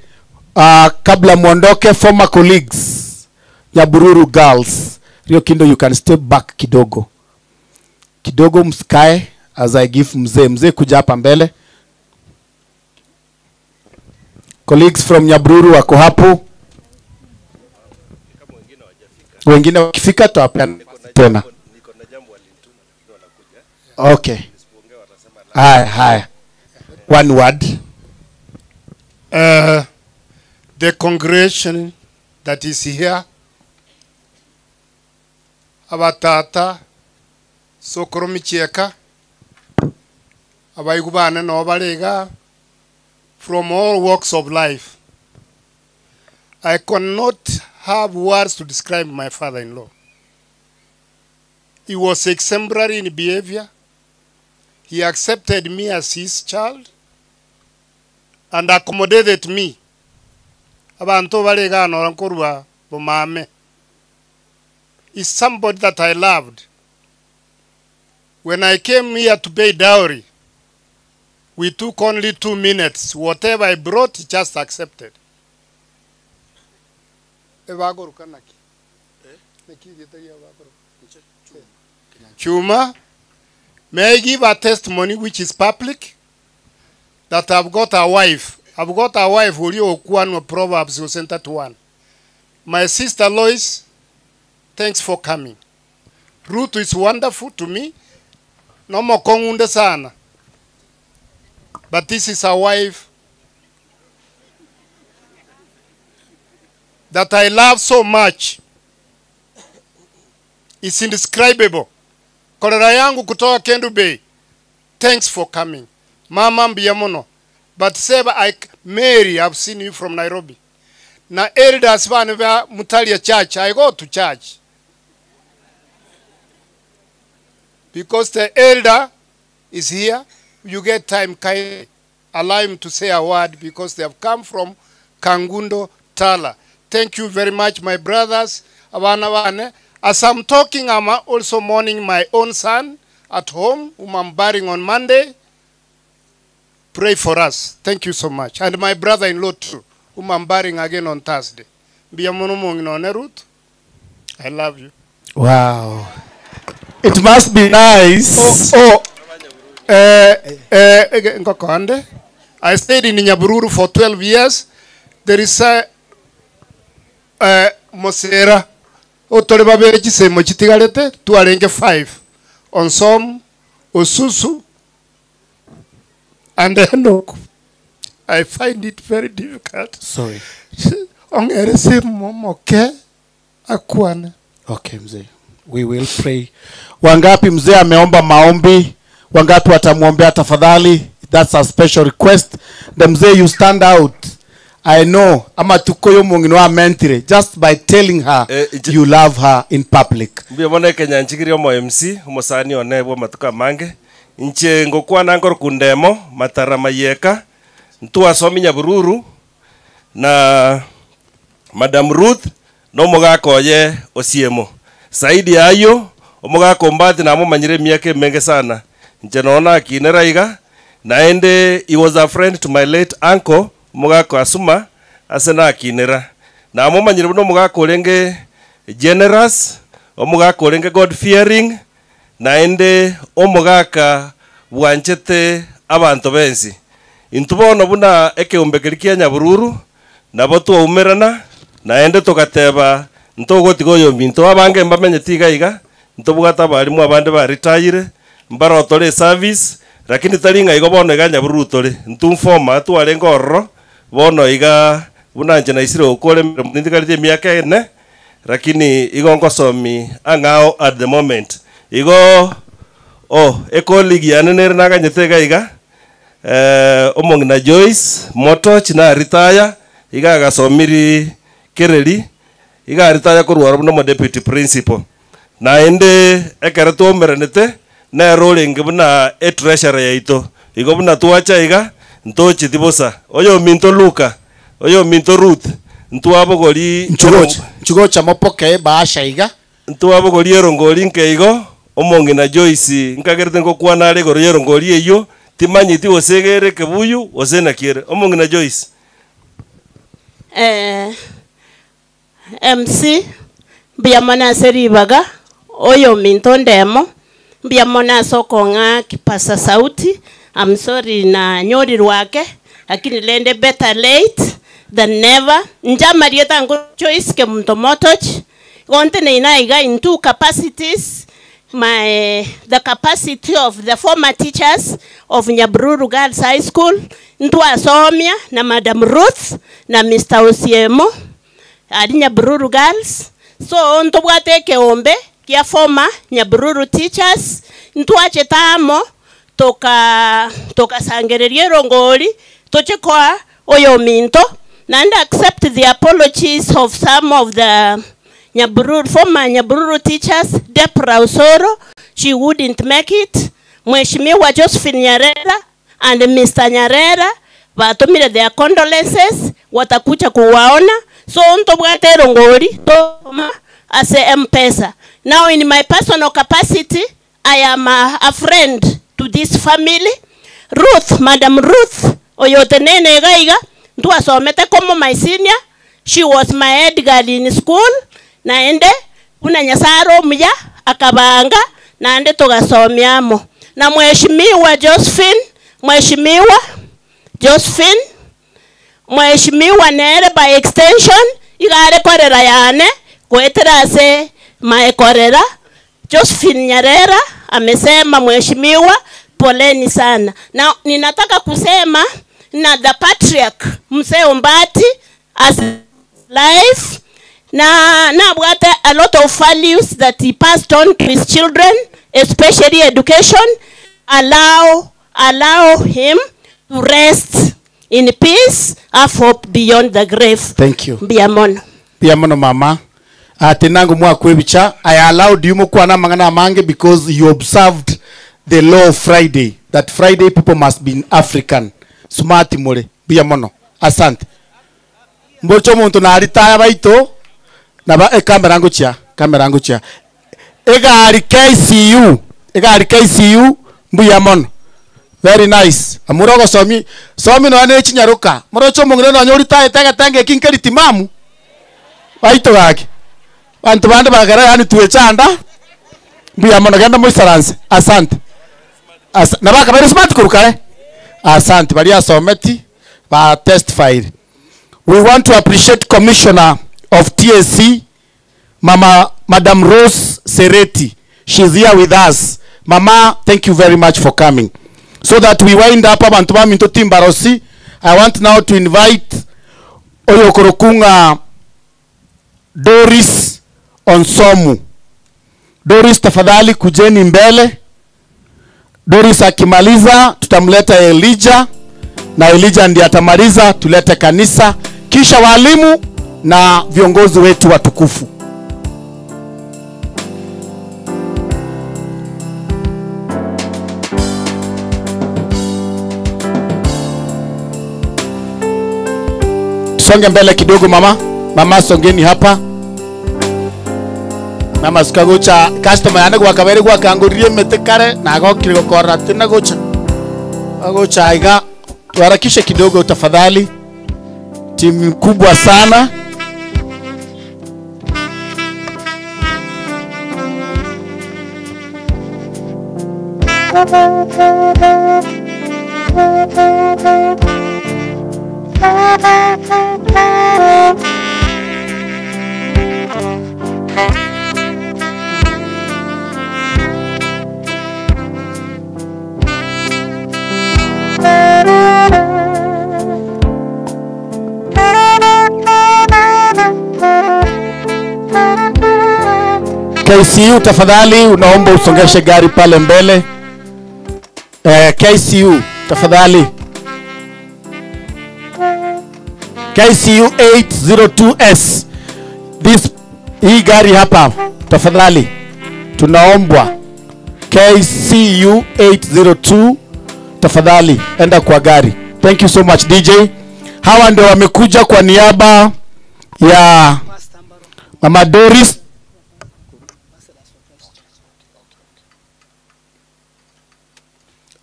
Kabla muondoke, former colleagues Nyabururu girls, Rio Kindo, you can step back kidogo kidogo, msikae as I give mzee mzee kuja hapa mbele. Colleagues from Nyabururu wako hapo, wengine wakifika tutawapea tena. Okay, haya haya, one word. The congregation that is here, abatata sokoro michieka abaigu bane no barega from all walks of life. I cannot have words to describe my father-in-law. He was exemplary in behavior. He accepted me as his child and accommodated me. Abantu barega no nkorwa bomame. Is somebody that I loved. When I came here to pay dowry, we took only 2 minutes. Whatever I brought, he just accepted. Chuma, may I give a testimony which is public that I've got a wife. I've got a wife who you Proverbs was sent to one. My sister Lois, thanks for coming. Ruth is wonderful to me. No more kongunde sana. But this is a wife that I love so much. It's indescribable. Kolera yangu kutoka Kendu Bay. Thanks for coming. Mama mbiya mono. But Seba, I, Mary, I've seen you from Nairobi. Na elders bane ba Mutalia Church, I go to church. Because the elder is here, you get time, kindly allow him to say a word because they have come from Kangundo, Tala. Thank you very much, my brothers. Abana bane. As I'm talking, I'm also mourning my own son at home, whom I'm burying on Monday. Pray for us. Thank you so much. And my brother-in-law too, whom I'm burying again on Thursday. Ruth. I love you. Wow. It must be nice. Oh, oh. I stayed in Nyabururu for 12 years. There is a Mosera. Otore babere chisemo chitigarete tuarenge 5. Onsom, Osusu, and Enoch. I find it very difficult. Sorry. Ongere momoke akwane. Okay, mzee. We will pray. Wangapi mzee ameomba maombi? Wangapi watamwombea tafadhali? That's a special request. The mzee, you stand out. I know. Ama tukoyo mungino wa mentire. Just by telling her you love her in public. Mbia bona Kenya nchigiri omo MC omosani one bwa matuka mange inche ngokwana ngoro kundemo matara mayeka Ntwasomi Nyabururu na Madam Ruth na omogaka oye Osiemo. Zaidi ya ayio, omogaka Ombati namomanyire emiaka emenge sana, inche nonya nakinera iga, naende he was a friend to my late uncle, omogaka Asuma, ase nakinera. Namomanyire buna omogaka orenge generous, omogaka orenge God fearing, naende omogaka bwanchete abanto bensi. Intwe bono buna ekeombe keria kia Nyabururu, nabo twaumerana, naende togateba ntogotiga oyominto. Abange mbamenyeti iga iga, ntobwate abalimu abande ba retire, mbaro tore eservice, lakini tari ng'a igo bono iga Nyabururu tore. Intwe mformer twarenge ororo, bono iga buna inche naisire gokora emeremo nintigareti emiaka ene, Lakini igo ngosomi ang'ao at the moment. Igo oh ecolleague yane nere naganyete iga iga eh, omong'ina Joyce Motoch naritaya iga agasomiri Kereri iga aritaya korwa oro buna omodeputy principal. Naende ekero twaumeranete nere orenge buna etreasurer yaito. Igo buna twacha iga ntocheti bosa. Oyominto Luka, oyominto Ruth, ntwabogori Nchugocha, nchugocha mopoke ebahasha iga. Ntwabogori erongori nke igo, omong'ina Joyce nkagerete ngokwana are igoro y'erongori eyio, timanyeti gose iga ere ekebuyu gose naki ere. Omong'ina Joyce. Eh, MC, mbuya mono ase ribaga, oyominto ndemo, mbuya mono ase okong'a kipasa sauti, I'm sorry nanyorirwe ake, lakini rende better late than never. Inche amarieta nko Joyce Kemunto Motoch, igo nteneine aiga in two capacities, my the capacity of the former teachers of Nyabururu Girls High School, ntwasomia na Madam Ruth na Mister Osiemo aria Nyabururu Girls, so ntobwate ekeombe kia former Nyabururu teachers, ntwachete amo toka tokasangereria erongori toche koa oyominto, naende accept the apologies of some of the Nyabururu, former Nyabururu teachers, Deborah Osoro, she wouldn't make it, Mheshimiwa Josephine Nyarera and Mister Nyarera batomire their condolences, watakuja kuwaona, so ntobwate erongori toma ase M-Pesa. Now in my personal capacity, I am a, a friend to this family. Ruth, Madam Ruth, oyotenene iga iga, ntwasomete komo my senior, she was my head girl in school, naende buna Nyasaye are omuya akabanga naende togasomia amo. Na Mheshimiwa Josephine, Mheshimiwa Josephine, Mheshimiwa nere by extension iga are korera yane goetera ase my korera. Josephine Nyarera amesema mheshimiwa poleni sana. Na ninataka kusema na the patriarch Mzee Ombati as life na nabwate a lot of values that he passed on to his children, especially education. Allow, allow him to rest in peace, have hope beyond the grave. Thank you. Mbuya mono. Mbuya mono mama. Ati nangu mwakwebicha, I allowed you mukwana mang'ana amange because you observed the law of Friday, that Friday people must be in African. Smart more. Mbuya mono. Asante. Mbocho omonto naritaya baito naba ekamera ngochia, kamera ngochia. Egari KCU, egari KCU mbuya mono. Very nice. Amuro gosomi, somi no ane chinyaruka. Morocho omong'ina nonye oritaete agatanga eki nkeri timamu. Baito gaki. Banto bande bagera yani twechanda. Mbuya mono genda moisaranse. Asante. As, nabaka bari smart kurukare. Asante bari asometi ba testified. We want to appreciate Commissioner of TSC, Mama Madam Rose Sereti. She's here with us. Mama, thank you very much for coming. So that we wind up abantu baminto Timbarosi, I want now to invite Oyokorokunga Doris Onsomu. Doris, tafadhali kujeni mbele. Doris akimaliza tutamleta Elijah, na Elijah ndiye atamaliza, tulete kanisa, kisha walimu na viongozi wetu watukufu. Songe mbele kidogo mama. Mama songeni hapa. Mama suka gocha customer yane gwakabere gwakangoririe emete kare nagokire gokora tena gocha. Agocha iga tuharakishe kidogo tafadhali. Timu kubwa sana. KCU tafadhali, unaomba usongeshe gari pale mbele. KCU tafadhali. KCU 802S. This hii gari hapa tafadhali, tunaombwa KCU 802 tafadhali, enda kwa gari. Thank you so much DJ. Hawa ndio wamekuja kwa niaba ya Mama Doris.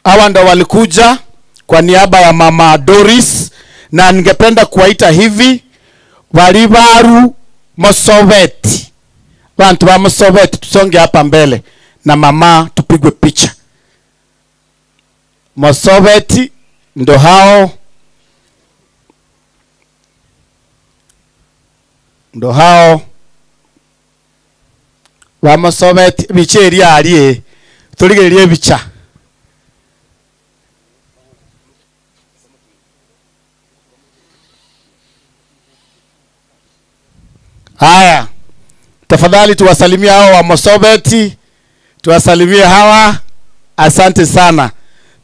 Hawa ndo walikuja kwa niaba ya Mama Doris, na ningependa kuwaita hivi walivaru Mosobeti, bantu ba Mosobeti, tusonge hapa mbele na mama tupigwe picha. Mosobeti ndo hao, ndo hao ba Mosobeti. Bicha eri arie turigererie bicha. Haya, tafadhali tuwasalimie hao wa Mosobeti, tuwasalimie hawa. Asante sana,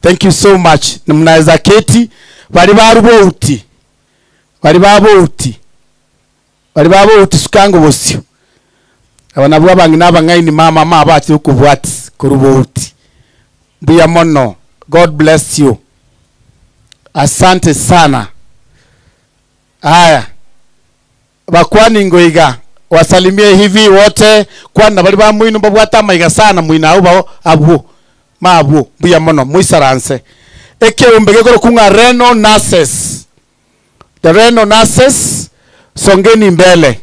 thank you so much. Mnaweza keti. Bali barubouti, bali babouti, bali babouti sukango bosio abana bwa bangi nabang'aini mama ma bachi ukubwati kurubouti. Mbuya mono, God bless you, asante sana. Haya, bakwani ngoiga wasalimie hivi wote kwana bali ba mwino babwata maiga sana mwina abo bao abwo mabwo. Mbuya mono muisaranse ekeumbe gekoro kunga Reno Nurses, the Reno Nurses, songeni mbele.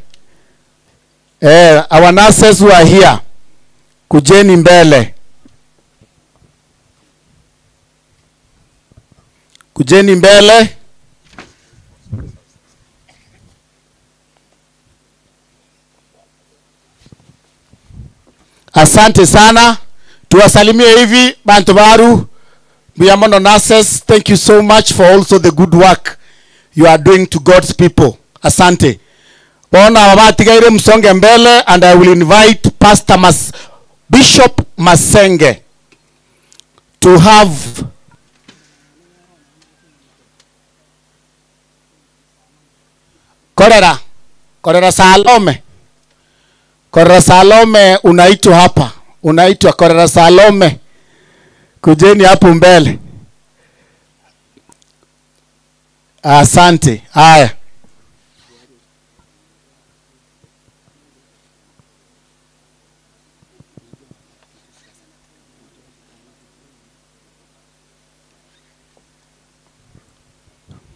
Our nurses who are here, kujeni mbele, kujeni mbele. Asante sana, tuwasalimie hivi bantu baru. Mbuya mono nurses, thank you so much for also the good work you are doing to God's people. Asante. Bona wabatigaire msonge mbele, and I will invite Pastor Bishop Masenge to have Korera, Korera Salome. Korera Salome unaitwa hapa. Unaitwa Korera Salome. Kujeni hapo mbele. Asante. Haya.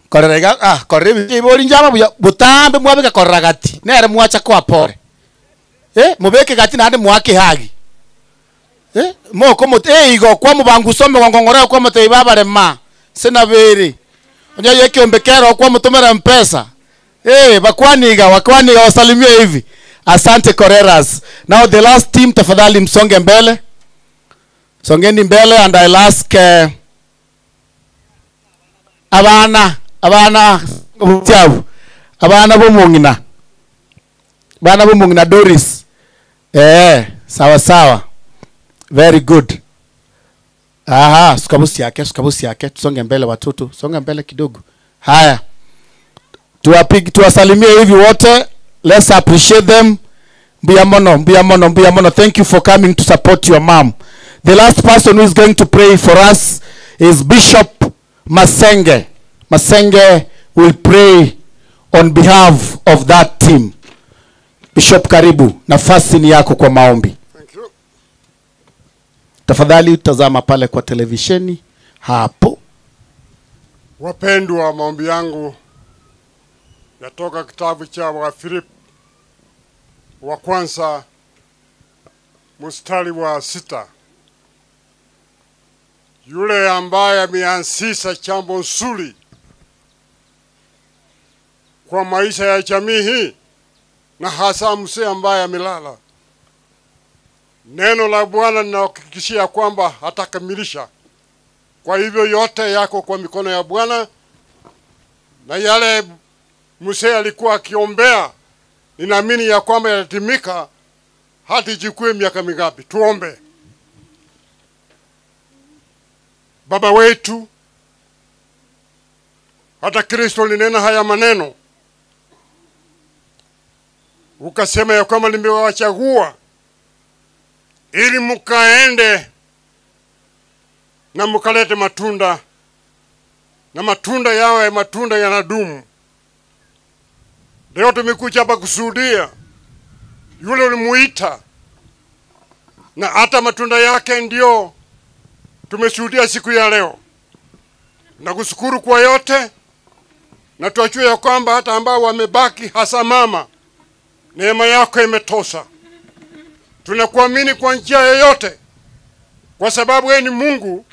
Korera iga, korera ibori njama buya butambe mwabeka korera gati. Nere mwacha kwa pore. Mubeke gati nande mwake hagi. Moko mut igo kwa mubangu some ngongoreo kwa mutei babare ma. Sina bere. Onye yeke ombekero kwa mutumira mpesa. Bakwaniga, wakwaniga wasalimie hivi. Asante Koreras. Now the last team, tafadhali msonge mbele. Songeni mbele and I'll ask abana, abana butiabu. Abana bomungina. Bana bomungina Doris. Sawa sawa. Very good. Aha, sukabusi yake, sukabusi yake. Tusonge mbele watoto, songa mbele kidogo. Haya. Tuwapige, tuwasalimie hivi wote. Let's appreciate them. Mbuya mono, mbuya mono, mbuya mono. Thank you for coming to support your mom. The last person who is going to pray for us is Bishop Masenge. Masenge will pray On behalf of that team, Bishop, karibu, nafasi ni yako kwa maombi. Tafadhali tazama pale kwa televisheni hapo. Wapendwa, maombi yangu yatoka kitabu cha Wafilipi wa kwanza mstari wa 6. Yule ambaye ameanzisha jambo nzuri kwa maisha ya jamii hii na hasa mzee ambaye amelala, neno la Bwana linahakikishia kwamba atakamilisha. Kwa hivyo yote yako kwa mikono ya Bwana, na yale mzee alikuwa akiombea, ninaamini ya kwamba yatatimika, hata ichukue miaka mingapi. Tuombe. Baba wetu, hata Kristo alinena haya maneno, ukasema ya kwamba nimewachagua ili mkaende na mkalete matunda, na matunda yawe matunda yanadumu. Leo tumekuja hapa kushuhudia yule ulimuita, na hata matunda yake ndio tumeshuhudia siku ya leo. Nakushukuru kwa yote, na tuachue ya kwamba hata ambao wamebaki, hasa mama, neema yako imetosha. Tunakuamini kwa njia yoyote, kwa sababu wewe ni Mungu,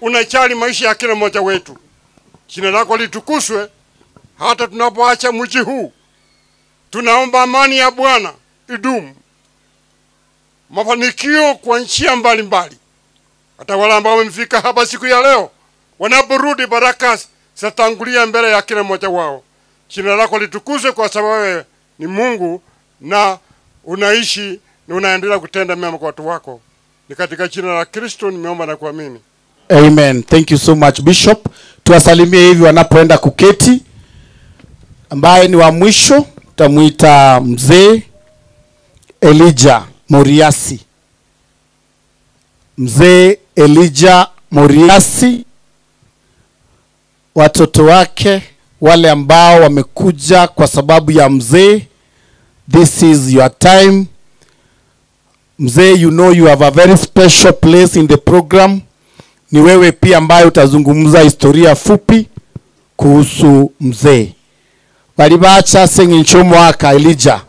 unajali maisha ya kila mmoja wetu. Jina lako litukuzwe hata tunapoacha mji huu. Tunaomba amani ya Bwana idumu, mafanikio kwa njia mbalimbali. Hata wale ambao wamefika hapa siku ya leo, wanaporudi, baraka zitatangulia mbele ya kila mmoja wao. Jina lako litukuzwe, kwa sababu wewe ni Mungu na unaishi na unaendelea kutenda mema kwa watu wako. Ni katika jina la Kristo nimeomba na kuamini. Amen. Thank you so much Bishop. Tuwasalimie hivi wanapoenda kuketi. Ambaye ni wa mwisho tamuita Mzee Elijah Moriasi. Mzee Elijah Moriasi, watoto wake wale ambao wamekuja kwa sababu ya mzee, this is your time. Mzee, you know you have a very special place in the program. Ni wewe pia ambaye utazungumza historia fupi kuhusu mzee. Walibacha seng'incho mwaka Elijah,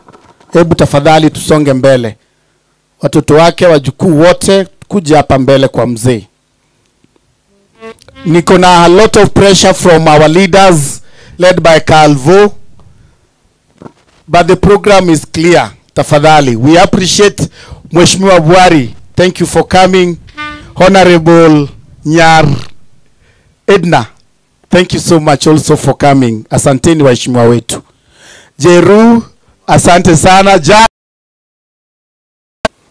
hebu tafadhali tusonge mbele. Watoto wake wajukuu wote kuja hapa mbele kwa mzee. Niko na a lot of pressure from our leaders led by Calvo, but the program is clear. Tafadhali, we appreciate Mheshimiwa Bwari. Thank you for coming. Honorable Nyar Edna, thank you so much also for coming. Asanteni waheshimiwa wetu. Jeru, asante sana. Ja,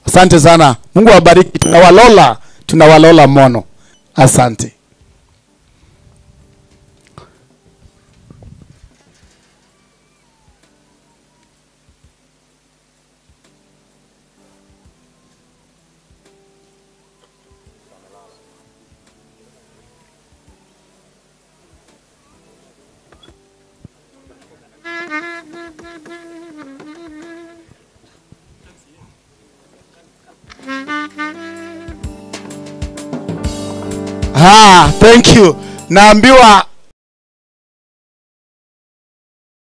asante sana. Mungu awabariki. Tunawalola, tunawalola mono. Asante. Ah, thank you. Naambiwa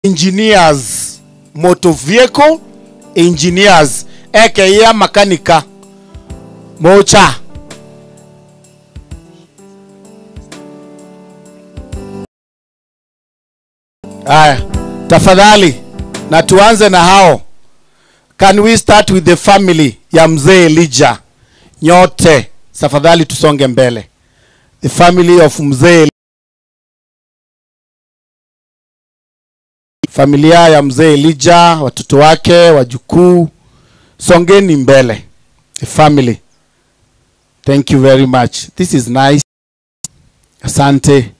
engineers, motor vehicle engineers, aka makanika mocha. Aya, tafadhali na tuanze na hao. Can we start with the family ya mzee Elijah? Nyote tafadhali tusonge mbele. The family of mzee, familia ya mzee Elijah, watoto wake, wajukuu, songeni mbele. The family. Thank you very much. This is nice. Asante.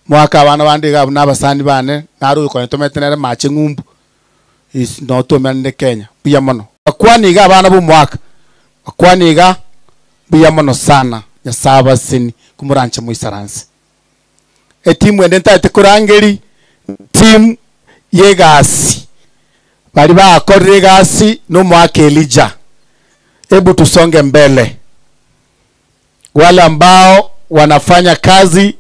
Mwaka abana bande gabo nabasani bane naru ko tometenere mache ngumbu is no tomenene Kenya buya mono akwaniga abana bo mwaka akwaniga buya mono sana nyasaba sini kumurancha muisaranse etimu ende ntate kurangeri Team yegasi bali bakorire egasi n'omwaka Elijah, hebu tusonge mbele. Wale ambao wanafanya kazi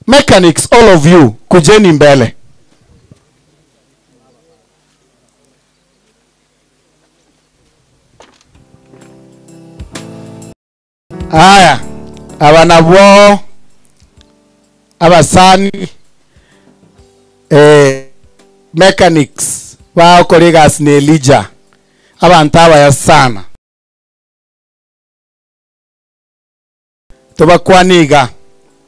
mechanics, all of you kujeni mbele. Aya, aba nabo abasani mechanics bakora egasi na Elijah, abantu abaya sana tubakwaniga.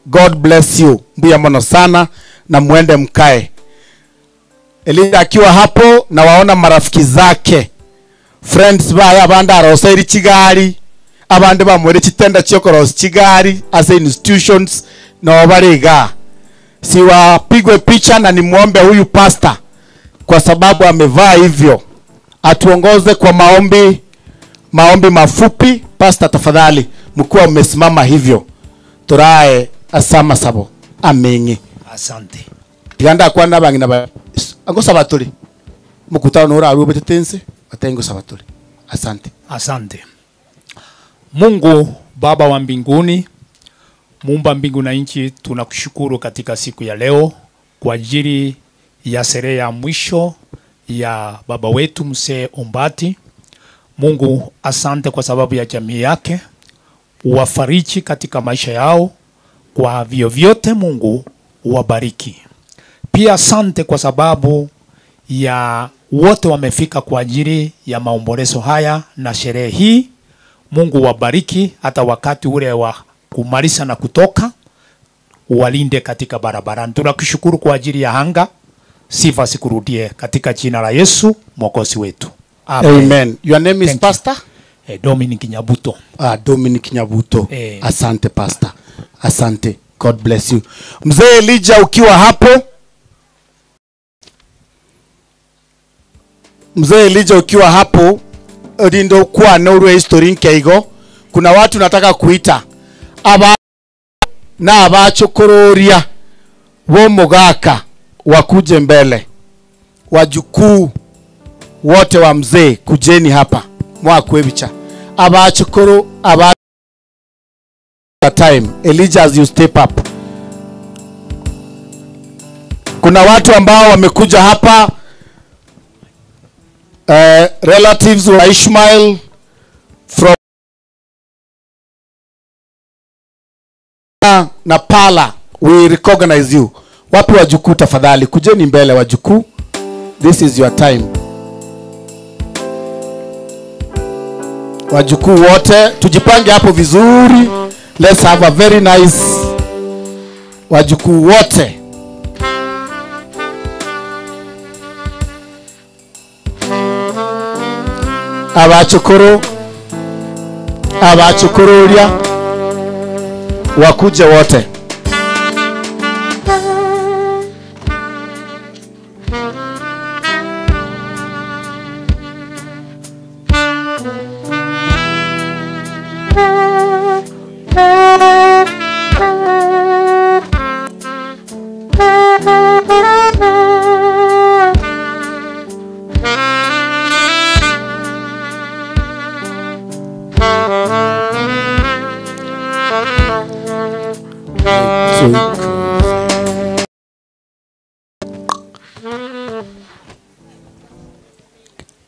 God bless you, mbuya mono sana na muende mkae. Elijah akiwa hapo na waona marafiki zake friends baya abandi aroseiri chigari, abandi bamwere chitenda chiokorosi chigari as institutions na wabariga. Siwapigwe picha na nimuombe huyu pastor kwa sababu amevaa hivyo atuongoze kwa maombi, maombi mafupi. Pastor tafadhali, mkuwa mmesimama hivyo, turae asama sabo amenye. Asante. Tiganda kwa na bangina ba ango sabatuli mukutano nora arube tense atengo sabatuli. Asante. Asante. Mungu Baba wa mbinguni, muumba mbingu na nchi, tunakushukuru katika siku ya leo kwa ajili ya sherehe ya mwisho ya baba wetu Mzee Ombati. Mungu, asante kwa sababu ya jamii yake, uwafariji katika maisha yao kwa vyovyote. Mungu uwabariki. Pia asante kwa sababu ya wote wamefika kwa ajili ya maombolezo haya na sherehe hii. Mungu wabariki hata wakati ule wa kumaliza na kutoka, uwalinde katika barabarani. Tunakushukuru kwa ajili ya anga, sifa zikurudie katika jina la Yesu Mwokozi wetu. Amen. Amen. Your name is Thank you. Pastor? Dominic Nyabuto. Dominic Nyabuto. Asante Pastor. Asante. God bless you. Mzee Elijah ukiwa hapo. Mzee Elijah ukiwa hapo, rindo kwa na urwe history nkeigo. Kuna watu nataka kuita aba na abachokororia bo mugaka wakuje mbele. Wajukuu wote wa mzee kujeni hapa mwakwebicha abachokoro aba time. Elijah, as you step up, kuna watu ambao wamekuja hapa, relatives wa Ishmael from na Pala, we recognize you. Wapi wajukuu tafadhali, kujeni mbele wajukuu, this is your time. Wajukuu wote tujipange hapo vizuri, let's have a very nice wajukuu wote. Abachukuru, abachukururia wakuje wote.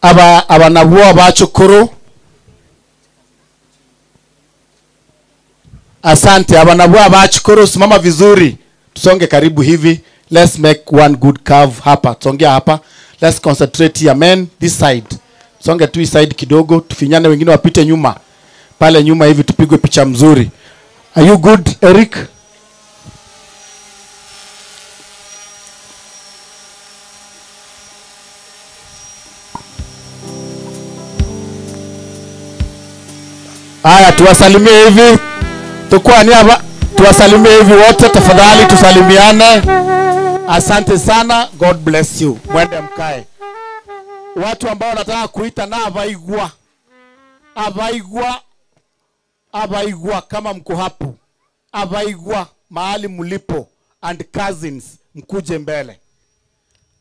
Aba aba nabo abachukuru, asante. Aba nabo abachukuru, simama vizuri, tusonge karibu hivi, let's make one good curve hapa, tusongea hapa, let's concentrate here men, this side, tusonge tu side kidogo, tufinyane, wengine wapite nyuma pale nyuma hivi, tupigwe picha mzuri. Are you good Eric? Haya, tuwasalimie hivi. Tukua ni hapa, tuwasalimie hivi wote tafadhali, tusalimiane. Asante sana, God bless you. Mwende mkae. Watu ambao wanataka kuita na abaigwa. Abaigwa, abaigwa kama mko hapo. Abaigwa mahali mlipo and cousins mkuje mbele.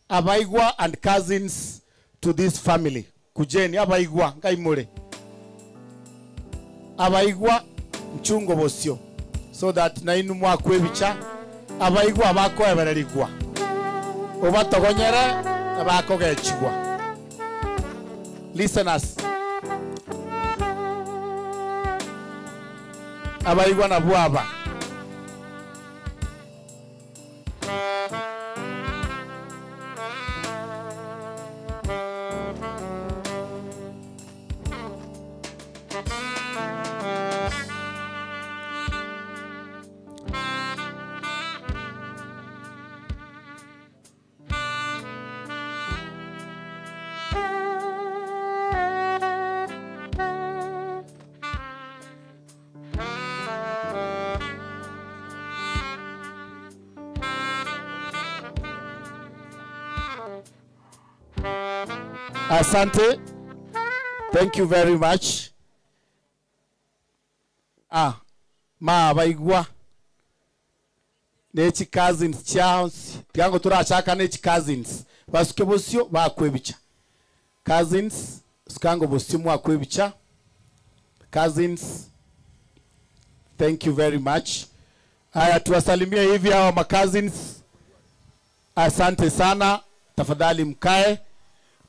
Abaigwa and cousins to this family kujeni abaigwa nkaimore abaigwa nchungo bosio so that nainu mwakwa ebicha abaigwa bakoebererigwa obatogonyere bakogechigwa listeners abaigwa nabwo aba. Asante. Thank you very much. Ah, ma baigwa nechi cousins Charles tiango turachaka nechi cousins basuke bosio bakwebicha cousins sukango bosio mwakwebicha cousins thank you very much. Haya, tuwasalimie hivi hawa ma cousins. Asante sana, tafadhali mkae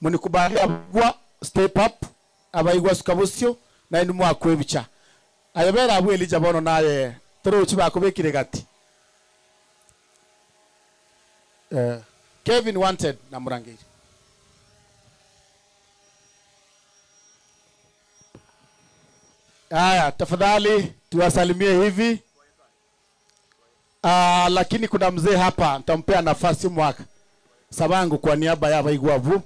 munikubalia abagwa step up abaigwa sukabusio na inu mwakwebicha ayobera abu Elijah bono naye turuchi bakubikire gati. Kevin wanted na Murangiri. Haya, tafadhali tuwasalimie hivi. Lakini kuna mzee hapa nitampea nafasi mwaka sabangu kwa niaba ya abaigwa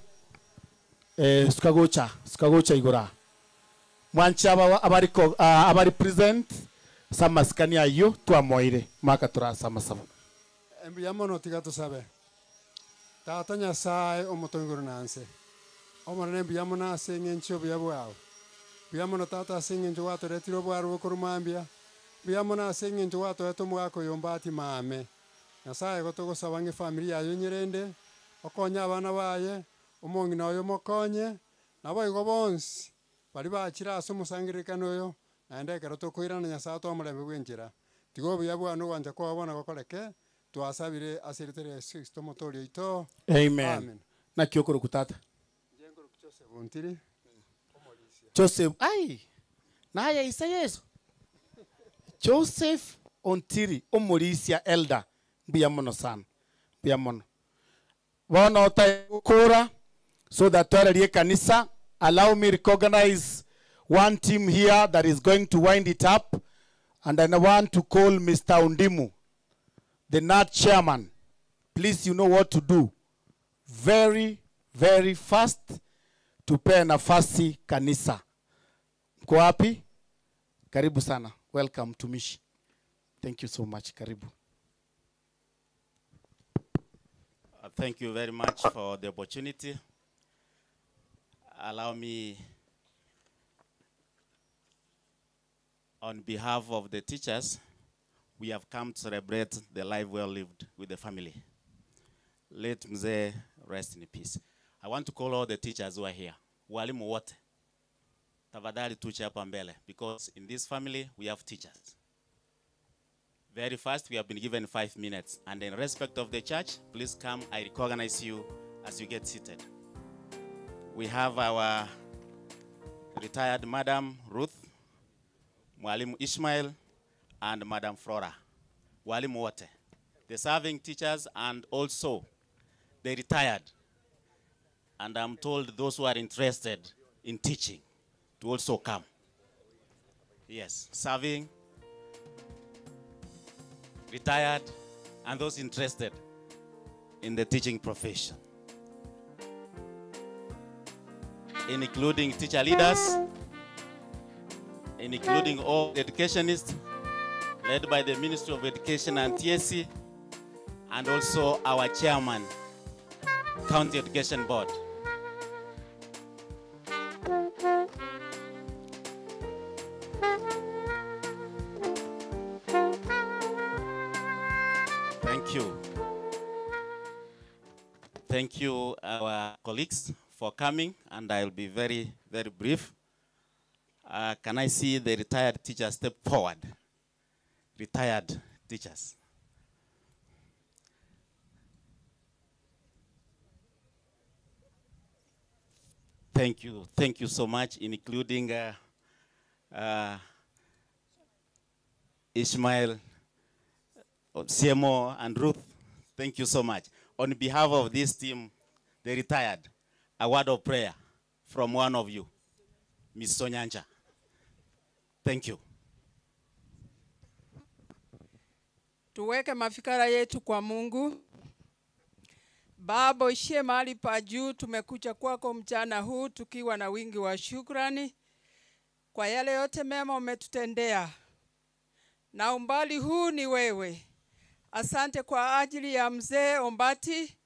sukagocha sukagocha igora mwanchi abari abari present samaskani ayo twamoire maka turasama saba Embuya tiga tusabe tata Nyasaye omotongoro nanse omorene embuya mono ase eng'encho obuya bwao mbuya mono tata ase eng'encho gwatoretire obwaro bokoromambia mbuya mono ase eng'encho gwatoete omogaka oyo mbati mame Nyasaye gotogosaba ng'a efamiri yayo nyerende okonye abana baye omong'ina oyo mokonye nabo igo bonsi bari bachira ase omosangererekano oyo naende ekero tokoirana Nyasaye twamorembe bwa enchera tiga obuya bwane ogwancha kwabo bono gokoreke twasabire ase erieta ria Yesu Kristo omotoori oito. Amen. Amen. Naki okoroku tata? Inche nkoroku Joseph Ontiri. Joseph ai naye isa Yesu Joseph Ontiri omorisia elder mbuya mono sana mbuya mono bono otaikura so that twererie kanisa. Allow me recognize one team here that is going to wind it up, and I want to call Mr. Ondimu, the NAT chairman. Please, you know what to do. Very, very fast tupee nafasi kanisa. Mko wapi? Karibu sana. Welcome mtumishi. Thank you so much. Karibu. Thank you very much for the opportunity. Allow me, on behalf of the teachers, we have come to celebrate the life well lived with the family. Let Mzee rest in peace. I want to call all the teachers who are here. Walimu wote. Tafadhali tuche hapa mbele, because in this family we have teachers. Very fast, we have been given 5 minutes. And in respect of the church, please come, I recognize you as you get seated. We have our retired Madam Ruth, Mwalimu Ishmael, and Madam Flora. Walimu wote. The serving teachers and also the retired. And I'm told those who are interested in teaching to also come. Yes, serving, retired, and those interested in the teaching profession, including teacher leaders, including all educationists, led by the Ministry of Education and TSC, and also our chairman, County Education Board. Thank you. Thank you, our colleagues, for coming, and I'll be very, very brief. Uh, can I see the retired teachers step forward? Retired teachers. Thank you. Thank you so much, including uh, uh, Ishmael, CMO, and Ruth. Thank you so much. On behalf of this team, the retired, a word of prayer from one of you, Ms. Sonyanja. Thank you. Tuweke mafikara yetu kwa Mungu. Baba uishie mahali pa juu, tumekuja kwako mchana huu tukiwa na wingi wa shukrani kwa yale yote mema umetutendea, na umbali huu ni wewe. Asante kwa ajili ya mzee Ombati,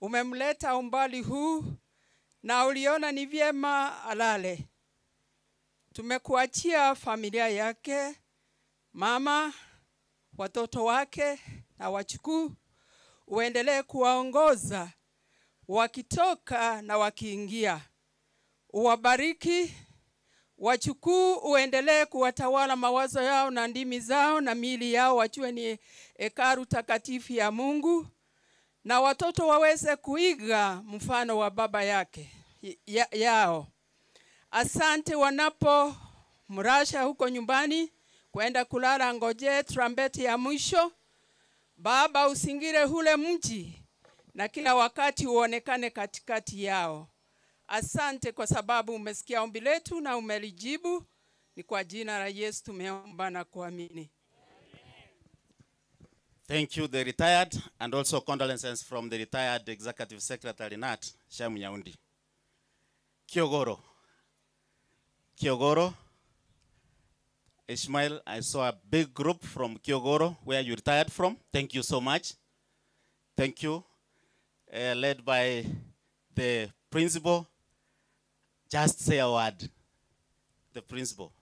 umemleta umbali huu na uliona ni vyema alale. Tumekuachia familia yake, mama, watoto wake na wachukuu, uendelee kuwaongoza wakitoka na wakiingia. Uwabariki wachukuu, uendelee kuwatawala mawazo yao na ndimi zao na miili yao, wajue ni hekalu takatifu ya Mungu, na watoto waweze kuiga mfano wa baba yake ya, yao. Asante wanapo mrasha huko nyumbani kwenda kulala, ngojee trumpeti ya mwisho. Baba, usingire hule mji na kila wakati uonekane katikati yao. Asante kwa sababu umesikia ombi letu na umelijibu. Ni kwa jina la Yesu tumeomba na kuamini. Thank you, the retired, and also condolences from the retired Executive Secretary NAT, Shem Nyaundi. Kiogoro. Kiogoro. Ishmael, I saw a big group from Kiogoro, where you retired from. Thank you so much. Thank you. Uh, led by the principal. Just say a word. The principal.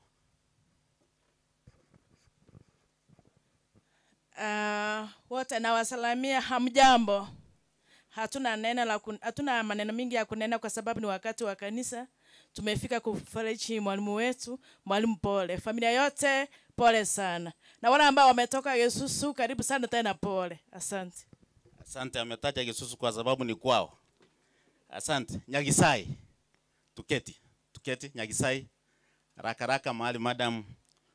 Uh, wote nawasalamia hamjambo. Hatuna neno la kun, hatuna maneno mingi ya kunena kwa sababu ni wakati wa kanisa. Tumefika kufariji mwalimu wetu, mwalimu pole. Familia yote pole sana. Na wale ambao wametoka Yesusu karibu sana tena pole. Asante. Asante, ametaja Kisusu kwa sababu ni kwao. Asante. Nyagisai. Tuketi. Tuketi Nyagisai. Raka raka mahali Madam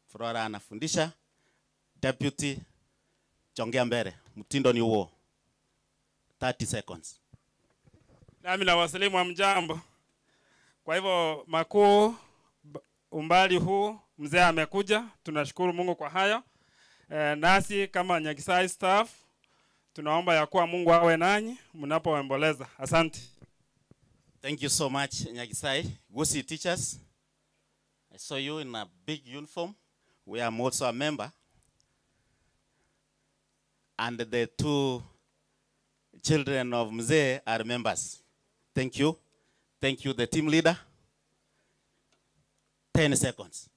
Flora anafundisha. Deputy chongea mbele. Mtindo ni huo. 30 seconds. Nami nawasalimu hamjambo. Kwa hivyo makuu, umbali huu mzee amekuja, tunashukuru Mungu kwa hayo. E, nasi kama Nyagisai staff tunaomba ya kuwa Mungu awe nanyi mnapoomboleza. Asante. Thank you so much, Nyagisai. Gusi teachers, I saw you in a big uniform. We am also a member. And the two children of Mzee are members. Thank you. Thank you, the team leader. 10 seconds.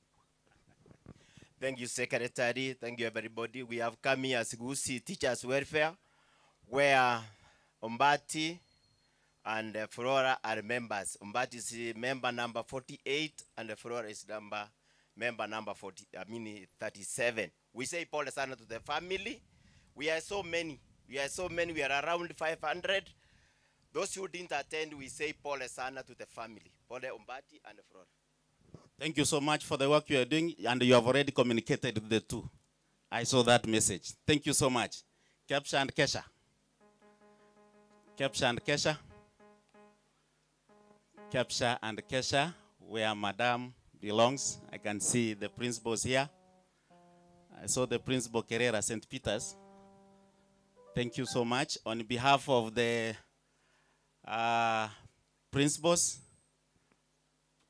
Thank you, Secretary. Thank you, everybody. We have come here as Gusi Teachers Welfare, where Ombati and uh, Flora are members. Ombati is uh, member number 48, and Flora is number member number 40, I mean 37. We say pole sana to the family. We are so many. We are so many. We are around 500. Those who didn't attend, we say pole sana to the family. Pole Ombati and Flora. Thank you so much for the work you are doing, and you have already communicated with the two. I saw that message. Thank you so much. Kepsha and Kesha. Kepsha and Kesha. Kepsha and Kesha, where Madam belongs. I can see the principals here. I saw the principal Kerera, St. Peter's. Thank you so much. On behalf of the uh, principals,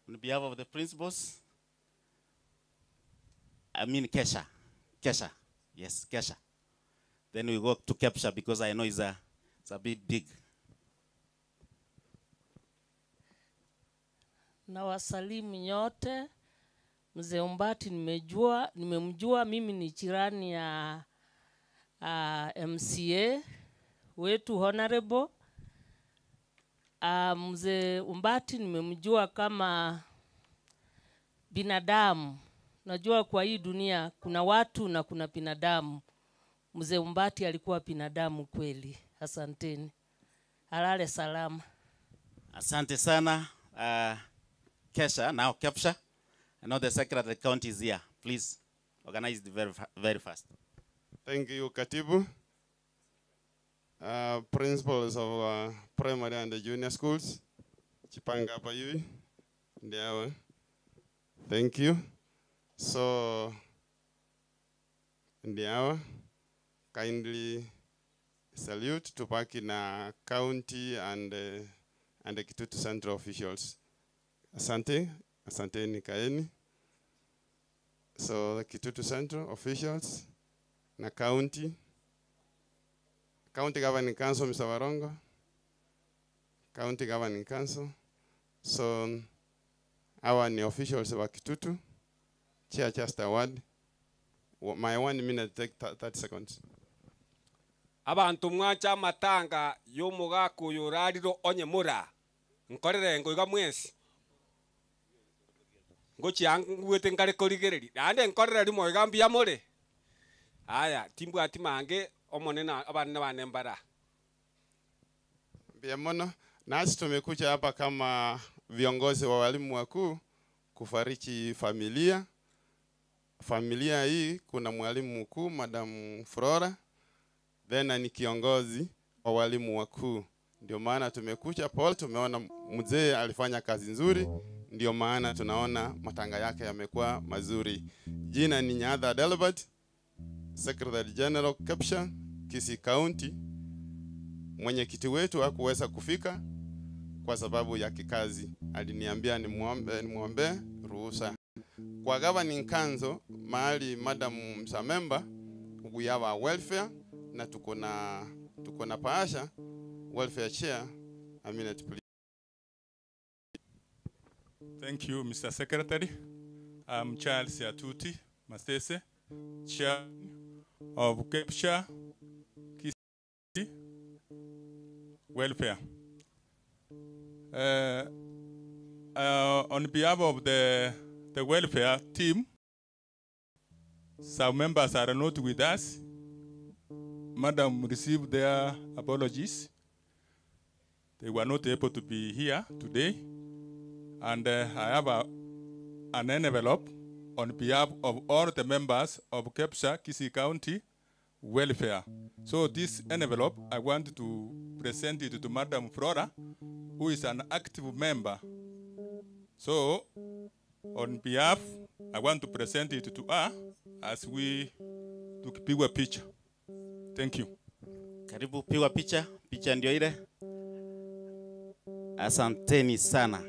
on behalf of the principals, I mean Kesha. Kesha. Yes, Kesha. Then we go to Kepsha because I know it's a, it's a bit big. Na wasalimu nyote. Mzee Ombati nimejua, nimemjua mimi ni jirani ya uh, MCA wetu honorable. Mzee Ombati nimemjua kama binadamu. Najua kwa hii dunia kuna watu na kuna binadamu. Mzee Ombati alikuwa binadamu kweli. Asanteni. Alale salama. Asante sana. Kesha, now Kepsha. I know the Secretary of the County is here. Please organize it very, very fast. Thank you, Katibu. Principals of primary and junior schools, Chipanga hapa hivi, ndio. Thank you. So, ndio, kindly salute tupaki na county and the Kitutu Central officials. Asante, asanteni kaeni. So, the Kitutu Central officials na county. County Governing Council, Mr. Warongo. County Governing Council. So, hawa ni officials wa Kitutu. Chair just a word. My 1 minute take 30 seconds. Abantu mwacha matanga y'omogaka oyo orarire onye mura nkorere ngoiga mwensi ngochiangwete nkare korigereria naende nkorere rimo iga mbuya more aya timbwati mange omonene abanene bane mbara. Mbuya mono. Nasi tumekuja hapa kama viongozi wa walimu wakuu kufariji familia. Familia hii kuna mwalimu mkuu Madam Flora, then ni kiongozi wa walimu wakuu. Ndio maana tumekuja Paul, tumeona mzee alifanya kazi nzuri, ndio maana tunaona matanga yake yamekuwa mazuri. Jina ni Nyadha Delbert, Secretary General Kepsha, Kisii County. Mwenyekiti wetu hakuweza kufika kwa sababu ya kikazi. Aliniambia nimuombe ruhusa. Kwa governing council mahali Madam Msamemba we have our welfare na tuko na Paasha welfare chair. A minute please. Thank you, Mr. Secretary. I'm Charles Atuti Masese, Chair of Kepsha Kisii Welfare. On behalf of the welfare team, some members are not with us. Madam received their apologies. They were not able to be here today. And I have an envelope on behalf of all the members of Kepsha Kisii County Welfare. So this envelope, I want to present it to Madam Flora, who is an active member. So on behalf, I want to present it to her as we tukipigwa picha. Thank you. Karibu pigwa picha, picha ndio ile. Asanteni sana.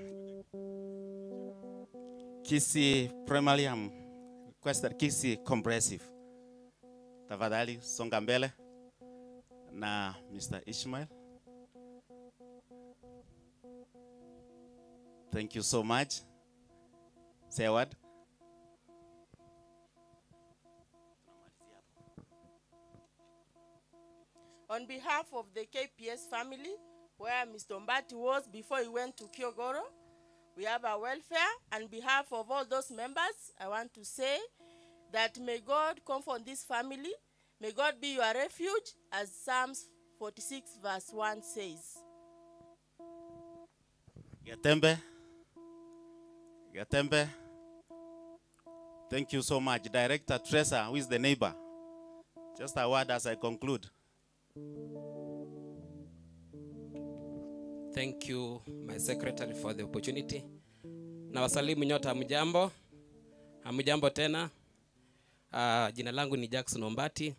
Kisii Primary, I'm requested Kisii Comprehensive. Tafadhali songa mbele na Mr. Ishmael. Thank you so much. Say a word. On behalf of the KPS family, where Mr. Ombati was before he went to Kiogoro, we have a welfare. On behalf of all those members, I want to say that may God comfort this family. May God be your refuge, as Psalms 46 verse 1 says. Getembe. Getembe. Thank you so much. Director Tresa, who is the neighbor. Just a word as I conclude. Thank you, my secretary, for the opportunity. Na wasalimu nyote, hamjambo? Hamjambo tena. Jina langu ni Jackson Ombati.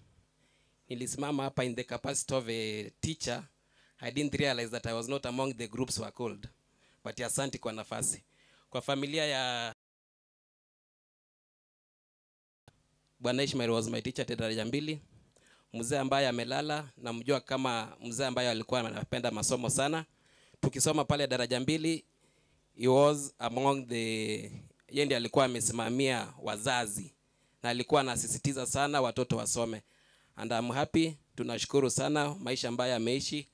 Nilisimama hapa in the capacity of a teacher. I didn't realize that I was not among the groups who were called. But asante kwa nafasi. Kwa familia ya Bwana Ishmael was my teacher at daraja 2. Mzee ambaye amelala, namjua kama mzee ambaye alikuwa anapenda masomo sana. Tukisoma pale daraja 2, he was among the, yeye ndiye alikuwa amesimamia wazazi na alikuwa anasisitiza sana watoto wasome. And I'm happy, tunashukuru sana maisha ambayo ameishi.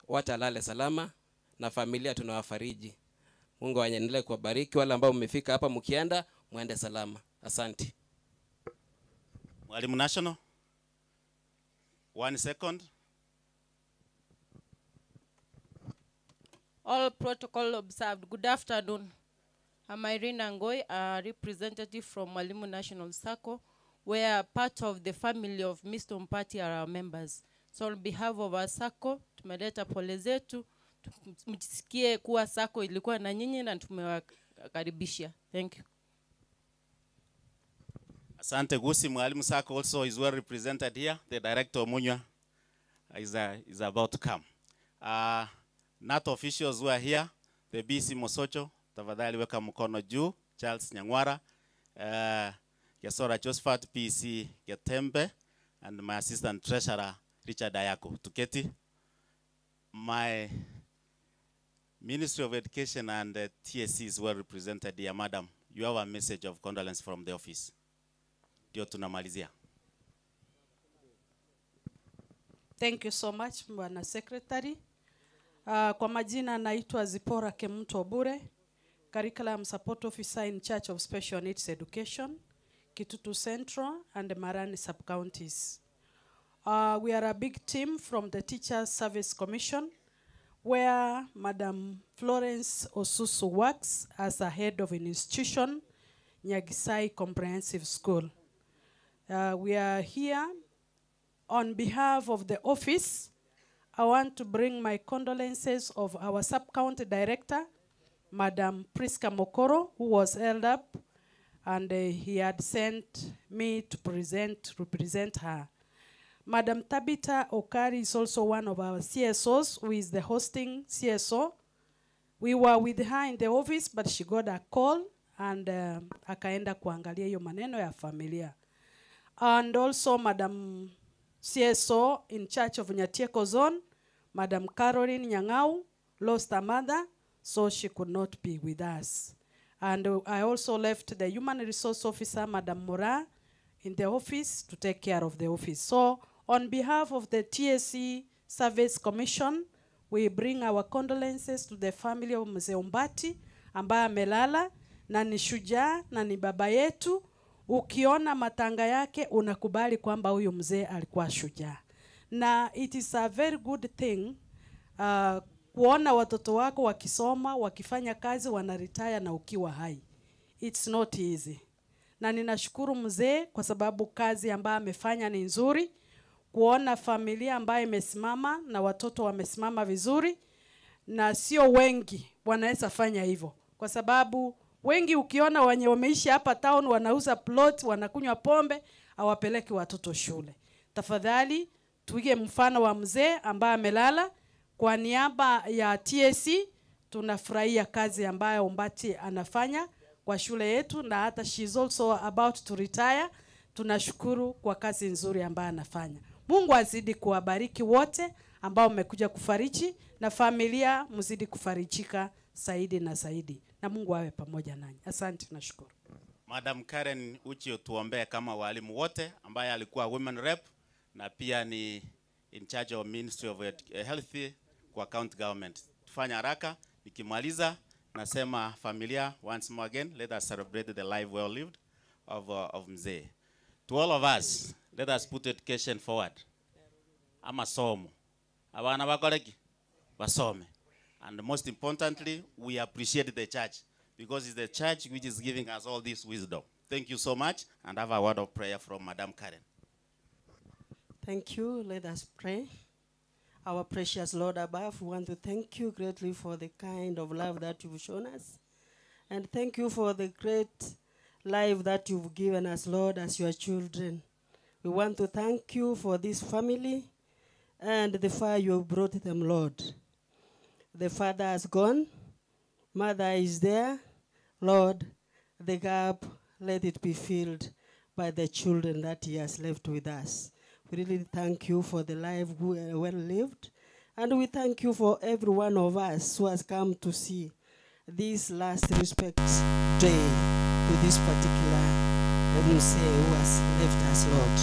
Wacha alale salama. na familia tunawafariji. Mungu aendelee kuwabariki wale ambao mmefika hapa, mkienda mwende salama. Asante. Mwalimu National. One second. All protocol observed. Good afternoon. I'm Irene Angoi, a representative from Mwalimu National Sacco, where part of the family of Mr. Ombati are our members. So on behalf of our Sacco, tumeleta pole zetu, mjisikie kuwa Sacco ilikuwa na nyinyi na tumewakaribisha. Thank you. Asante Gusii. Mwalimu Sacco also is well represented here. The director Munywa is about to come. Not officials who are here, the BC Mosocho, tafadhali weka mkono juu, Charles Nyangwara, Gesora Josephat, PC Getembe, and my assistant treasurer, Richard Ayako. Tuketi. My Ministry of Education and TSC is well represented here, madam. You have a message of condolence from the office. Ndio tunamalizia. Thank you so much, Bwana Secretary. Kwa majina naitwa Zipora Kemunto Obure, Curriculum Support Officer in charge of Special Needs Education, Kitutu Central and Marani sub-counties. We are a big team from the Teachers Service Commission, where Madam Florence Osusu works as a head of an institution, Nyagisai Comprehensive School. We are here on behalf of the office. I want to bring my condolences of our sub-county director, Madam Priska Mokoro, who was held up, and he had sent me to represent her. Madam Tabitha Okari is also one of our CSOs, who is the hosting CSO. We were with her in the office, but she got a call and akaenda kuangalia hiyo maneno ya familia. And also Madam CSO in charge of Nyatieko Zone, Madam Caroline Nyang'au, lost her mother, so she could not be with us. And I also left the human resource officer, Madam Mora, in the office to take care of the office. So on behalf of the TSC Service Commission, we bring our condolences to the family of Mzee Ombati, ambaye amelala, na ni shujaa, na ni baba yetu. Ukiona matanga yake, unakubali kwamba huyu mzee alikuwa shujaa. Na it is a very good thing kuona watoto wako wakisoma, wakifanya kazi, wanaretire na ukiwa hai. It's not easy. Na ninashukuru mzee kwa sababu kazi ambayo amefanya ni nzuri. Kuona familia ambayo imesimama na watoto wamesimama vizuri, na sio wengi wanaweza fanya hivyo. Kwa sababu wengi ukiona wenye wameishi hapa town wanauza plot, wanakunywa pombe, hawapeleki watoto shule. Tafadhali tuige mfano wa mzee ambaye amelala. Kwa niaba ya TSC tunafurahia kazi ambayo Ombati anafanya kwa shule yetu, na hata she is also about to retire. Tunashukuru kwa kazi nzuri ambayo anafanya. Mungu azidi kuwabariki wote ambao mmekuja kufariji, na familia mzidi kufarijika zaidi na zaidi. Na Mungu awe pamoja nanyi. Asante, nashukuru. Madam Karen Uchi, tuombee kama walimu wote, ambaye alikuwa women rep na pia ni in charge of Ministry of Health kwa county government. Tufanye haraka, nikimaliza nasema familia, once more again, let us celebrate the life well lived of Mzee. To all of us, let us put education forward. Ama somo. Abana bakoleki basome. And most importantly, we appreciate the church, because it's the church which is giving us all this wisdom. Thank you so much, and have a word of prayer from Madam Karen. Thank you. Let us pray. Our precious Lord above, we want to thank you greatly for the kind of love that you've shown us. And thank you for the great life that you've given us, Lord, as your children. We want to thank you for this family and the far you have brought them, Lord. The father has gone, mother is there. Lord, the gap, let it be filled by the children that he has left with us. We really thank you for the life well lived, and we thank you for every one of us who has come to see this last respect day to this particular Mzee who has left us, Lord.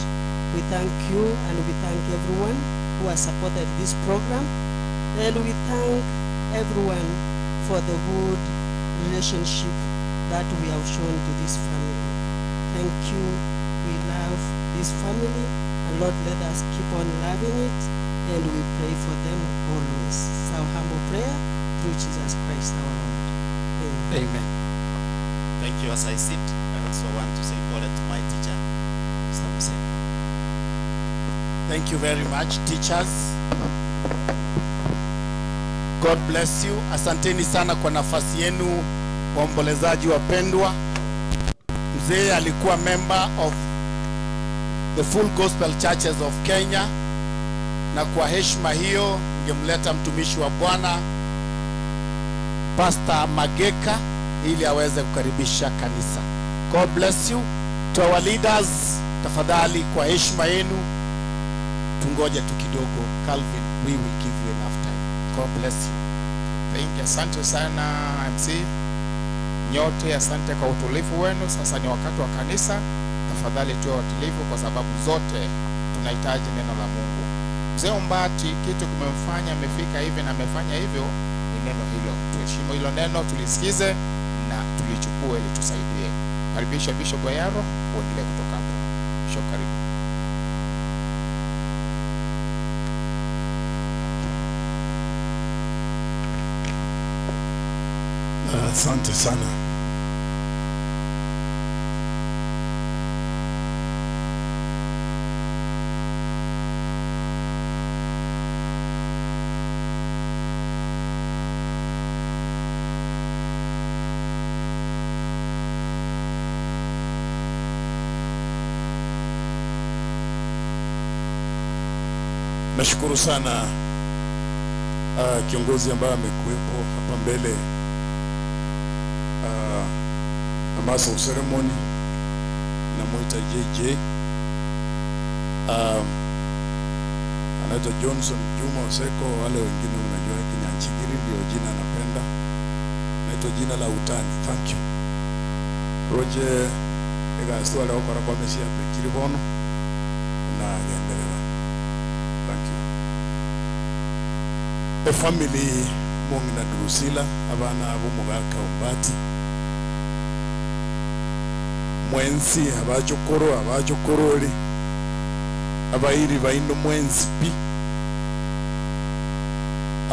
We thank you, and we thank everyone who has supported this program, and we thank everyone for the good relationship that we have shown to this family. Thank you. We love this family, and Lord, let us keep on loving it, and we pray for them always. It's our humble prayer through Jesus Christ our Lord. Amen. Amen. Thank you. As I sit, I also want to say pole to my teacher, Mr. Muse. Thank you very much, teachers. God bless you. Asanteni sana kwa nafasi yenu, waombolezaji wapendwa. Mzee alikuwa member of the Full Gospel Churches of Kenya, na kwa heshima hiyo ningemleta mtumishi wa Bwana Pastor Mageka ili aweze kukaribisha kanisa. God bless you. To our leaders, tafadhali kwa heshima yenu tungoje tu kidogo. Calvin, we will give you enough time. God bless you. Thank you. Asante sana MC. Nyote asante kwa utulivu wenu. Sasa ni wakati wa kanisa. Tafadhali tuwe watulivu kwa sababu zote tunahitaji neno la Mungu. Mzee Ombati kitu kimemfanya amefika hivi na amefanya hivyo ni neno hilo. Tuheshimu hilo neno, tulisikize na tulichukue litusaidie. Karibisha Bishop Oyaro uendelee kutoka hapo. Bishop, karibu. Asante sana. Nashukuru sana kiongozi ambaye amekuwepo hapa mbele, Master of Ceremony, namuita JJ, anaitwa Johnson Juma Oseko, wale wengine unajua Kinyanchigiri ndio jina anapenda, naitwa jina la utani. Thank you Roger egastwale okora kwa mesia pekiri bono na genderera. Thank you. The family Mongina Drusilla, abana ab'omugaka Ombati, mwensi abachukuru abachukururi abairi baino mwensi pi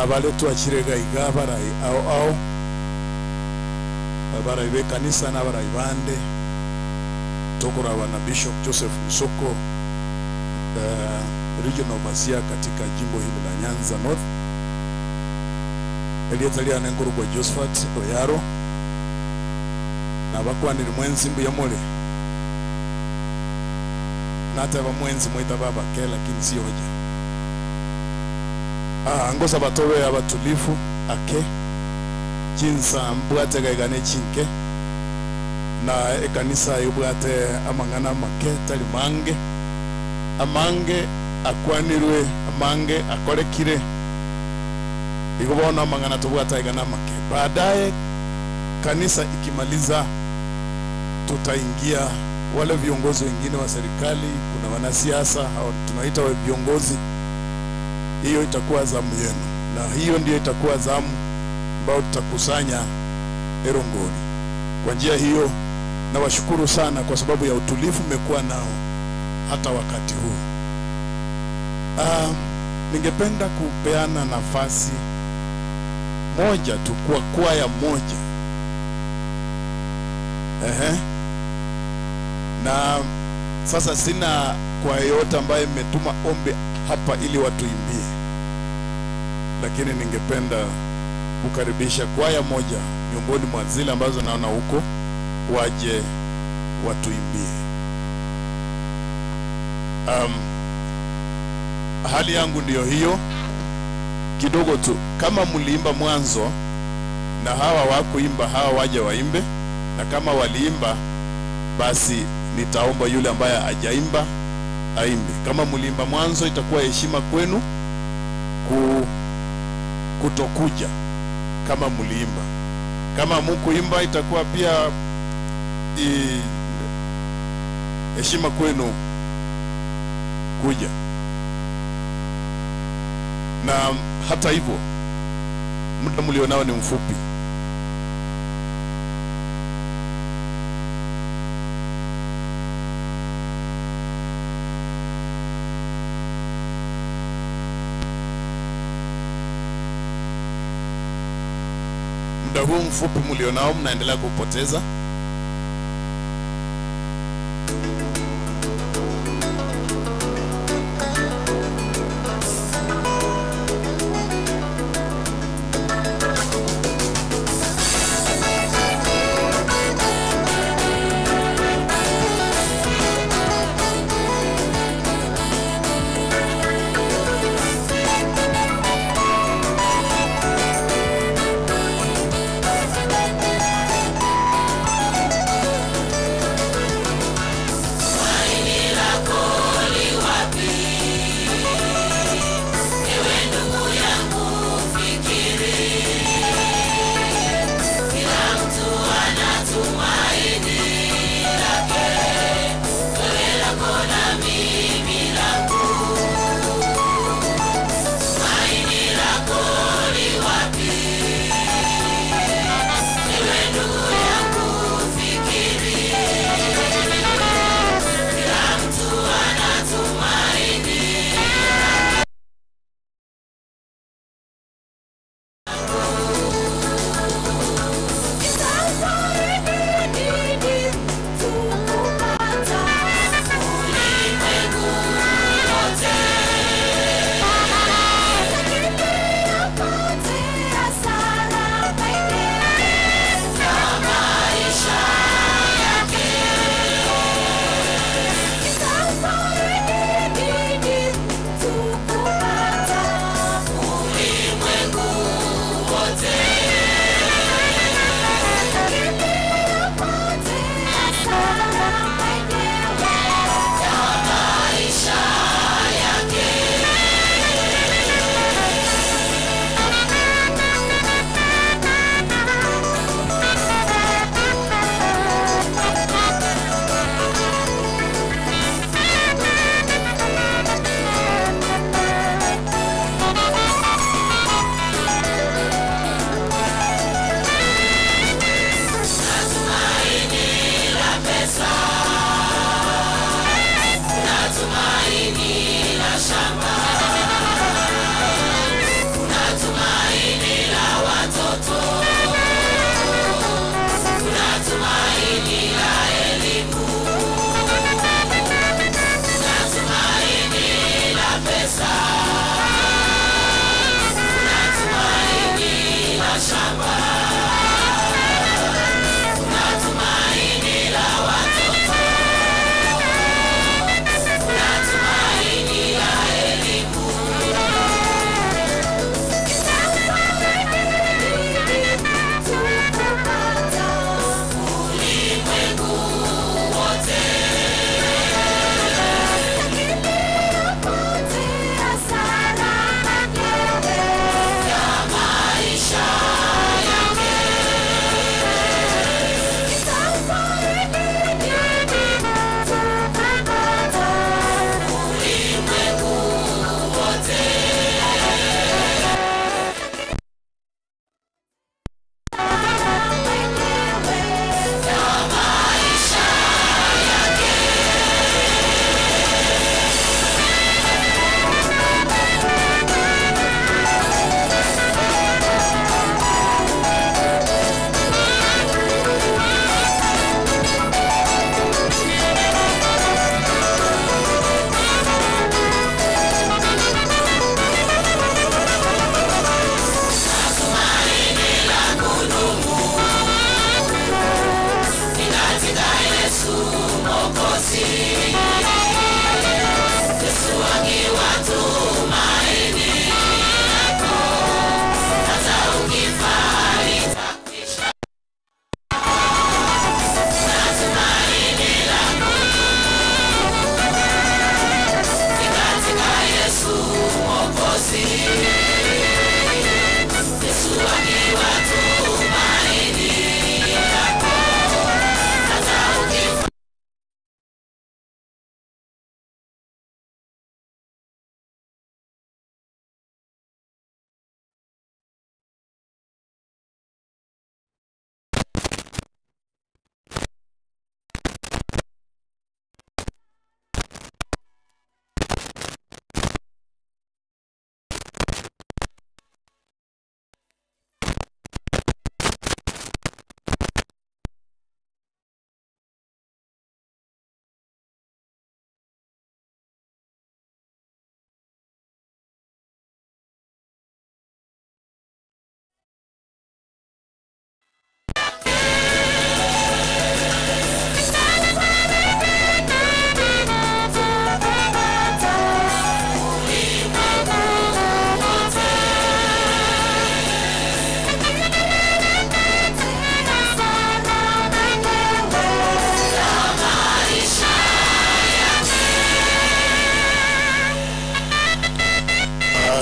abaletwa chirega iga abarai ao ao abarai bekanisa n'abarai bande tokuraba na Bishop Joseph Musoko, regional overseer katika jimbo hili la Nyanza North, Elietalia Nenguru kwa Josephat Oyaro na bakwanire mwenzi mbuya mole nateba mwenzi mwita baba ke, lakini si hoja. Ngosa batobe abatulifu ake chinsa mbwate gaigane chinke na ekanisa yubwate amang'ana make tali mange amange akwanirwe amange akorekire ikubona amang'ana tubwate igana make. Baadaye kanisa ikimaliza tutaingia wale viongozi wengine wa serikali, kuna wanasiasa hao tunaita wa viongozi. Hiyo itakuwa zamu yenu, na hiyo ndio itakuwa zamu ambayo tutakusanya Erongori. Kwa njia hiyo nawashukuru sana kwa sababu ya utulivu mmekuwa nao hata wakati huu. Ningependa kupeana nafasi moja tu kwa kwaya moja. Na sasa sina kwa yeyote ambaye mmetuma ombi hapa ili watuimbie, lakini ningependa kukaribisha kwaya moja miongoni mwa zile ambazo naona huko waje watuimbie. Hali yangu ndiyo hiyo kidogo tu. Kama mliimba mwanzo na hawa wakuimba, hawa waje waimbe, na kama waliimba basi nitaomba yule ambaye hajaimba aimbe. Kama mliimba mwanzo itakuwa heshima kwenu kutokuja kama mliimba. Kama mkuimba itakuwa pia heshima kwenu kuja. Na hata hivyo Muda mlionao ni mfupi. Muda huu mfupi mlionao mnaendelea kupoteza.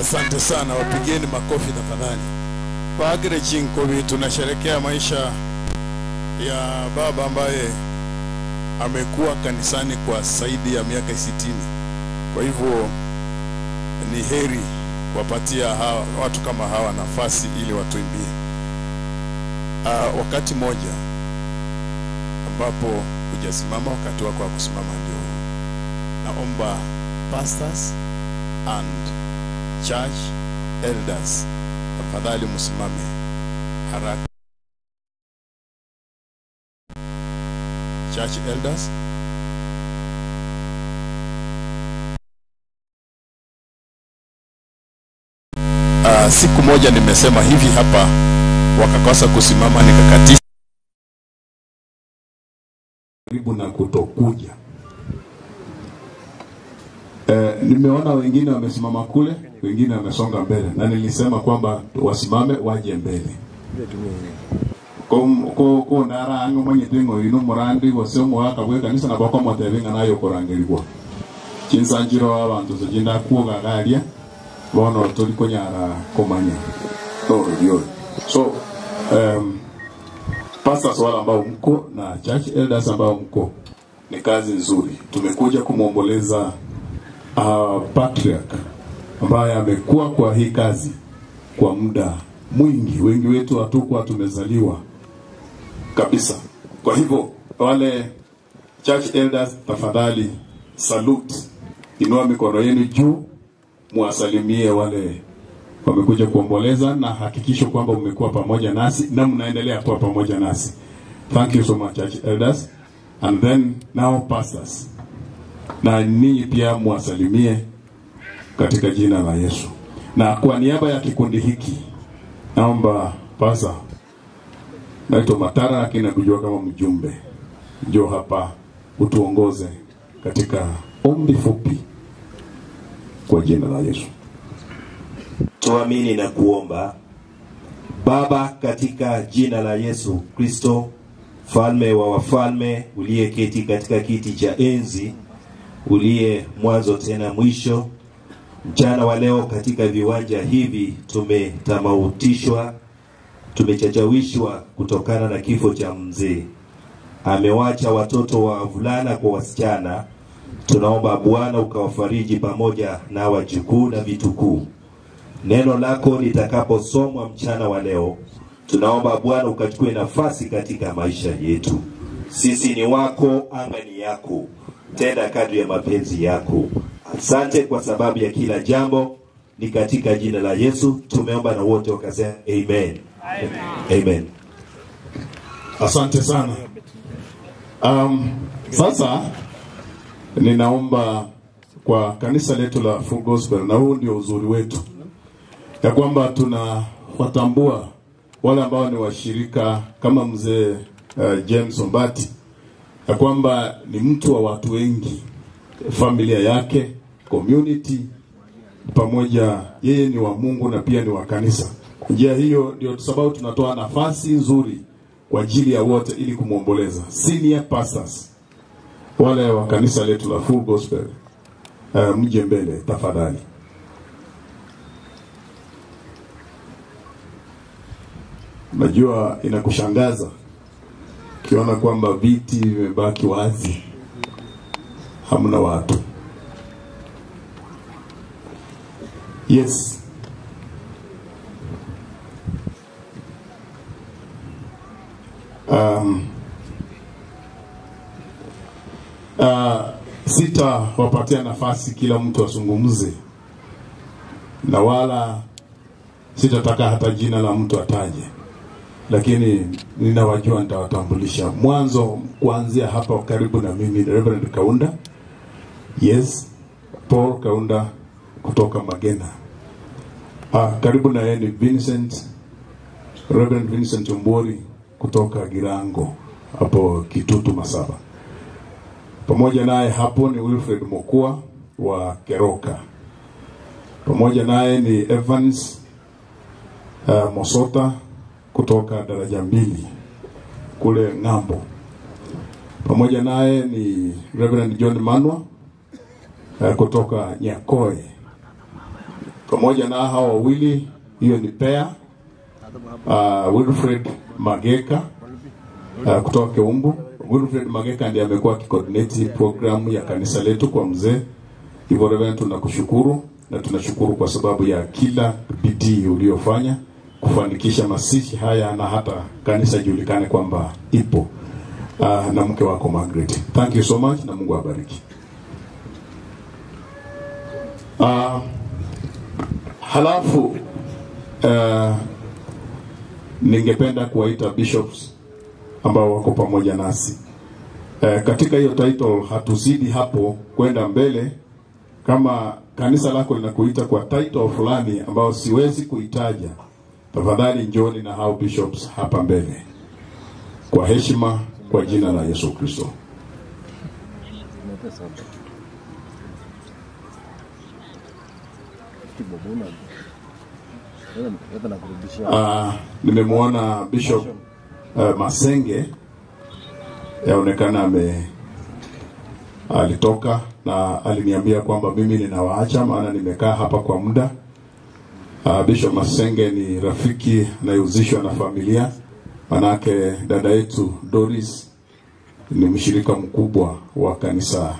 Asante sana, wapigieni makofi tafadhali. Bagre Chinkobi, tunasherekea maisha ya baba ambaye amekuwa kanisani kwa zaidi ya miaka 60. Kwa hivyo ni heri kuwapatia hawa, watu kama hawa nafasi ili watuimbie. Wakati mmoja ambapo hujasimama, wakati wako wa kusimama ndio huu. Naomba pastors and church elders, tafadhali msimame haraka. Church elders. Siku moja nimesema hivi hapa, wakakosa kusimama, nikakatisha karibu na kutokuja. Nimeona wengine wamesimama kule, wengine wamesonga mbele, na nilisema kwamba wasimame waje mbele. Ko ndara ang'o manyete ng'o ino murandi gose omogaka bwa ekanisa nabo okomotebia ng'a naye okorangerigwa chinsanchiro abanto ase chindakuoga iga aria bono tori konyara komanya norori oyo. So pastors wale ambao mko na church elders ambao mko, ni kazi nzuri. Tumekuja kumwomboleza patriarch ambaye amekuwa kwa hii kazi kwa muda mwingi. Wengi wetu hatukuwa tumezaliwa kabisa. Kwa hivyo wale church elders, tafadhali salute, inua mikono yenu juu, muwasalimie wale wamekuja kuomboleza, na hakikisho kwamba mmekuwa pamoja nasi na mnaendelea kuwa pamoja nasi. Thank you so much church elders, and then now pastors, na ninyi pia muwasalimie katika jina la Yesu. Na kwa niaba ya kikundi hiki naomba pasa, naitwa Matara lakini nakujua kama mjumbe, njoo hapa utuongoze katika ombi fupi kwa jina la Yesu. Tuamini na kuomba. Baba, katika jina la Yesu Kristo, mfalme wa wafalme, uliyeketi katika kiti cha enzi, uliye mwanzo tena mwisho, mchana wa leo katika viwanja hivi tumetamautishwa, tumechachawishwa kutokana na kifo cha mzee. Amewacha watoto wa wavulana kwa wasichana. Tunaomba Bwana ukawafariji pamoja na wajukuu na vitukuu. Neno lako litakaposomwa mchana wa leo, tunaomba Bwana ukachukue nafasi katika maisha yetu. Sisi ni wako, anga ni yako, tenda kadri ya mapenzi yako. Asante kwa sababu ya kila jambo, ni katika jina la Yesu tumeomba na wote wakasema amen. Amen. Amen. Asante sana. Sasa ninaomba kwa kanisa letu la Full Gospel, na huu ndio uzuri wetu ya kwamba tunawatambua wale ambao ni washirika kama mzee James Ombati, ya kwamba ni mtu wa watu wengi, familia yake, community pamoja, yeye ni wa Mungu na pia ni wa kanisa. Njia hiyo ndio sababu tunatoa nafasi nzuri kwa ajili ya wote ili kumwomboleza. Senior pastors wale wa kanisa letu la Full Gospel, mje mbele tafadhali. Najua inakushangaza ukiona kwamba viti vimebaki wazi, hamna watu. Yes. Sitawapatia nafasi kila mtu azungumze, na wala sitataka hata jina la mtu ataje, lakini ninawajua, nitawatambulisha. Mwanzo kuanzia hapa karibu na mimi, Reverend Kaunda. Yes, Paul Kaunda kutoka Magena. Karibu na yeye ni Vincent, Reverend Vincent Ombori kutoka Girango hapo Kitutu Masaba. Pamoja naye hapo ni Wilfred Mokua wa Keroka. Pamoja naye ni Evans Mosota kutoka daraja 2 kule ng'ambo. Pamoja naye ni Reverend John Manwa kutoka Nyakoe. Pamoja na hao wawili, hiyo ni pair. Wilfred Mageka kutoka Keumbu. Wilfred Mageka ndiye amekuwa akicoordinate programu ya kanisa letu kwa mzee. Hivyo Reverend, tunakushukuru na tunashukuru kwa sababu ya kila bidii uliyofanya kufanikisha masishi haya na hata kanisa ijulikane kwamba ipo. Na mke wako Margaret. Thank you so much na Mungu awabariki. Halafu ningependa kuwaita bishops ambao wako pamoja nasi. Katika hiyo title hatuzidi hapo kwenda mbele. Kama kanisa lako linakuita kwa title fulani ambao siwezi kuitaja, tafadhali njooni na hao bishops hapa mbele kwa heshima, kwa jina la Yesu Kristo. Nimemwona Bishop Masenge, yaonekana alitoka na aliniambia kwamba mimi ninawaacha maana nimekaa hapa kwa muda. Bishop Masenge ni rafiki anayehusishwa na familia, manake dada yetu Doris ni mshirika mkubwa wa kanisa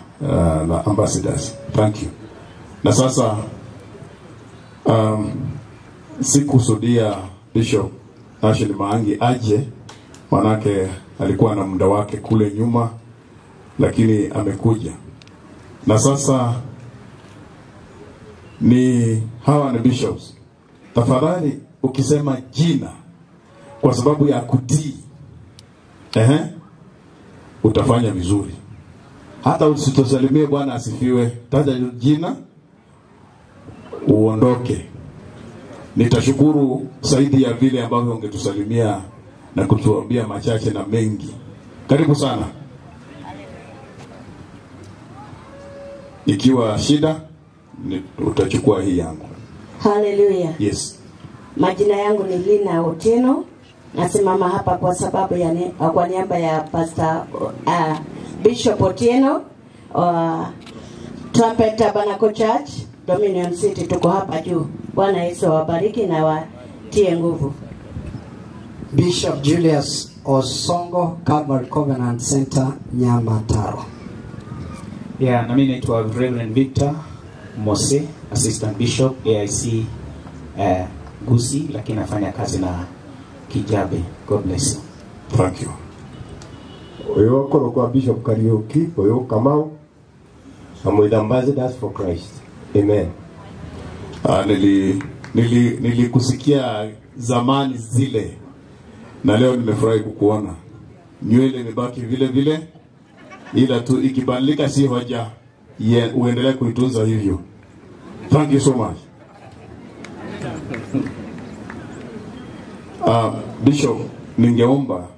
la Ambassadors. Thank you. Na sasa sikusudia Bishop Ashley Maangi aje, manake alikuwa na muda wake kule nyuma, lakini amekuja. Na sasa ni hawa ni bishops. Tafadhali ukisema jina kwa sababu ya kutii, utafanya vizuri. Hata usitosalimie Bwana asifiwe, taja jina uondoke. Nitashukuru zaidi ya vile ambavyo ungetusalimia na kutuambia machache na mengi. Karibu sana. Ikiwa shida utachukua hii yangu. Hallelujah. Yes. Majina yangu ni Lina Otieno. Nasimama hapa kwa sababu ya kwa niaba ya Pastor Bishop Otieno Trumpet Tabernacle Church, Dominion City. Tuko hapa juu. Bwana Yesu awabariki na watie nguvu. Bishop Julius Osongo, Calvary Covenant Center, Nyamataro. Yeah, na mimi naitwa Reverend Victor Mose, Assistant Bishop AIC Gusii, lakini nafanya kazi na Kijabe. God bless you. Thank you. Uyu okoro kwa Bishop Kariuki, uyu Kamau. I'm with Ambassadors for Christ. Amen. Nilikusikia zamani zile na leo nimefurahi kukuona. Nywele imebaki vile vile, ila tu ikibadilika si hoja, uendelee kuitunza hivyo. Thank you so much. Bishop, ningeomba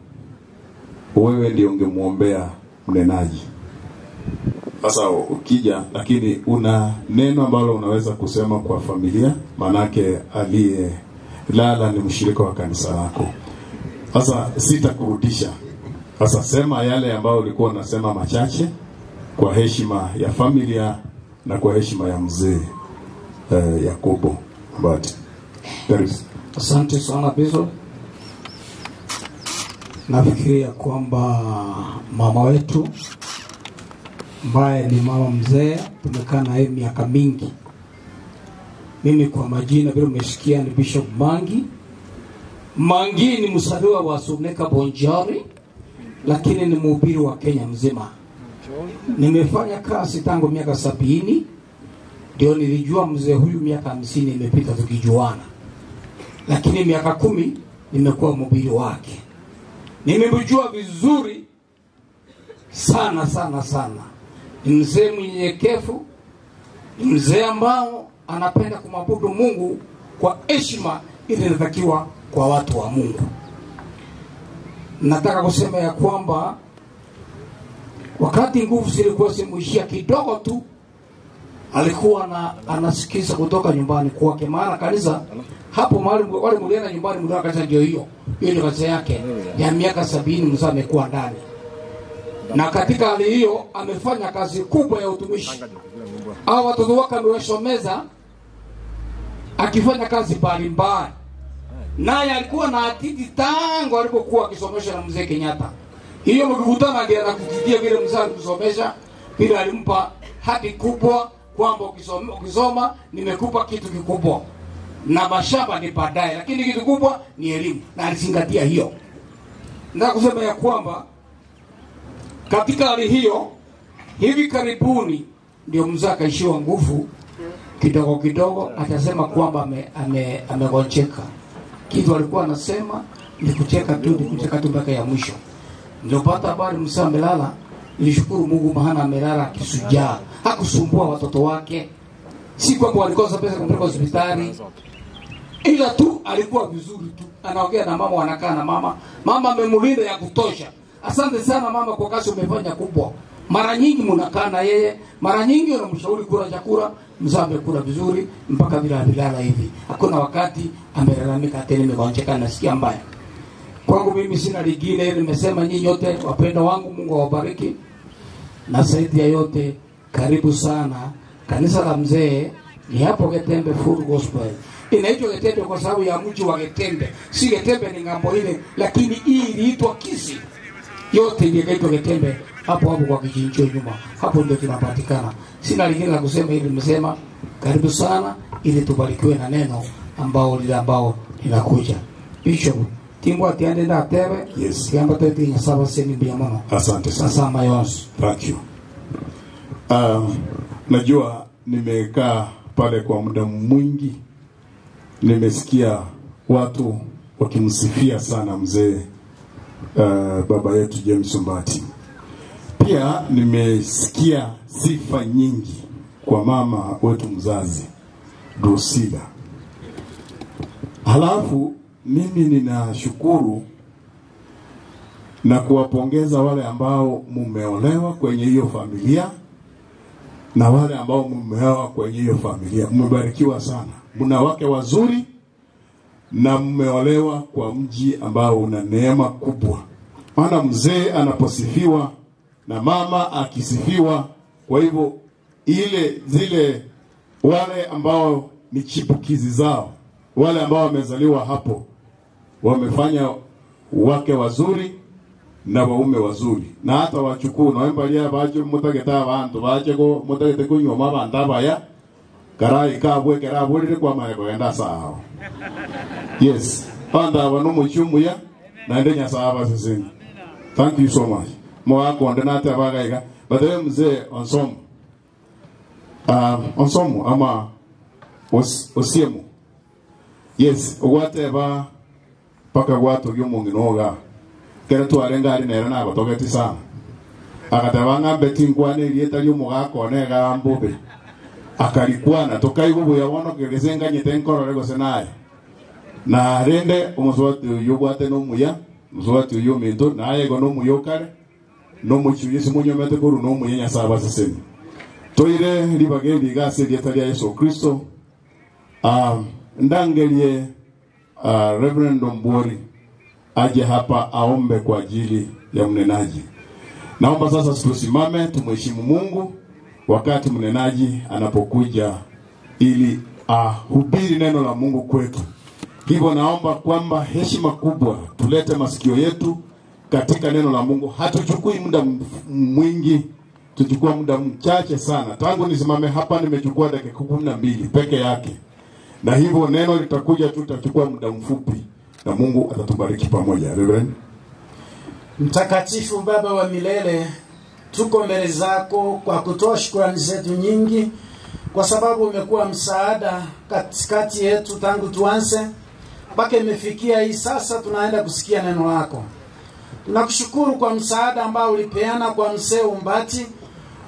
wewe ndio ungemuombea mnenaji. Sasa ukija, lakini una neno ambalo unaweza kusema kwa familia, manake aliye lala ni mshirika wa kanisa lako. Sasa sitakurudisha. Sasa sema yale ambayo ulikuwa unasema machache, kwa heshima ya familia na kwa heshima ya mzee Yakobo Mbati. Karibu. Asante sana Bishop. Nafikiria kwamba mama wetu ambaye ni mama mzee, tumekaa na yeye miaka mingi. Mimi kwa majina vile umesikia ni Bishop Mangi. Mangi ni mzaliwa wa Suneka Bonjari, lakini ni mhubiri wa Kenya mzima. Nimefanya kazi tangu miaka 70, ndio nilijua mzee huyu miaka 50 imepita tukijuana, lakini miaka 10 nimekuwa mhubiri wake. Nimemjua vizuri sana sana sana. Ni mzee mnyenyekevu, ni mzee ambao anapenda kumwabudu Mungu kwa heshima ile inatakiwa kwa watu wa Mungu. Nataka kusema ya kwamba wakati nguvu zilikuwa zimuishia kidogo tu, alikuwa anasikiza kutoka nyumbani kwake, maana kanisa hapo mahali wale mlienda nyumbani, mliona kanisa ndio hiyo. Hiyo ndio kanisa yake ya miaka 70 mzee amekuwa ndani. Na katika hali hiyo amefanya kazi kubwa ya utumishi. Hao watoto wake amewasomeza akifanya kazi mbalimbali, naye alikuwa na atiti tangu alipokuwa akisomeshwa na mzee Kenyatta. Hiyo mkikutana ndiye anakukitia vile mzee alikusomesha, vile alimpa haki kubwa kwamba ukisoma, ukisoma nimekupa kitu kikubwa na mashamba ni baadaye, lakini kitu kubwa ni elimu, na alizingatia hiyo. Nataka kusema ya kwamba katika hali hiyo, hivi karibuni ndio mzee akaishiwa nguvu kidogo kidogo, atasema kwamba amegonjeka. Ame, kitu alikuwa anasema ni kucheka tu, ni kucheka tu mpaka ya mwisho. Nilipata habari mzee amelala, nilishukuru Mungu maana amelala akisujaa, hakusumbua watoto wake. Si kwamba walikosa pesa kumpeleka hospitali, ila tu alikuwa vizuri tu, anaongea na mama, wanakaa na mama, mama amemlinda ya kutosha. Asante sana mama kwa kazi umefanya kubwa. Mara nyingi mnakaa na yeye, mara nyingi unamshauri kula chakula, mzee amekula vizuri mpaka bila bilala hivi. Hakuna wakati amelalamika tena nimegonjeka nasikia mbaya. Kwangu mimi sina lingine, nimesema nyinyi yote wapendwa wangu, Mungu awabariki. Na zaidi ya yote, karibu sana kanisa la mzee ni hapo Getembe Full Gospel. Inaitwa Getembe kwa sababu ya mji wa Getembe, si Getembe ni ng'ambo ile, lakini hii iliitwa Kisii yote ndio ikaitwa Getembe, hapo hapo kwa kichinjio nyuma, hapo ndio tunapatikana. Sina lingine la kusema, ili nimesema karibu sana, ili tubarikiwe na neno ambao lile ambao linakuja. Bishop tingwa tiende ndatebe yes. tiamba tete nyasaba seni mbia mono. Asante sana. Sasa mayonso. Thank you. Najua nimekaa pale kwa muda mwingi, nimesikia watu wakimsifia sana mzee baba yetu James Ombati. Pia nimesikia sifa nyingi kwa mama wetu mzazi Drusilla. Halafu mimi ninashukuru na kuwapongeza wale ambao mumeolewa kwenye hiyo familia na wale ambao mumeoa kwenye hiyo familia. Mmebarikiwa sana, mna wake wazuri na mmeolewa kwa mji ambao una neema kubwa. Maana mzee anaposifiwa na mama akisifiwa, kwa hivyo ile zile wale ambao ni chipukizi zao, wale ambao wamezaliwa hapo, wamefanya wake wazuri na waume wazuri na hata wachukuu noembaria bache mutagete abantu bache ko mutagete kunywoma abantu abaya karai kabwe keraburire kwamanya kogenda sawa yes abantu aba nomochi omuya naende nyasaye abaseseni thank you so much mogakonde nate abagaiga but we mzee onsomo onsomo ama os, osiemo yes ogwateba paka gwatogia omong'ina oga kere twarenga ari nere nabatogeti sana agateba ng'ambe tinkwana erieta ria omogaka iga mbobe akarikwana tokaigwa buya bono kegese nganyete nkorore gose naye na rende omosubati oyo obwate nomuya omusubati oyo ominto naye igo nomuya okare nomochi oyo ase monyomete korwa nomuya nyasaye abaseseni toire ribaga eri iga ase erieta ria yesu kristo ndangerie Reverend Ombori aje hapa aombe kwa ajili ya mnenaji. Naomba sasa tusimame tumheshimu Mungu wakati mnenaji anapokuja ili ahubiri neno la Mungu kwetu. Hivyo naomba kwamba heshima kubwa tulete masikio yetu katika neno la Mungu. Hatuchukui muda mwingi, tuchukua muda mchache sana. Tangu nisimame hapa nimechukua dakika 12 peke yake, na hivyo neno litakuja tu, tutachukua muda mfupi na Mungu atatubariki pamoja. Reverend. Mtakatifu Baba wa milele, tuko mbele zako kwa kutoa shukrani zetu nyingi, kwa sababu umekuwa msaada katikati yetu tangu tuanze mpaka imefikia hii sasa, tunaenda kusikia neno lako. Tunakushukuru kwa msaada ambao ulipeana kwa mzee Umbati,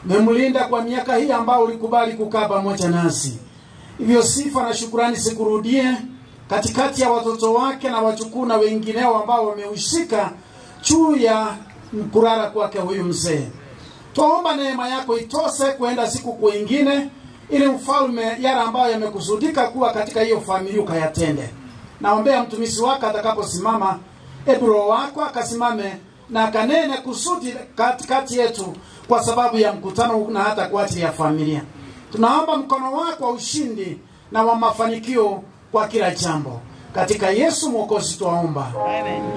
umemlinda kwa miaka hii ambao ulikubali kukaa pamoja nasi. Hivyo sifa na shukrani zikurudie katikati ya watoto wake na wajukuu na wengineo ambao wamehusika juu ya kulala kwake huyu mzee. Twaomba neema yako itose kwenda siku kwingine, ili mfalme yale ambayo yamekusudika kuwa katika hiyo familia ukayatende. Naombea mtumishi wako atakaposimama, ebu Roho wako akasimame na akanene kusudi katikati yetu kwa sababu ya mkutano na hata kwa ajili ya familia. Tunaomba mkono wako wa ushindi na wa mafanikio kwa kila jambo. Katika Yesu Mwokozi twaomba.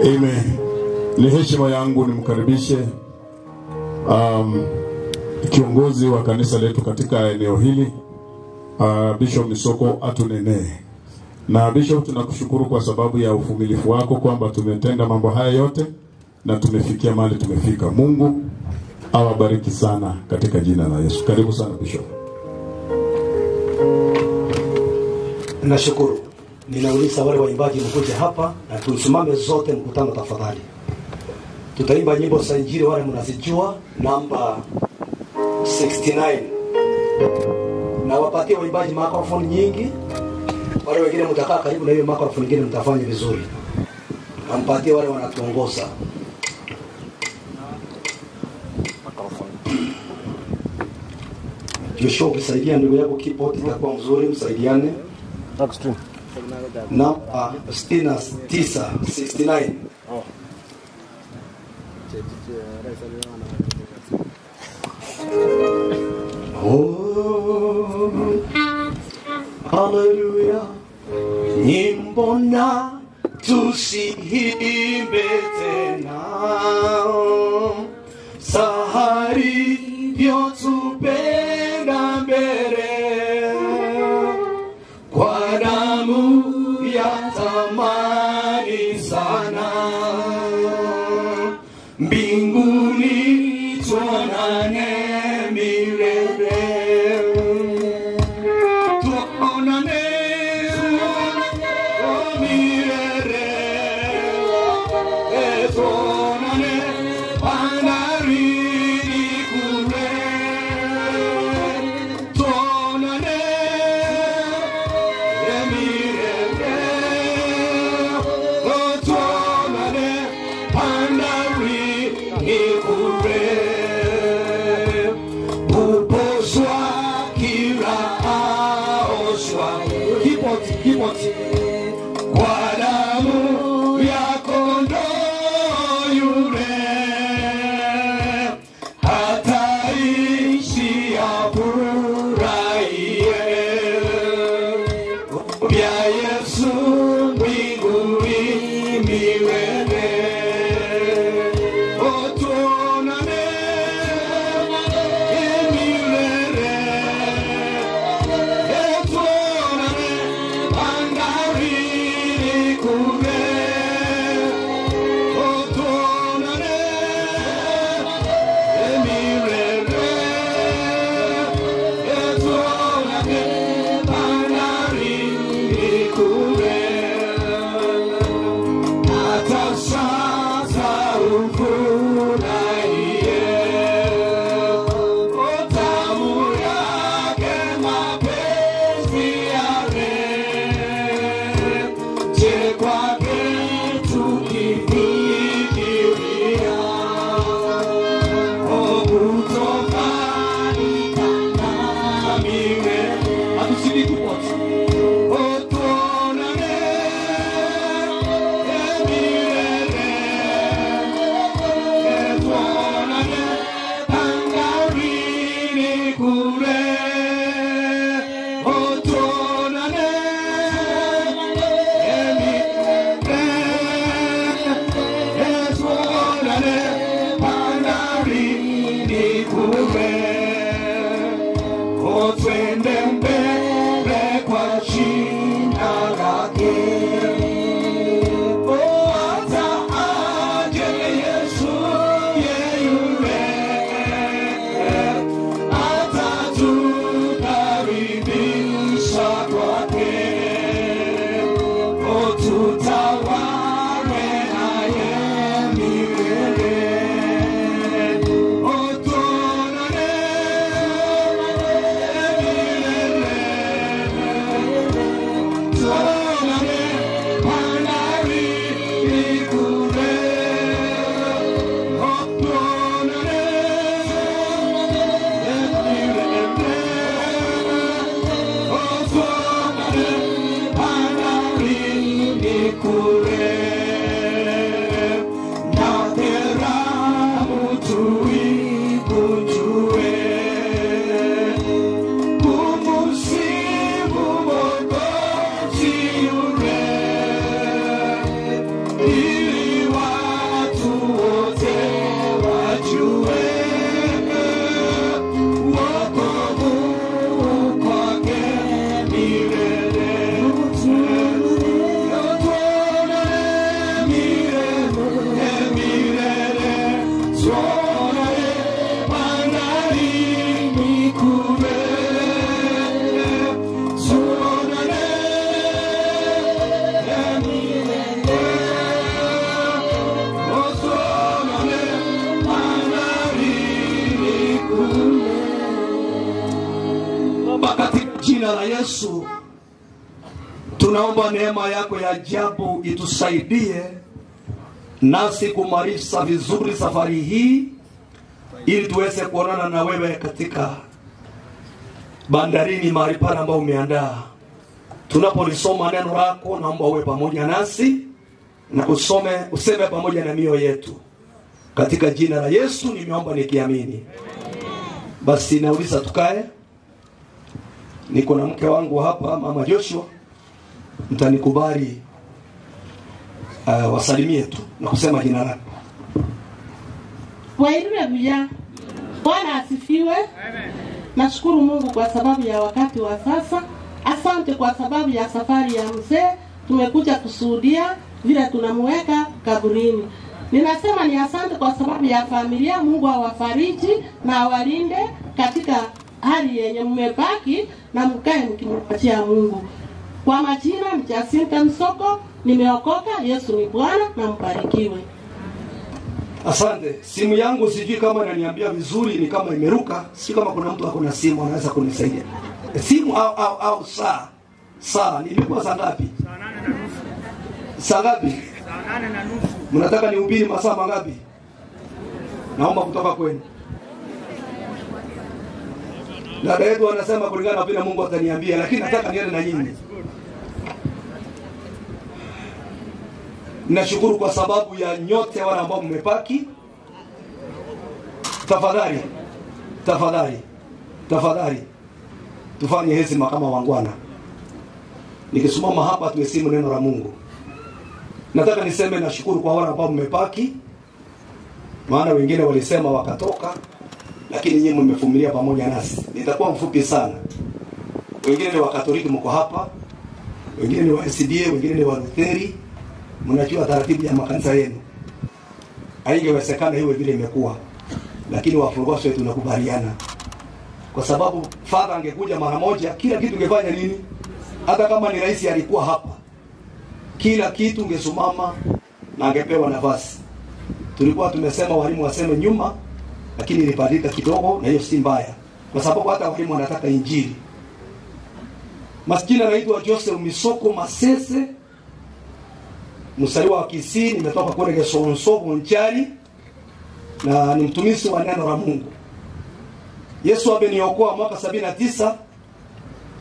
Amen. Ni heshima yangu nimkaribishe kiongozi wa kanisa letu katika eneo hili Bishop Misoko atunenee. Na Bishop, tunakushukuru kwa sababu ya uvumilivu wako kwamba tumetenda mambo haya yote na tumefikia mahali tumefika. Mungu awabariki sana katika jina la Yesu. Karibu sana Bishop. Nashukuru. Ninauliza wale waimbaji mkuje hapa na tusimame zote mkutano tafadhali. Tutaimba nyimbo za Injili wale mnazijua, namba 69. Na wapatie waimbaji microphone nyingi. Wale wengine mtakaa karibu na hiyo microphone nyingine mtafanya vizuri. Nampatie wale wanatuongoza. Joshua, ukisaidia ndugu yako keyboard itakuwa mzuri, msaidiane. Namba 69, 69. Oh, haleluya. Nyimbo na tusiimbe tena, sahari vyotupenda mbele kwa damu ya thamani sana, mbinguni tuonane milele, tuonane oh, milele, tuonane bandarini kule, tuonane milele, oh, tuonane bandarini kule, uposwa kila aoshwa, keyboard, keyboard kwa damu ya kondoo yule, hataishi afurahie vya Yesu mbinguni milele. Oh, tuonane milele, tuonane bandarini kule. Oh, tuonane milele, tuonane bandarini kule. Hata sasa ufurahie utamu yake mapenzi yale, je, kwake tukifikiria kutofanikana milele. Hatusidi kupotea. Oh, tuonane milele, tuonane bandarini kule. Oh, tuonane milele, tuonane bandarini kule. Oh, twende mbele kwa jina lake. Oh, hata aje Yesu yeyule, atatukaribisha kwake. Oh, tutawale naye milele. Oh, tuonane milele, tuonane bandarini kule. Oh, tuonane milele, oh, tuonane bandarini kule. Na keramu tuikujue, kumusifu Mwokozi. jina la Yesu tunaomba neema yako ya ajabu itusaidie nasi kumaliza vizuri safari hii, ili tuweze kuonana na wewe katika bandarini, mahali pale ambao umeandaa. Tunapolisoma neno lako, naomba uwe pamoja nasi na usome, useme pamoja na mioyo yetu, katika jina la Yesu nimeomba nikiamini. Basi nauliza tukae. Niko na mke wangu hapa, mama Joshua, mtanikubali wasalimie tu na kusema jina lako. Wairiwe buya. Bwana asifiwe. Nashukuru Mungu kwa sababu ya wakati wa sasa. Asante kwa sababu ya safari ya mzee. Tumekuja kushuhudia vile tunamuweka kaburini. Ninasema ni asante kwa sababu ya familia. Mungu awafariji na awalinde katika hali yenye mmebaki na mkae mkimwachia Mungu. Kwa majina ni Jacinta Msoko, nimeokoka. Yesu ni Bwana na mbarikiwe. Asante. Simu yangu sijui kama inaniambia vizuri, ni kama imeruka. Sijui kama kuna mtu ako na simu anaweza kunisaidia. Simu au au au saa. Saa nilikuwa saa ngapi? Saa ngapi? Mnataka nihubiri masaa mangapi? Naomba kutoka kwenu. Dada yetu anasema kulingana na vile Mungu ataniambia, lakini nataka niende na nyinyi. Nashukuru kwa sababu ya nyote wale ambao mmepaki. Tafadhali, tafadhali, tafadhali tufanye heshima kama wangwana. Nikisimama hapa tuheshimu neno la Mungu. Nataka niseme nashukuru kwa wale ambao mmepaki, maana wengine walisema wakatoka, lakini nyinyi mmevumilia pamoja nasi. Nitakuwa mfupi sana. Wengine ni Wakatoliki mko hapa, wengine ni wa SDA, wengine ni wa Lutheri. Mnajua taratibu ya makanisa yenu, haingewezekana iwe vile imekuwa, lakini wafurugoso tunakubaliana, kwa sababu father angekuja mara moja, kila kitu ingefanya nini? Hata kama ni rais alikuwa hapa, kila kitu ungesimama na angepewa nafasi. Tulikuwa tumesema walimu waseme nyuma, lakini ilibadilika kidogo, na hiyo si mbaya, kwa sababu hata walimu wanataka injili. Maskini anaitwa Joseph Misoko Masese, msaliwa wa Kisii, nimetoka kule Gesonso Bonchari, na ni mtumishi wa neno la Mungu. Yesu ameniokoa mwaka 79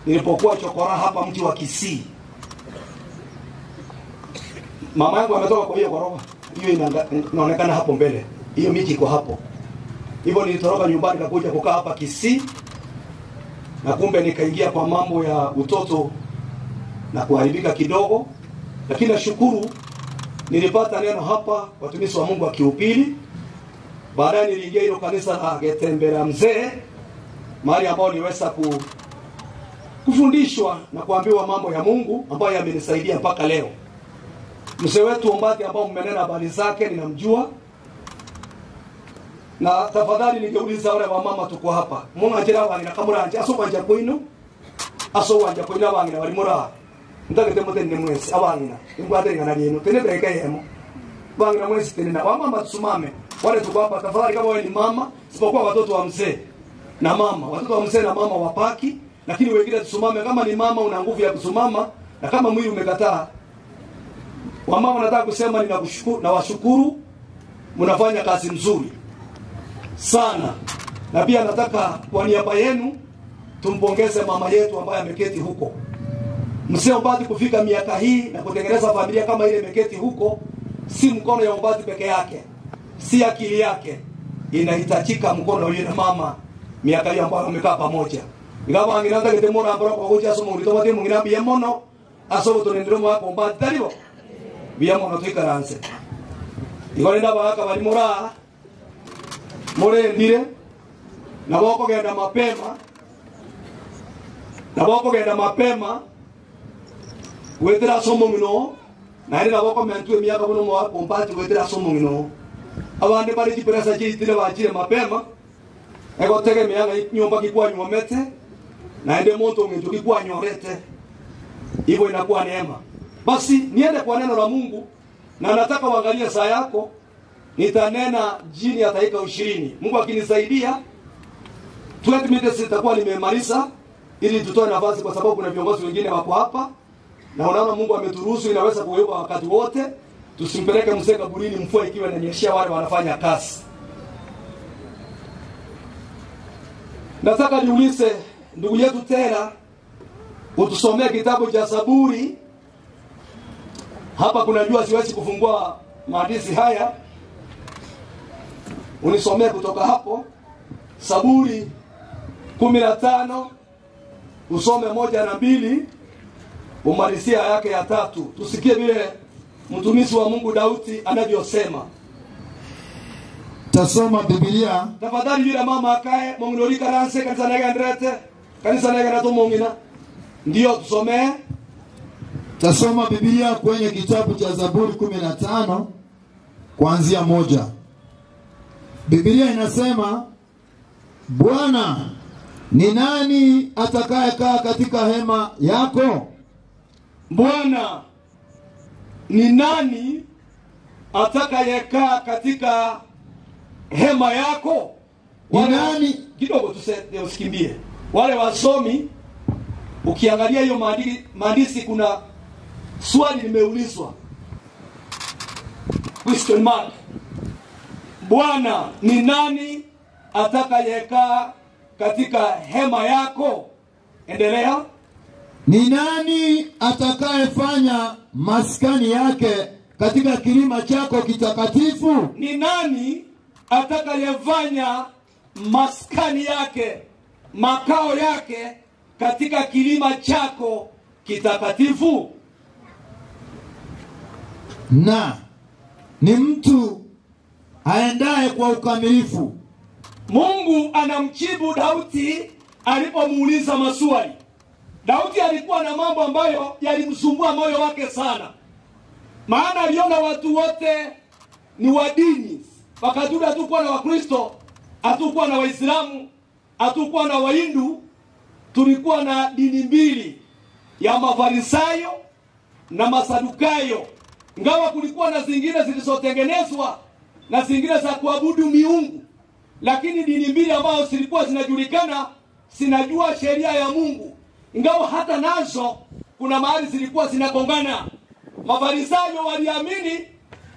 nilipokuwa chokora hapa mji wa Kisii. Mama yangu ametoka kwa hiyo ghorofa hiyo, inaonekana hapo mbele, hiyo miji iko hapo. Hivyo nilitoroka nyumbani nikakuja kukaa hapa Kisii, na kumbe nikaingia kwa mambo ya utoto na kuharibika kidogo, lakini nashukuru nilipata neno hapa, watumishi wa Mungu akihubiri. Baadaye niliingia hilo kanisa la Getembera Mzee, mahali ambao niweza kufundishwa na kuambiwa mambo ya Mungu ambayo yamenisaidia mpaka leo. Mzee wetu Ombati ambao mmenena habari zake ninamjua, na tafadhali ningeuliza wale wamama tuko hapa mung'anjira wang'ina kamuranje aso wanja kwinu aso wanja kwinu abang'ina bari mura ntagete mutene mwesi abang'ina ingwate ng'ana lyenu tene ndagika yemo bang'ina mwesi tene na wamama tusimame wale tuko hapa tafadhali, kama wewe ni mama, sipokuwa watoto wa mzee na mama, watoto wa mzee na mama wapaki, lakini wengine tusimame. Kama ni mama una nguvu ya kusimama, na kama mwili umekataa. Wamama, nataka kusema ninakushukuru, nawashukuru, mnafanya kazi mzuri sana, na pia nataka kwa niaba yenu tumpongeze mama yetu ambaye ameketi huko. Mzee Ombati kufika miaka hii na kutengeneza familia kama ile imeketi huko, si mkono ya Ombati peke yake, si akili yake, inahitajika mkono yule mama miaka hiyo ambayo amekaa pamoja. Ingawa angiranda gete mora ambora kwa goja somo ulito mate mungina biye mono asobo tonendero mwa Ombati taribo biye mono tuikaranse. Igorenda baka bari mora murendire na bokogenda mapema na bokogenda mapema gwetera somo ngino naende nabo komentwe emiaka buno mwa Ombati gwetera somo ngino abande bari chipresa chiitire bachire mapema egotegemea ng'a nyomba kikwanyomete naende monto ng'encho kikwanyorete hivyo inakuwa neema. Basi niende kwa neno la Mungu, na nataka uangalie saa yako. Nitanena chini ya dakika 20. Mungu akinisaidia 20 minutes nitakuwa nimemaliza. ili tutoe nafasi, kwa sababu kuna viongozi wengine wako hapa na unaona Mungu ameturuhusu, inaweza kugeuka wakati wote. Tusimpeleke mzee kaburini mvua ikiwa inanyeshea wale wanafanya kazi. Nataka niulize ndugu yetu tena, utusomee kitabu cha Zaburi. Hapa kuna jua, siwezi kufungua maandishi haya, unisomee kutoka hapo Zaburi 15 usome 1 na 2 umalizia yake ya 3, tusikie vile mtumishi wa Mungu Daudi anavyosema. Tasoma Biblia. Tafadhali yule mama akae monginori karanse kanisa nege ndrete kanisa nege na mongina, ndio tusomee. Tasoma Biblia kwenye kitabu cha Zaburi 15 kuanzia 1. Biblia inasema, Bwana, ni nani atakayekaa katika hema yako? Bwana, ni nani atakayekaa katika hema yako? Ni nani? Kidogo usikimbie. Wale wasomi, ukiangalia hiyo maandishi, kuna swali limeulizwa, question mark. Bwana, ni nani atakayekaa katika hema yako? Endelea. Ni nani atakayefanya maskani yake katika kilima chako kitakatifu? Ni nani atakayefanya maskani yake, makao yake katika kilima chako kitakatifu? Na ni mtu aendaye kwa ukamilifu. Mungu anamjibu Daudi alipomuuliza maswali. Daudi alikuwa na mambo ambayo yalimsumbua moyo wake sana, maana aliona watu wote ni wa dini. Wakati ule hatukuwa na Wakristo, hatukuwa na Waislamu, hatukuwa na Wahindu, tulikuwa na dini mbili, ya Mafarisayo na Masadukayo. Ingawa kulikuwa na zingine zilizotengenezwa na zingine za kuabudu miungu, lakini dini mbili ambazo zilikuwa zinajulikana zinajua sheria ya Mungu, ingawa hata nazo kuna mahali zilikuwa zinagongana. Mafarisayo waliamini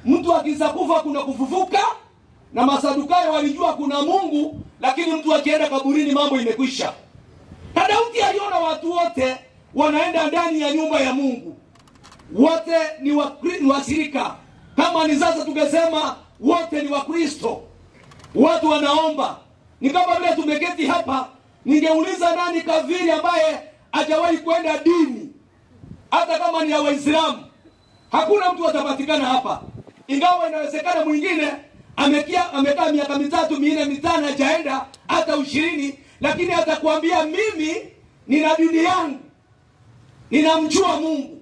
mtu akisakufa kuna kufufuka, na Masadukayo walijua kuna Mungu, lakini mtu akienda kaburini mambo imekwisha. Na Daudi aliona watu wote wanaenda ndani ya nyumba ya Mungu, wote ni washirika. Kama ni sasa tungesema wote ni Wakristo, watu wanaomba. Ni kama vile tumeketi hapa, ningeuliza nani kafiri ambaye hajawahi kwenda dini, hata kama ni ya Waislamu? Hakuna mtu atapatikana hapa, ingawa inawezekana mwingine amekaa miaka 3, 4, 5 hajaenda hata 20, lakini atakwambia mimi nina dini yangu, ninamjua Mungu.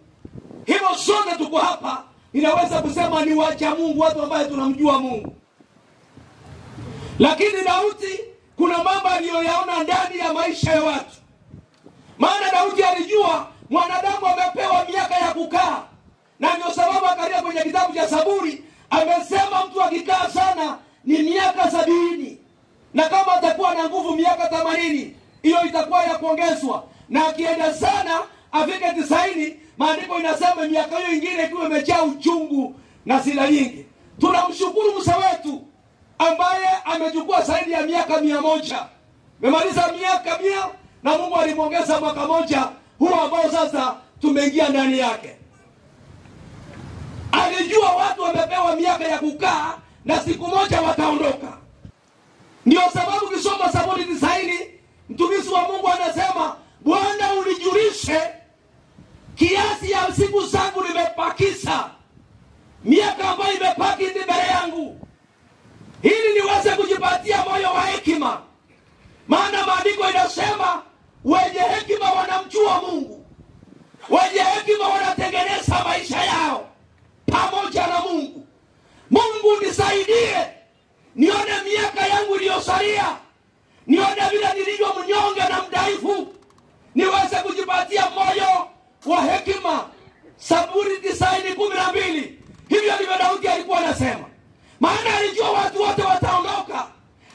Hivyo sote tuko hapa, ninaweza kusema ni wacha Mungu, watu ambaye tunamjua Mungu. Lakini Daudi kuna mambo aliyoyaona ndani ya maisha ya watu. Maana Daudi alijua mwanadamu amepewa miaka ya kukaa, na ndio sababu akalia kwenye kitabu cha Zaburi amesema mtu akikaa sana ni miaka 70, na kama atakuwa na nguvu miaka 80, hiyo itakuwa ya kuongezwa, na akienda sana afike 90, maandiko inasema miaka hiyo ingine ikiwa imejaa uchungu na sila nyingi. Tunamshukuru Musa wetu ambaye amechukua zaidi ya miaka 100, memaliza miaka 100, na Mungu alimwongeza mwaka moja huo ambao sasa tumeingia ndani yake. Alijua watu wamepewa miaka ya kukaa na siku moja wataondoka. Ndio sababu kisoma Zaburi 90 mtumishi wa Mungu anasema, Bwana unijulishe kiasi ya siku zangu nimepakisa, miaka ambayo imepaki ni mbele yangu, ili niweze kujipatia moyo wa hekima. Maana maandiko inasema wenye hekima wanamjua Mungu, wenye hekima wanatengeneza maisha yao pamoja na Mungu. Mungu nisaidie nione miaka yangu iliyosalia, nione vile nilivyo mnyonge na mdhaifu, niweze kujipatia moyo wa hekima. Zaburi 90:12. Hivyo ndivyo Daudi alikuwa anasema, maana alijua watu wote wataondoka,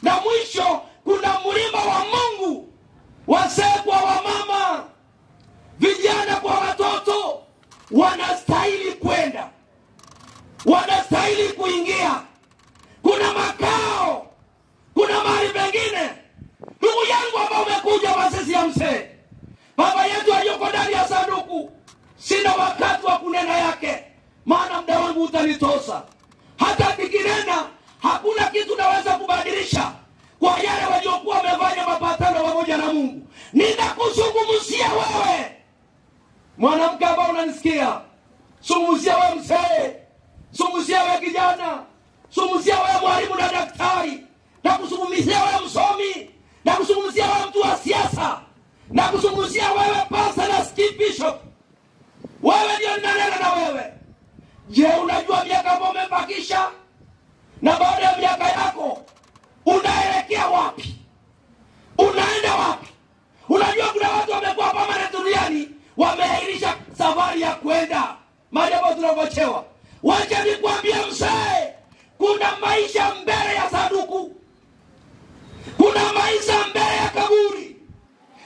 na mwisho kuna mlima wa Mungu, wazee kwa wamama Ninazungumzia mzee baba yetu aliyoko ndani ya sanduku. Sina wakati wa kunena yake, maana muda wangu utanitosa. Hata nikinena hakuna kitu naweza kubadilisha kwa yale waliokuwa wamefanya mapatano pamoja na Mungu. Ninakuzungumzia wewe mwanamke ambao unanisikia, zungumzia wewe mzee, zungumzia wewe kijana, zungumzia wewe mwalimu na daktari, na kuzungumzia wewe msomi, na kuzungumzia wewe mtu wa siasa, na kuzungumzia wewe pasta na skip bishop. Wewe ndio ninanena na wewe. Je, unajua miaka ambayo umebakisha? Na baada ya miaka yako unaelekea wapi? Unaenda wapi? Unajua kuna watu wamekuwa permanent duniani, wameahirisha safari ya kwenda mahali ambapo tunavochewa. Wacha nikwambie mzee, kuna maisha mbele ya sanduku, kuna maisha mbele ya kaburi,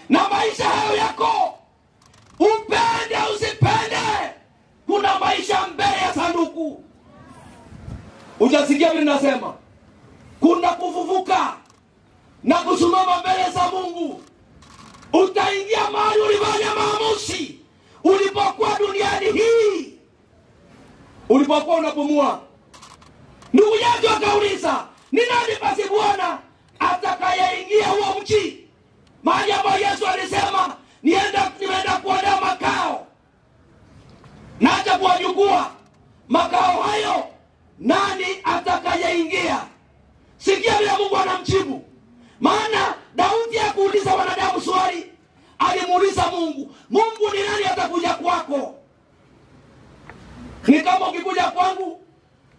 na maisha hayo yako, upende usipende, kuna maisha mbele ya sanduku. Utasikia vile nasema, kuna kufufuka na kusimama mbele za Mungu. Utaingia mahali ulifanya maamuzi ulipokuwa duniani hii, ulipokuwa unapumua. Ndugu yetu akauliza, ni nani basi Bwana atakayeingia huo mji, mahali ambapo Yesu alisema nienda, nimeenda kuandaa makao na hata kuwajukua makao hayo, nani atakayeingia? Sikia vile Mungu anamjibu. Maana Daudi hakuuliza wanadamu swali, alimuuliza Mungu, Mungu ni nani atakuja kwako? Ni kama ukikuja kwangu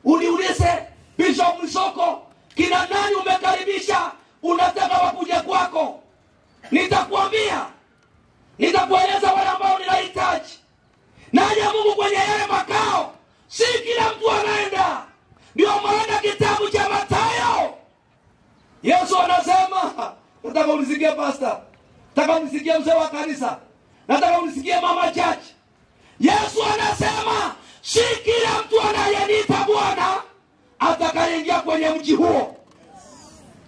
uniulize Bishop Msoko, kina nani umekaribisha, unataka wakuja kwako? Nitakuambia, nitakueleza wale ambao ninahitaji. Naye Mungu kwenye yale makao, si kila mtu anaenda. Ndio maana kitabu cha Mathayo Yesu anasema, nataka unisikie pastor, nataka unisikie mzee wa kanisa, nataka unisikie mama church. Yesu anasema si kila mtu anayeniita Bwana atakayeingia kwenye mji huo,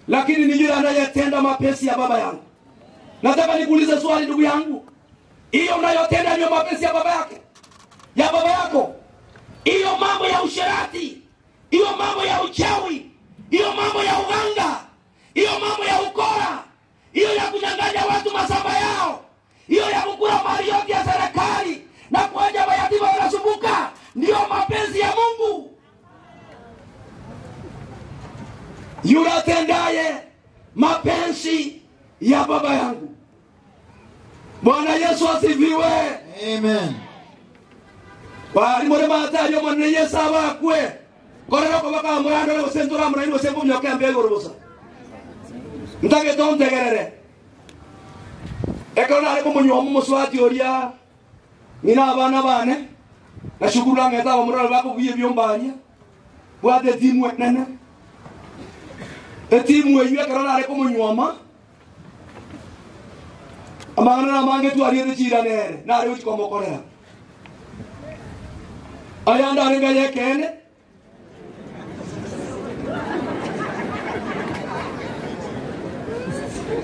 lakini ni yule anayetenda mapenzi ya baba yangu. Nataka nikuulize swali ndugu yangu, hiyo unayotenda ndiyo mapenzi ya baba yake, ya baba yako? Hiyo mambo ya usherati, hiyo mambo ya uchawi, hiyo mambo ya uganga, hiyo mambo ya ukora, hiyo ya kunyang'anya watu mashamba yao, hiyo ya kukula mali yote ya serikali na kuacha mayatima wanasumbuka, ndiyo mapenzi ya Mungu? Yule atendaye mapenzi ya baba yangu. Bwana Yesu asifiwe. Amen. Bari muri matario monene Yesu abakwe korero ko bakamurandore gose nturamurani gose mbumyoke mbe igoro bosa ntagete ontegerere ekero nare komonyomo moswati oria ng'ina abana bane nashukuru ang'eta abamurore bakobuya ebyombaria bwate etimu enene etimu eywo ekero nare komonywoma amang'ana namange twariete chira nere nare gochi komokorera ayande arenge yekene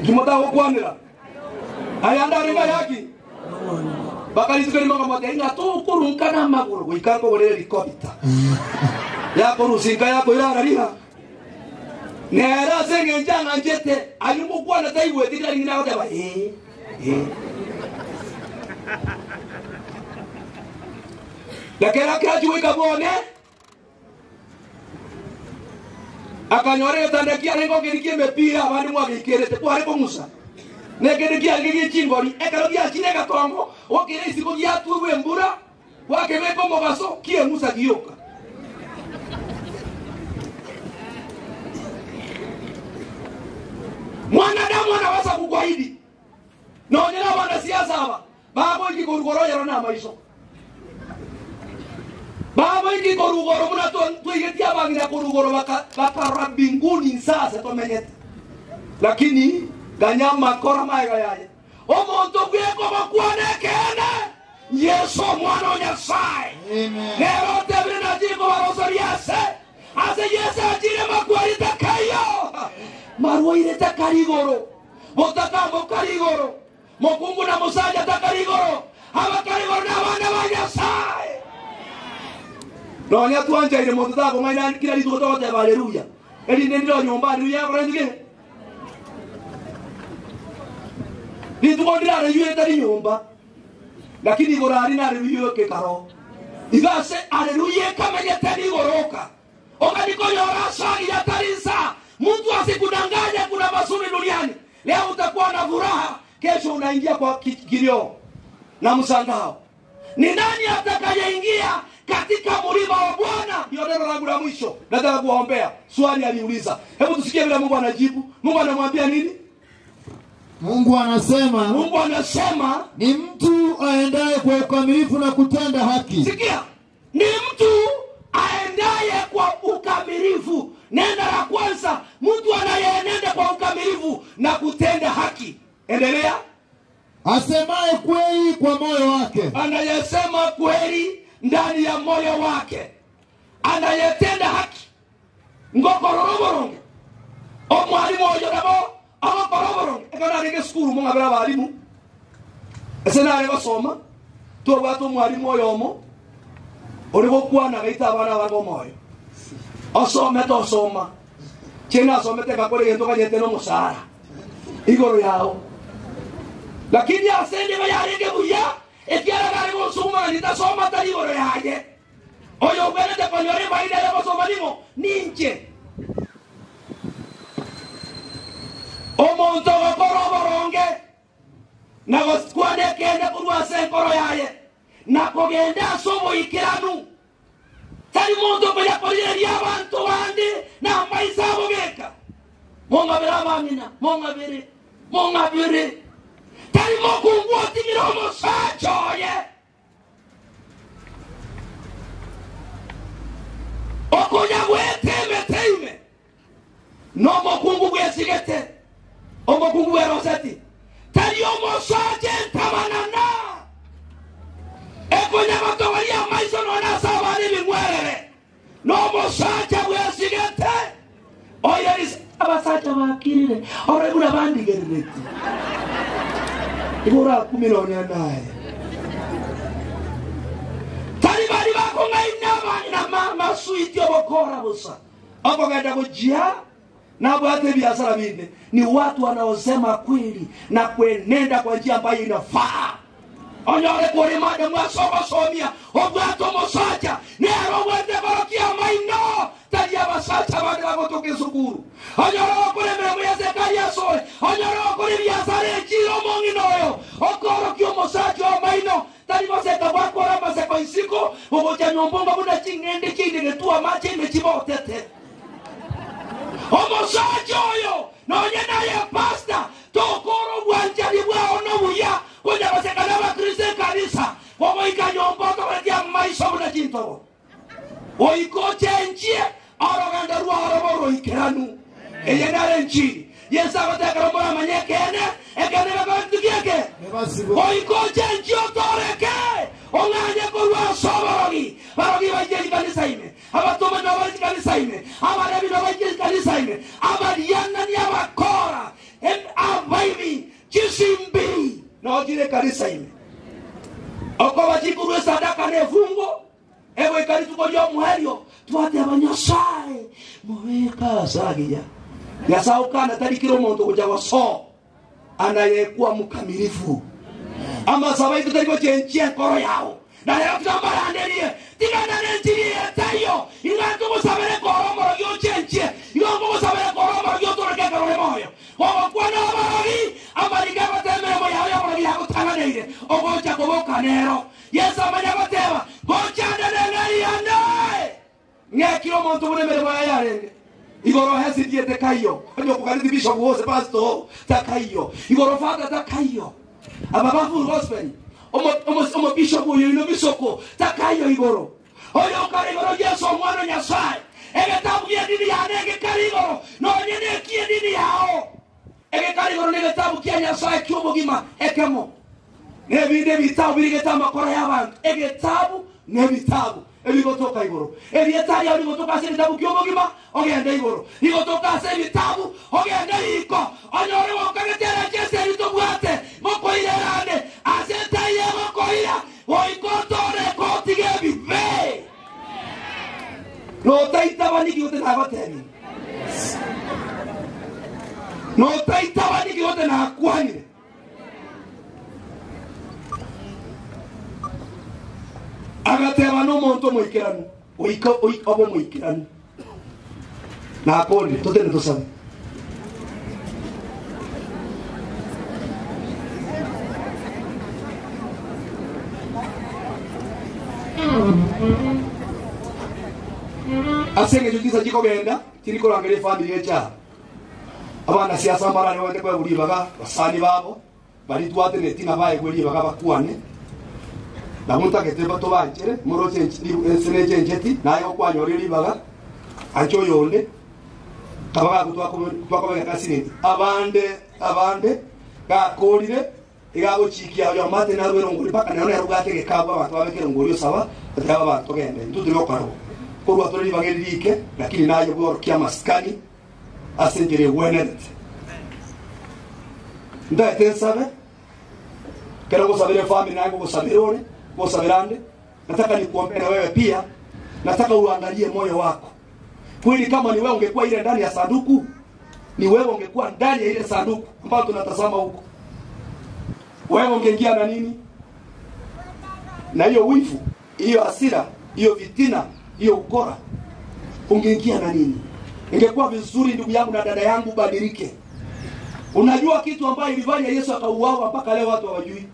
kimotagokwanera ayande arenge yaki bakarituka nimakamwate inga tukurunka na maguru goika nkogorere rikobita yakorusinka yakoirarariha nera ase eng'encho ang'anchete aywo ngokwana taigwete kera ring'ina agoteba ee ee lakini akirachiwika bone akanyora gĩtanda kĩarĩ ngokĩri kĩ mĩbira abandi mwagĩikĩrĩte kwarĩ kũng'uca na kĩndũ kĩarĩ gĩchingori ekero gĩachire gatongo gokĩra isiko gĩatuĩrwo embura gwakĩbĩka omobaso kieng'uca gĩũka mwanadamu anaweza kukuahidi naonyera wanasiasa aba bagoiki korugoro na maiso babaingi korugoro muna twigetie abang'ina korugoro bakarora mbinguni nsase tomenyete lakini ganyama kora maega yaye omonto gweko bakwane kene Yesu omwana wa Nyasaye nero otebire nachiko barosoria ase ase Yesu achire makwari takayo marwaire takari igoro botakambo kari igoro Mokungu na musacha takari igoro, abakare igoro na abana ba Nyasaye. Nonya twanchaire monto takong'aina kila rituko togoteba haleluya. Erinde ndiro nyomba haleluya yakora ntuge. Rituko ndire haleluya etari nyomba. Lakini igoro ari na haleluya ekekaro. Iga ase haleluya ekamenyete nigoroka. Okanikoyora asali ya tarinsa. Mtu asikudanganye kuna mazuri duniani. Leo utakuwa na furaha, kesho unaingia kwa kilio na mshangao. Ni nani atakayeingia katika mlima wa Bwana? Ndio neno langu la mwisho, nataka kuwaombea. Swali aliuliza, hebu tusikie vile Mungu anajibu. Mungu anamwambia nini? Mungu anasema, Mungu anasema ni mtu aendaye kwa ukamilifu na kutenda haki. Sikia, ni mtu aendaye kwa ukamilifu. Neno la kwanza, mtu anayeenenda kwa ukamilifu na kutenda haki. Endelea. Asemaye kweli kwa moyo wake, anayesema kweli ndani ya moyo wake, anayetenda haki. Ngokoroboronge omwalimu oyo nabo agokoroboronge ekero narenge sukuru mong'abere abalimu ase nare gosoma twabwate omwalimu oyomo ori gokwana gaita abana barwo omoyo osomete osoma chene asomete gakora egento ganyete na omosara igoro yao lakini ase ndiba yarenge buya ekiara gare gosoma nitasoma tari igoro yaye oyo obwerete konyora ebaida ya gosoma ning'o ninche omonto ogokora oboronge na gokwana ekende korwa ase enkoro yaye na kogenda ase oboikeranu tari monto okonya korireria abanto bande na amaisa abo geka mong'abere abang'ina mong'abere mong'abere tari mokungu otigire omosacha oye okonya gwete emeteime nomokungu bwesigete omokungu bweroseti tari omosacha entabanana ekonya batobaria amaiso nona ase abana ebing'werere nomosacha bwesigete oyerisa abasacha bakirire orebura bandigerereti igora kumi nonya naye tari bari bakong'aina abana masuiti obokora busa okogenda gojia nabwate biashara binde ni watu wanaosema kweli na kuenenda kwa njia ambayo inafaa onyore kuri madamu asobosomia obwate omosacha nero obwate korokia maino tari abasacha bande bagotoka esukuru onyore gokora emeremo ya serikali asoe onyore gokora ebiasara echiro omong'ina oyo okorokia omosacha omaino tari goseka gwakora amaseko isiko ogocha nyombongo buna ching'ende chinde amache ime chibotete omosacha oyo nonye naye pasta tokora obwanchani bwao nobuya konya baseka n'abakristo ekanisa gogoika nyomba otogoretia maiso buna chintobo oikochenchie oroganda rwao robo roikeranu eye nare nchiri yesu agotekera moramanye ekene ekene gekotugieke oikochenchie otoreke ong'anye korwa ase oborogi barogi baije ekanisa ime abatoma nabaije ekanisa ime abarebi nabaije ekanisa ime abarianani abakora abaibi chisimbiri nojire ekanisa ime okoba chikurwa esadaka nefungo ego ikarituko lyomuherio twateba nyasaye mubika asagiya nyasaye ukana tarikira omonto gocha goso anayekuwa mkamilifu amasaba itu tariko chenchia enkoro yao na lero tutamaranderie tigana nenchiri etayo iga tugusabere koro omorogi ochenchie igo ngugusabere koro omorogi otoreke ekerore moyo gogokwana aborogi amarike goteba emeremo yao yoborogi yagotang'aneire ogocha koboka nero yesu amanya goteba gochande neng'eriane ng'ekire omonto buna emeremo yaye yarenge igoro hesithiete kaiyo onye okuganithi bishop wose pastor takaiyo igoro father takaiyo ababafu gospel omo bishop oyo ino bisoko takaiyo igoro oyo okare igoro yesu omwana nyasaye egetabu gie dini yane egekari igoro nonye nekie dini yao egekari igoro negetabu kia nyasaye kiobogima ekemo nebinde ebitabu birigete amakoro y'abantu egetabu nebitabu ebigotoka igoro ebietari ao bigotoka ase ebitabu kiobogima ogende igoro bigotoka ase ebitabu ogende iko onyore gokagetera jesu eritobwate mokoire Notaitaba niki gose nagotebirie? Notaitaba niki gose nakwanire? Agateba nomonto omoikeranu, goika obe omoikeranu. Nakorire, totende tosabe. Ase engencho chinsa chikogenda tiri korangeria efamiri echa. Abanasiasa mbarare bagende koegwa ribaga basani babo baria twateneti ng'a baegwe ribaga bakwane. Nabwo ntagete tobanchere moroche ense nechencheti, naye gokwanyorire ribaga, ancha oyonde, kaba twakobegeka asinini. Abande abande gakorire iga agochikia oyomo ate narue erongori mpaka nero nere obwate egekabu abanto babeke erongori osaba oteba abanto togende intwe turi gokora bo. Korwa tore ribaga eri rike, lakini naye bworokia amasikani ase enchera egwenerete. Ntaete nsabe, ekero ngosabera efamiri naye ngogosabera ore, ngosabera ande, nataka nikuombee na wewe pia, nataka uangalie moyo wako. Kweli kama ni wewe ungekuwa ile ndani ya sanduku, ni wewe ungekuwa ndani ya ile sanduku ambayo tunatazama huko, wewe ungeingia na nini? Na hiyo wivu, hiyo hasira, hiyo vitina, hiyo ukora, ungeingia na nini? Ingekuwa vizuri ndugu yangu na dada yangu, ubadilike. Unajua kitu ambayo ilifanya Yesu akauawa mpaka leo watu hawajui.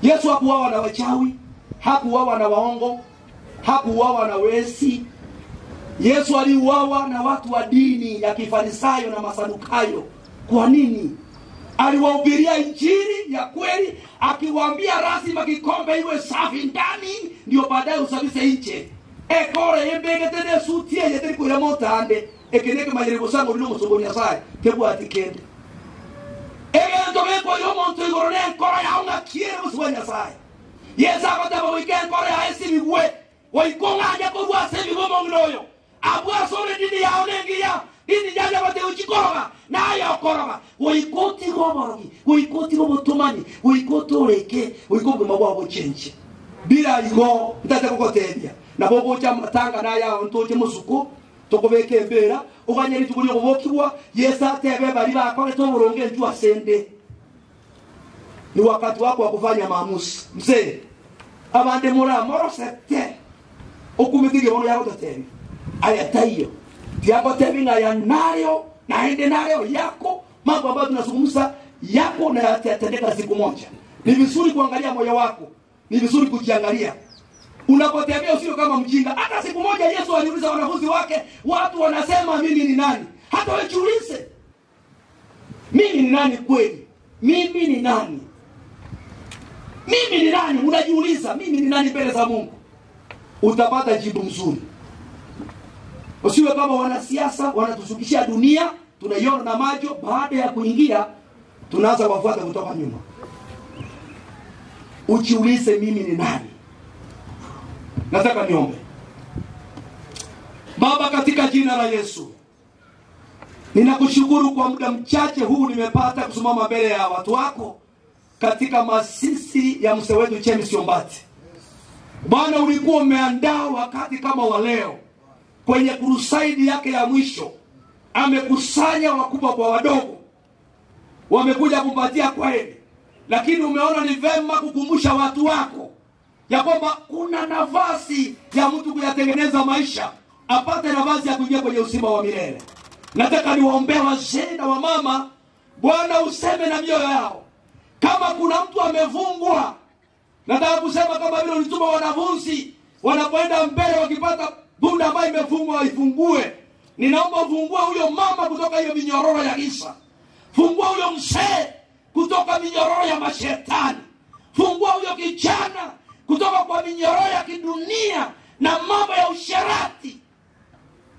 Yesu hakuuawa na wachawi, hakuuawa na waongo, hakuuawa na wesi. Yesu aliuawa na watu wa dini ya Kifarisayo na Masadukayo. Kwa nini? Aliwahubiria injili ya kweli, akiwaambia lazima kikombe iwe safi ndani, ndio baadaye usafishe nje. Ekore yembegete nesuti eye teri kwira motande eke neke mayere gosango rino musogo Nyasaye tebwati kende egento gekoira omonto igoro nenkoro yao ng'akiere bosio bwa Nyasaye. Yesu agoteba goika enkoro yaye esibigwe goika ong'anye korwa ase ebibe omong'ina oyo abwo ase ore dini yao nengiya dini yaria bateu chikoroga naye okoroga goika otiga oborogi goika otiga obotomani goika otoreke goika obogima bwao bochenche bila igo ntate gogotebia nabo ogocha amatanga naye ao ntoche mosuko tokobeka embera oganye rituko riokobokigwa Yesu atebe bari bakorete oboronge enchu asende. Ni wakati wako wa kufanya maamuzi mzee. Abande muramorosete okumitirie bono yagototebi aya taiyo tiagotebi ng'a nario naende nario yako mambo ambayo tunazungumza yako na yatatendeka siku moja. Ni vizuri kuangalia moyo wako, ni vizuri kujiangalia unapotembea, usio kama mjinga. Hata siku moja Yesu aliuliza wanafunzi wake, watu wanasema mimi ni nani? Hata wewe jiulize, mimi ni nani kweli? Mimi ni nani? Mimi ni nani? Unajiuliza, mimi ni nani mbele za Mungu? Utapata jibu mzuri. Usiwe kama wanasiasa wanatusukishia dunia, tunaiona na macho, baada ya kuingia tunaanza kuwafuata kutoka nyuma. Ujiulize, mimi ni nani? Nataka niombe. Baba, katika jina la Yesu, ninakushukuru kwa muda mchache huu nimepata kusimama mbele ya watu wako katika masisi ya mzee wetu James Ombati. Bwana, ulikuwa umeandaa wakati kama wa leo kwenye crusade yake ya mwisho, amekusanya wakubwa kwa wadogo, wamekuja kumpatia kweli, lakini umeona ni vema kukumbusha watu wako ya kwamba kuna nafasi ya mtu kuyatengeneza maisha, apate nafasi ya kuingia kwenye uzima wa milele. Nataka niwaombee wazee na wamama, Bwana useme na mioyo yao. Kama kuna mtu amefungwa, nataka kusema kama vile ulituma wanafunzi wanapoenda mbele, wakipata bunda ambayo imefungwa waifungue. Ninaomba ufungue huyo mama kutoka hiyo minyororo ya giza, fungua huyo mzee kutoka minyororo ya mashetani, fungua huyo kijana kutoka kwa minyororo ya kidunia na mambo ya usherati,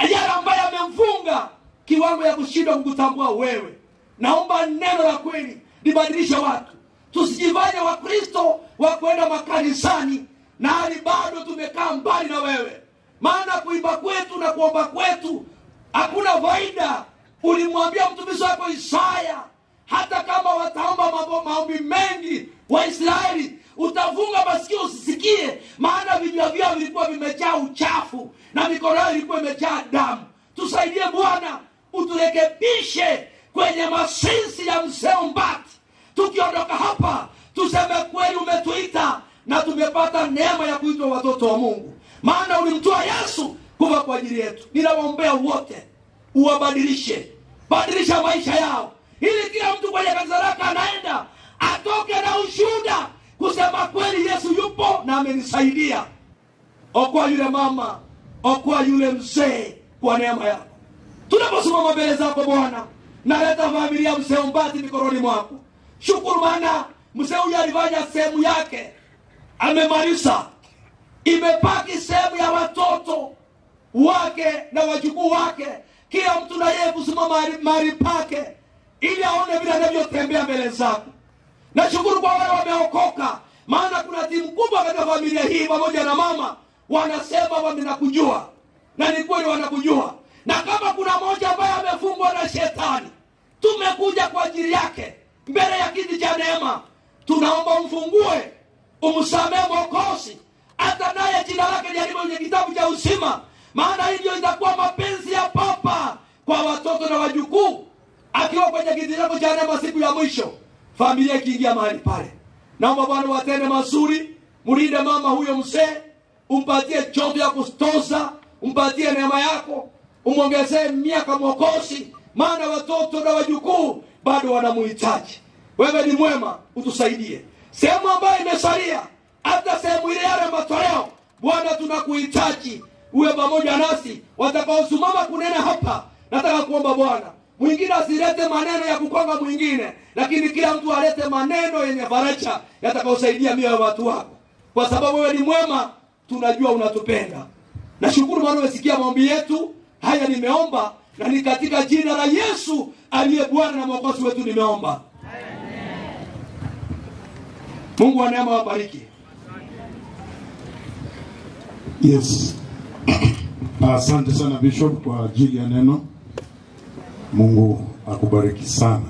yale ambayo amemfunga kiwango ya kushindwa kukutambua wewe. Naomba neno la kweli libadilishe watu, tusijifanye Wakristo wa kwenda makanisani na hali bado tumekaa mbali na wewe, maana kuimba kwetu na kuomba kwetu hakuna faida. Ulimwambia mtumishi wako Isaya, hata kama wataomba mambo maombi mengi Waisraeli, utafunga masikio usisikie, maana vinywa vyao vilikuwa vimejaa uchafu na mikono yao ilikuwa imejaa damu. Tusaidie Bwana, uturekebishe kwenye masinsi ya mzee Ombati. Tukiondoka hapa tuseme kweli umetuita na tumepata neema ya kuitwa watoto wa Mungu, maana ulimtoa Yesu kufa kwa ajili yetu. Ninawaombea wote, uwabadilishe, badilisha maisha yao, ili kila mtu kwenye kanisa lake anaenda atoke na ushuhuda kusema kweli, Yesu yupo na amenisaidia. Okoa yule mama, okoa yule mzee kwa neema yako. Tunaposimama mbele zako Bwana, naleta familia mzee Ombati mikononi mwako. Shukuru maana mzee huyu alifanya sehemu yake, amemaliza. Imebaki sehemu ya watoto wake na wajukuu wake, kila mtu na yeye kusimama mahali pake, ili aone vile anavyotembea mbele zako. Nashukuru kwa wale wameokoka, maana kuna timu kubwa katika familia hii pamoja na mama wanasema wamenakujua, na ni kweli wanakujua. Na kama kuna mmoja ambaye amefungwa na shetani, tumekuja kwa ajili yake mbele ya kiti cha neema, tunaomba umfungue, umsamehe Mwokozi, hata naye jina lake liandikwe kwenye kitabu cha uzima, maana hivyo itakuwa mapenzi ya Papa kwa watoto na wajukuu, akiwa kwenye kiti chako cha neema siku ya mwisho, familia ikiingia mahali pale. Naomba Bwana watende mazuri, mlinde mama huyo mzee, umpatie joto ya kustoza, umpatie neema yako, umwongezee miaka Mwokozi, maana watoto na wajukuu bado wanamuhitaji. Wewe ni mwema, utusaidie sehemu ambayo imesalia, hata sehemu ile yale matoleo. Bwana, tunakuhitaji uwe pamoja nasi. Watakaosimama kunena hapa, nataka kuomba Bwana, mwingine asilete maneno ya kukonga mwingine, lakini kila mtu alete maneno yenye faraja yatakayosaidia mioyo ya watu wako, kwa sababu wewe ni mwema, tunajua unatupenda. Nashukuru maana umesikia maombi yetu haya, nimeomba na ni katika jina la Yesu aliye Bwana na Mwokozi wetu nimeomba. Mungu wa neema wabariki. Yes. Asante sana Bishop kwa ajili ya neno. Mungu akubariki sana.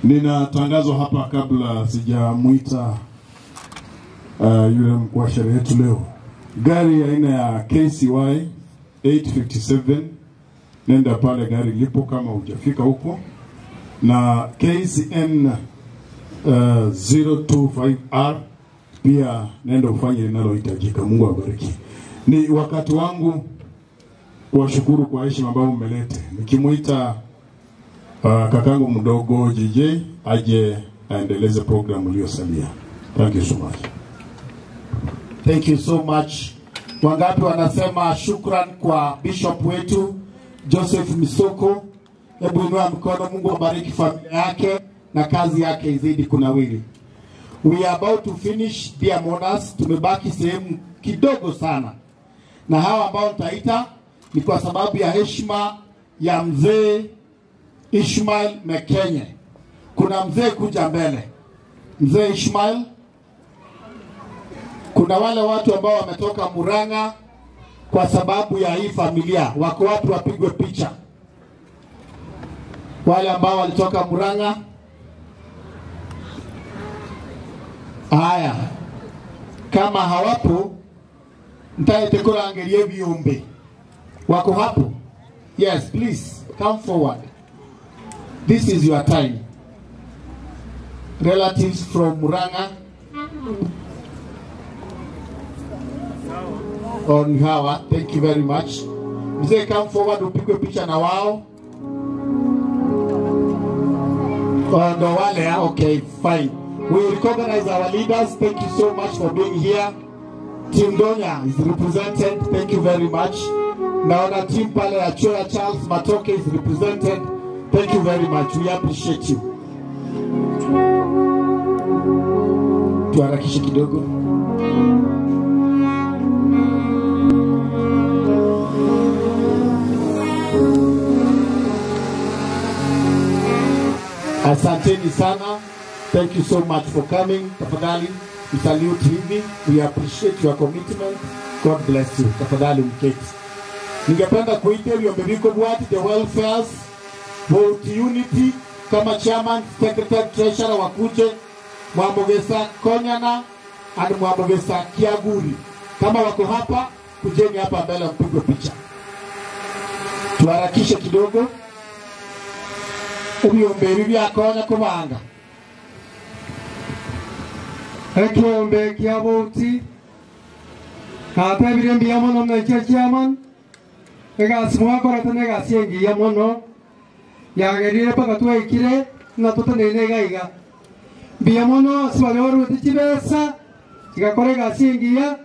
Nina tangazo hapa kabla sijamuita yule mkuu wa sherehe yetu leo. Gari aina ya KCY 857 nenda pale gari lipo kama hujafika huko, na KCN 025R pia nenda ufanye linalohitajika. Mungu awabariki. Ni wakati wangu kuwashukuru kwa heshima ambayo mmeleta, nikimuita kakangu mdogo JJ aje aendeleze programu iliyosalia. Thank you so much. Thank you so much. Wangapi wanasema shukran kwa bishop wetu Joseph Misoko? Hebu inua mkono. Mungu abariki familia yake na kazi yake izidi kunawiri. We are about to finish dear mourners. Tumebaki sehemu kidogo sana, na hawa ambao nitaita ni kwa sababu ya heshima ya mzee Ishmael Mekenye. Kuna mzee kuja mbele, mzee Ishmael. Kuna wale watu ambao wametoka Murang'a kwa sababu ya hii familia, wako wapi? Wapigwe picha. Wale ambao walitoka Murang'a. Haya, kama hawapo ntaetekurangerie viumbe wako hapo. Yes, please come forward. This is your time. Relatives from Murang'a on hawa, thank you very much. Mzee, come forward upigwe picha na wao. Oh, ndo wale, ah, okay, fine. We recognize our leaders. Thank you so much for being here. Team Donya is represented. Thank you very much. Naona team pale ya Choya Charles Matoke is represented. Thank you very much. We appreciate you. Tuharakishe kidogo. Asanteni sana. Thank you so much for coming. Tafadhali msalute hivi. We appreciate your commitment. God bless you. Tafadhali mketi. Ningependa kuita vyombo viko bwati the welfares vote unity kama chairman, secretary, treasurer wakuje. Mwamugesa Konyana and Mwamugesa Kiaguri. Kama wako hapa, kujeni hapa mbele mpigwe picha. Tuharakishe kidogo. Ebyombe ebi byakonya kubanga. Ekiombe kia bouti natebire mbuya mono mnaikio chairman egasi mwakorete na egasi engiya mono yagerire mpaka twaikire ng'a toteneine iga iga mbuya mono ase baria baruete chibesa chigakora egasi engiya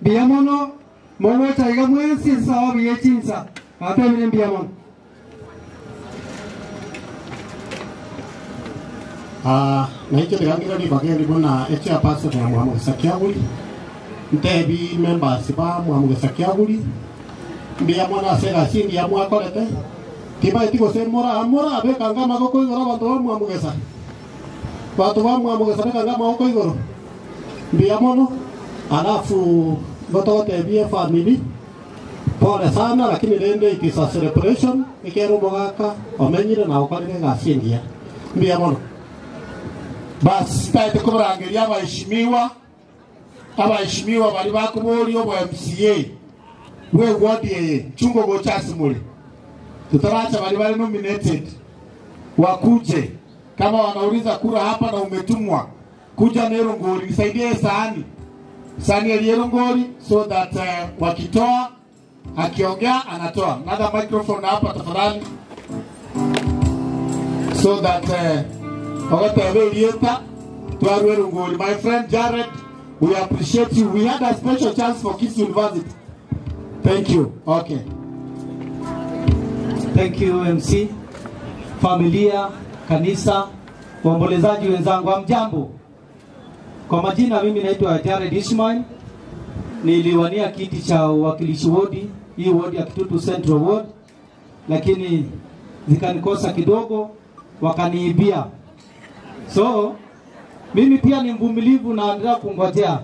mbuya mono mogocha iga mwensi ase sababu ya echinsa natebire mbuya mono. Ah, naityo ndirangira ribaga eri buna echairperson ya Mwamugesa Kiaguri ntebi members ba Mwamugesa Kiaguri mbuya mono ase egasi engiya mwakorete tibaeti gose mora morabekanga amagoko igoro abanto ba Mwamugesa banto ba Mwamugesa bekanga amagoko igoro mbuya mono alafu gotogotebia efamily pole sana lakini rende it is a celebration ekero omogaka omenyire na okorire egasi engiya mbuya mono. Basi taete kubarangeria abaheshimiwa abaheshimiwa bari bakuboria obo MCA we ward eye chungo gocha asimuli tutaracha bari bari nominated wakuje kama wanauliza kura hapa na umetumwa kuja na Erongori nisaidie sahani sahani ya Erongori so that wakitoa akiongea anatoa another microphone hapa tafadhali so that wakatebe ilieta twarwe Erongori. My friend Jared, we appreciate you. We had a special chance for Kisii University. Thank you. Okay. Thank you MC, familia, kanisa, waombolezaji wenzangu, hamjambo. Kwa majina mimi naitwa Jared Ishmael, niliwania kiti cha uwakilishi wodi, hii wodi ya Kitutu Central Ward, lakini zikanikosa kidogo, wakaniibia. So mimi pia ni mvumilivu na naendelea kungojea.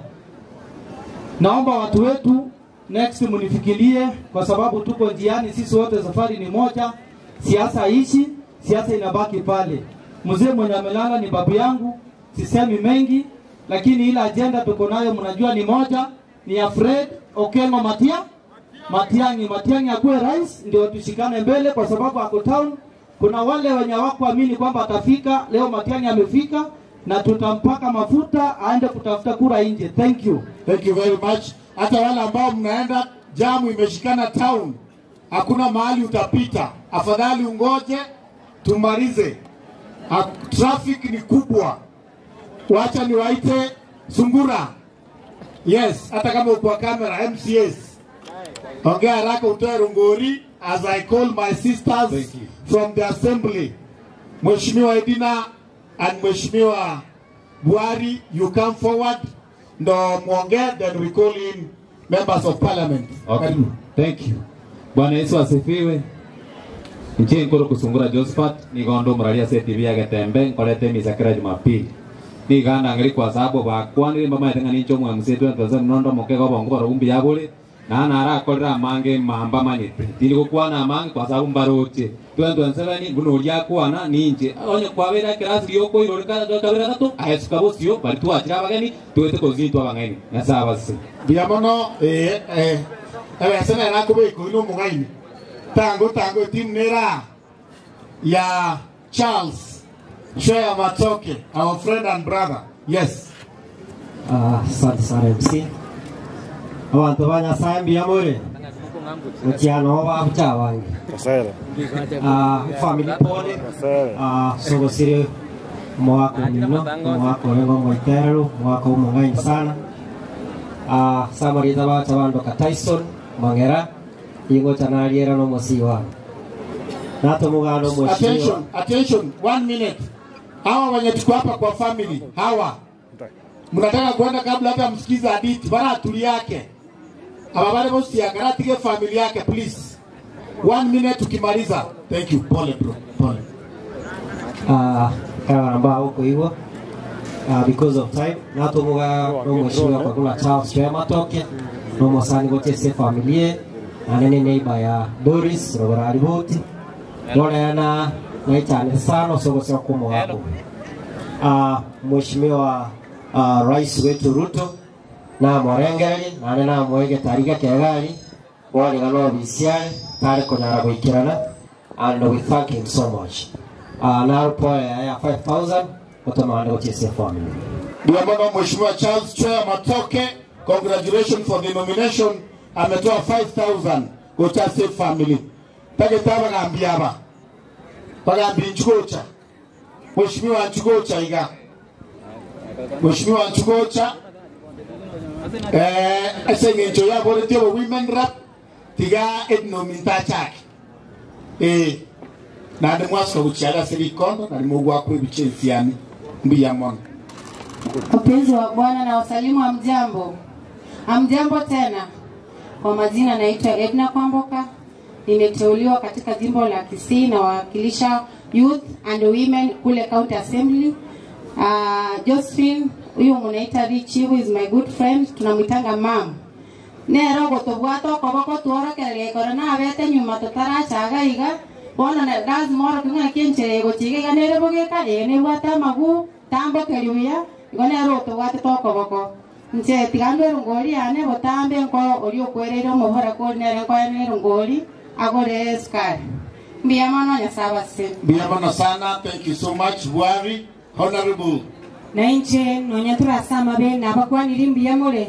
Naomba watu wetu next munifikirie, kwa sababu tuko njiani sisi wote, safari ni moja. Siasa haishi, siasa inabaki pale. Mzee mwenye amelala ni babu yangu, sisemi mengi, lakini ile ajenda tuko nayo mnajua ni moja, ni ya Fred Okengo Matia Matiang'i. Matiang'i akuwe rais, ndio tushikane mbele, kwa sababu ako town. Kuna wale wenye hawakuamini kwamba atafika leo, Matiang'i amefika na tutampaka mafuta aende kutafuta kura nje. Thank you. Thank you very much. Hata wale ambao mnaenda jamu imeshikana town, hakuna mahali utapita, afadhali ungoje tumalize. Traffic ni kubwa. Wacha niwaite Sungura. Yes, hata kama uko kwa kamera MCS. Ongea haraka utoe rungori as I call my sisters from the assembly. Mheshimiwa Edina and Mheshimiwa Buhari, you come forward ndo muongee, then we call in members of parliament. Okay. Thank you. Bwana Yesu asifiwe. Nche nkoro kusungura Josephat nigondo muraria se TV ya Getembe nkorete misa kera Jumapili. Niganda ngiri kwa sababu bakwanire mbamaete ng'a ninche omwamuse 2027 nondo mokega obongo barumbi yabore na narakorera amange mamba manyete tindi gokwana amange kwa sababu mbaroche 2027 buno oria akwana ninche onye kwabera ekirasi giokoiroreka kabera gato aesuka bosio bari twachire abageni twete kozintwa abang'aini nyasaye abase Mbuya mono ebese nere akobeka oino omong'aini tango tango timu nera ya Charles Shea Matoke, our friend and brother. Yes. Asante sana MC. Abantu ba Nyasaye mbuya more mukiano babucha bange family pole sogosire mwaka mino mwaka wengo moiteru mwaka umung'aini sana samariza bacha bandoka Tyson Mangera ingocha nariera no musi wa natomugano mheshimiwa Attention, attention, one minute. Hawa wenye tuko hapa kwa family, hawa mnataka kuenda kabla hata msikize hadithi, bara atuli yake aba bale bosi akaratige family yake please. One minute tukimaliza. Thank you. Pole bro, pole. Karamba huko hivyo because of time natumuga no mheshimiwa kwa kula Charles Chema Toke no mosani gotese familie na nene neighbor ya Doris Robert Riboti lorena naichane sana sogosea kumo wako Mheshimiwa Rais wetu Ruto namorengereri nane namoe getari gake egari bwariga no bisiare tari kunyara gwikirana and we thank him so much. Narupoe ya 5000 gutomande guchiesia family. Ndio maana Mheshimiwa Charles Chwea Matoke, congratulations for the nomination, ametoa 5000 gocha safe family. Tageta bagambia aba. Bagambia nchugocha. Mheshimiwa nchugocha iga. Mheshimiwa nchugocha ase ng'encho yaboretie obo women rep tiga ednominta chake. Nande mwasuka guchiara ase rikondo nari mogwakwa ebiche ensiani mbuya mono. Wapenzi wa Bwana na wasalimu, hamjambo? Hamjambo tena. Kwa majina naitwa Edna Kwamboka, nimeteuliwa katika jimbo la Kisii na wakilisha youth and women kule County Assembly. Josephine huyu munaita Richi, who is my good friend, tunamwitanga mam. Nero gutubwata okoboko tworokereria ikoro nabete nyuma tutarachaga iga bono lazima oroke ng'a kienchera egochiga iga nere bogeka eye nebwate amagu tambokeri buya igo nere otobwatete okoboko nche tiga ndwe erongori yane botambe nko oria okwereire omobora kori nere nkoene erongori agore esukari mbuya mono Nyasaye abasesenie. Mbuya mono sana, thank you so much Bwari. Honorable nainche nonya turasama bene abakwanire mbuya more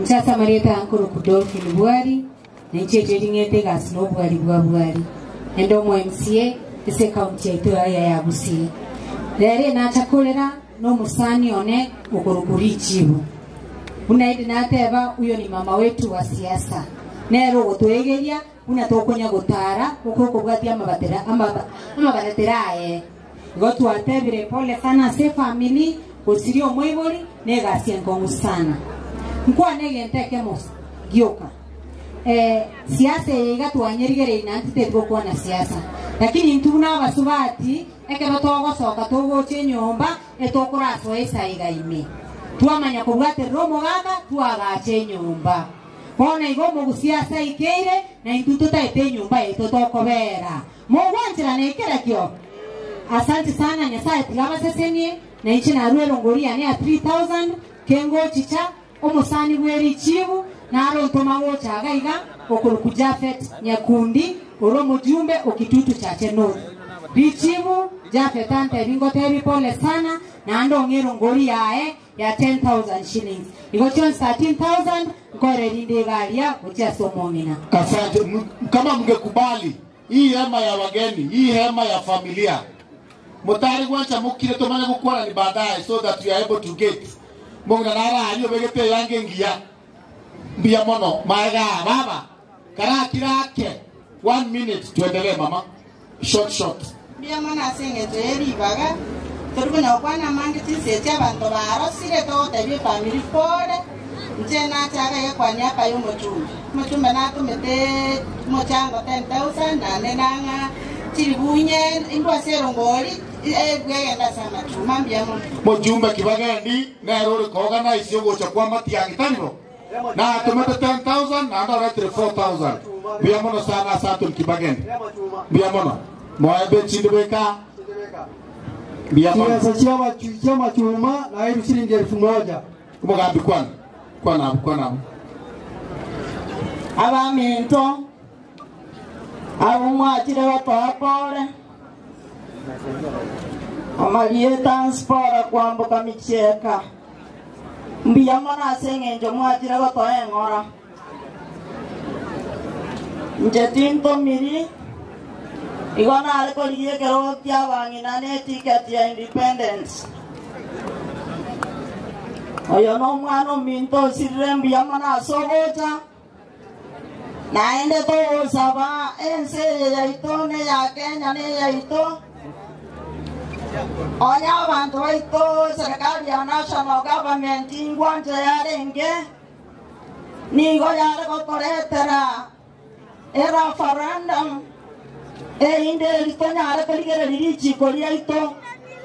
nchasamarete ankoro ku Dolphin Bwari nainche eche egasi na obwari bwa Bwari ende omo MCA ase county yaito yaya ya Gusii rere nachakorera nomusani one okorokora ichibo buna indi nateba huyo ni mama wetu wa siasa nero ogotwegeria buna tokonya gotara gokokobwatia amabatera amabaratera aye igo twatebire pole sana ase family gosiria omoibori na egasi enkong'u sana nkwane egento ekemo gioka siasa eye iga twanyerigereire na ntiteti gokwana siasa lakini intwe buna abasubati ekero togosoka togocha enyomba etokorasoa esaiga ime twamanya kobwaterera omogaka twagacha enyomba bono igo omogusiasa aikeire na intwe totaete enyomba yaito tokobera mogwanchera na ekerekio. Asante sana Nyasaye tiga abasesenie na inche narwa erongori yane ya 3000 kengochicha omusani bweri ichibu naro ntoma gochaga iga okoroku Jafet Nyakundi oro mujumbe okitutu chache North richibu Jafet antebi ngotebi pole sana naende ong'e erongori yae ya 10000 shillings igo chionsi 13000 nkore rinde egaria gochia ase omong'ina. Asante. Kama mngekubali hii hema ya wageni, hii hema ya familia, mutari gwancha mukire tumanye gukwana ni baadaye so that we are able to get mong'ina narario begete yange ngiya mbia mono maega baba karakirake 1 minute tuendelee mama short short. Mbuya mono ase eng'encho ya eribaga tori konya gokwana mange chinse chia abanto barosire togotebia efamiri pore nche nachaga egekwania apa ya omochumbe omochumbe natomete omochango 10000 nane nang'a chiribunye indwa ase erongori ebwegenda ase amachuma mbuya mono. Mujumbe kibagendi nero uri koorganize ogocha kwa matiang'i taribo na atumete 10000 na ando 4000 mbia mono sana asante kibagendi mbia mono moembe chindi bweka mbia mono. Chiesa chia machuma na iru shilingi 1000. Umugambi kwana kwana kwana abaminto abo mwachire batoa pore amarieta nspora kwamboka michieka mbuya mono ase eng'encho mwachire gotoa eng'ora nche tintomiri igo nare korigia ekerogo kia abang'ina na eticket ya independence oyo na omwana ominto osirire mbuya mono ase ogocha naende togosaba ense eye yaito na eya Kenya na eyaito onya abanto baito serikali ya national government ingwanche yarenge nigo yare gotoretera ereferendum einde ritonyare korigereria richiko riaito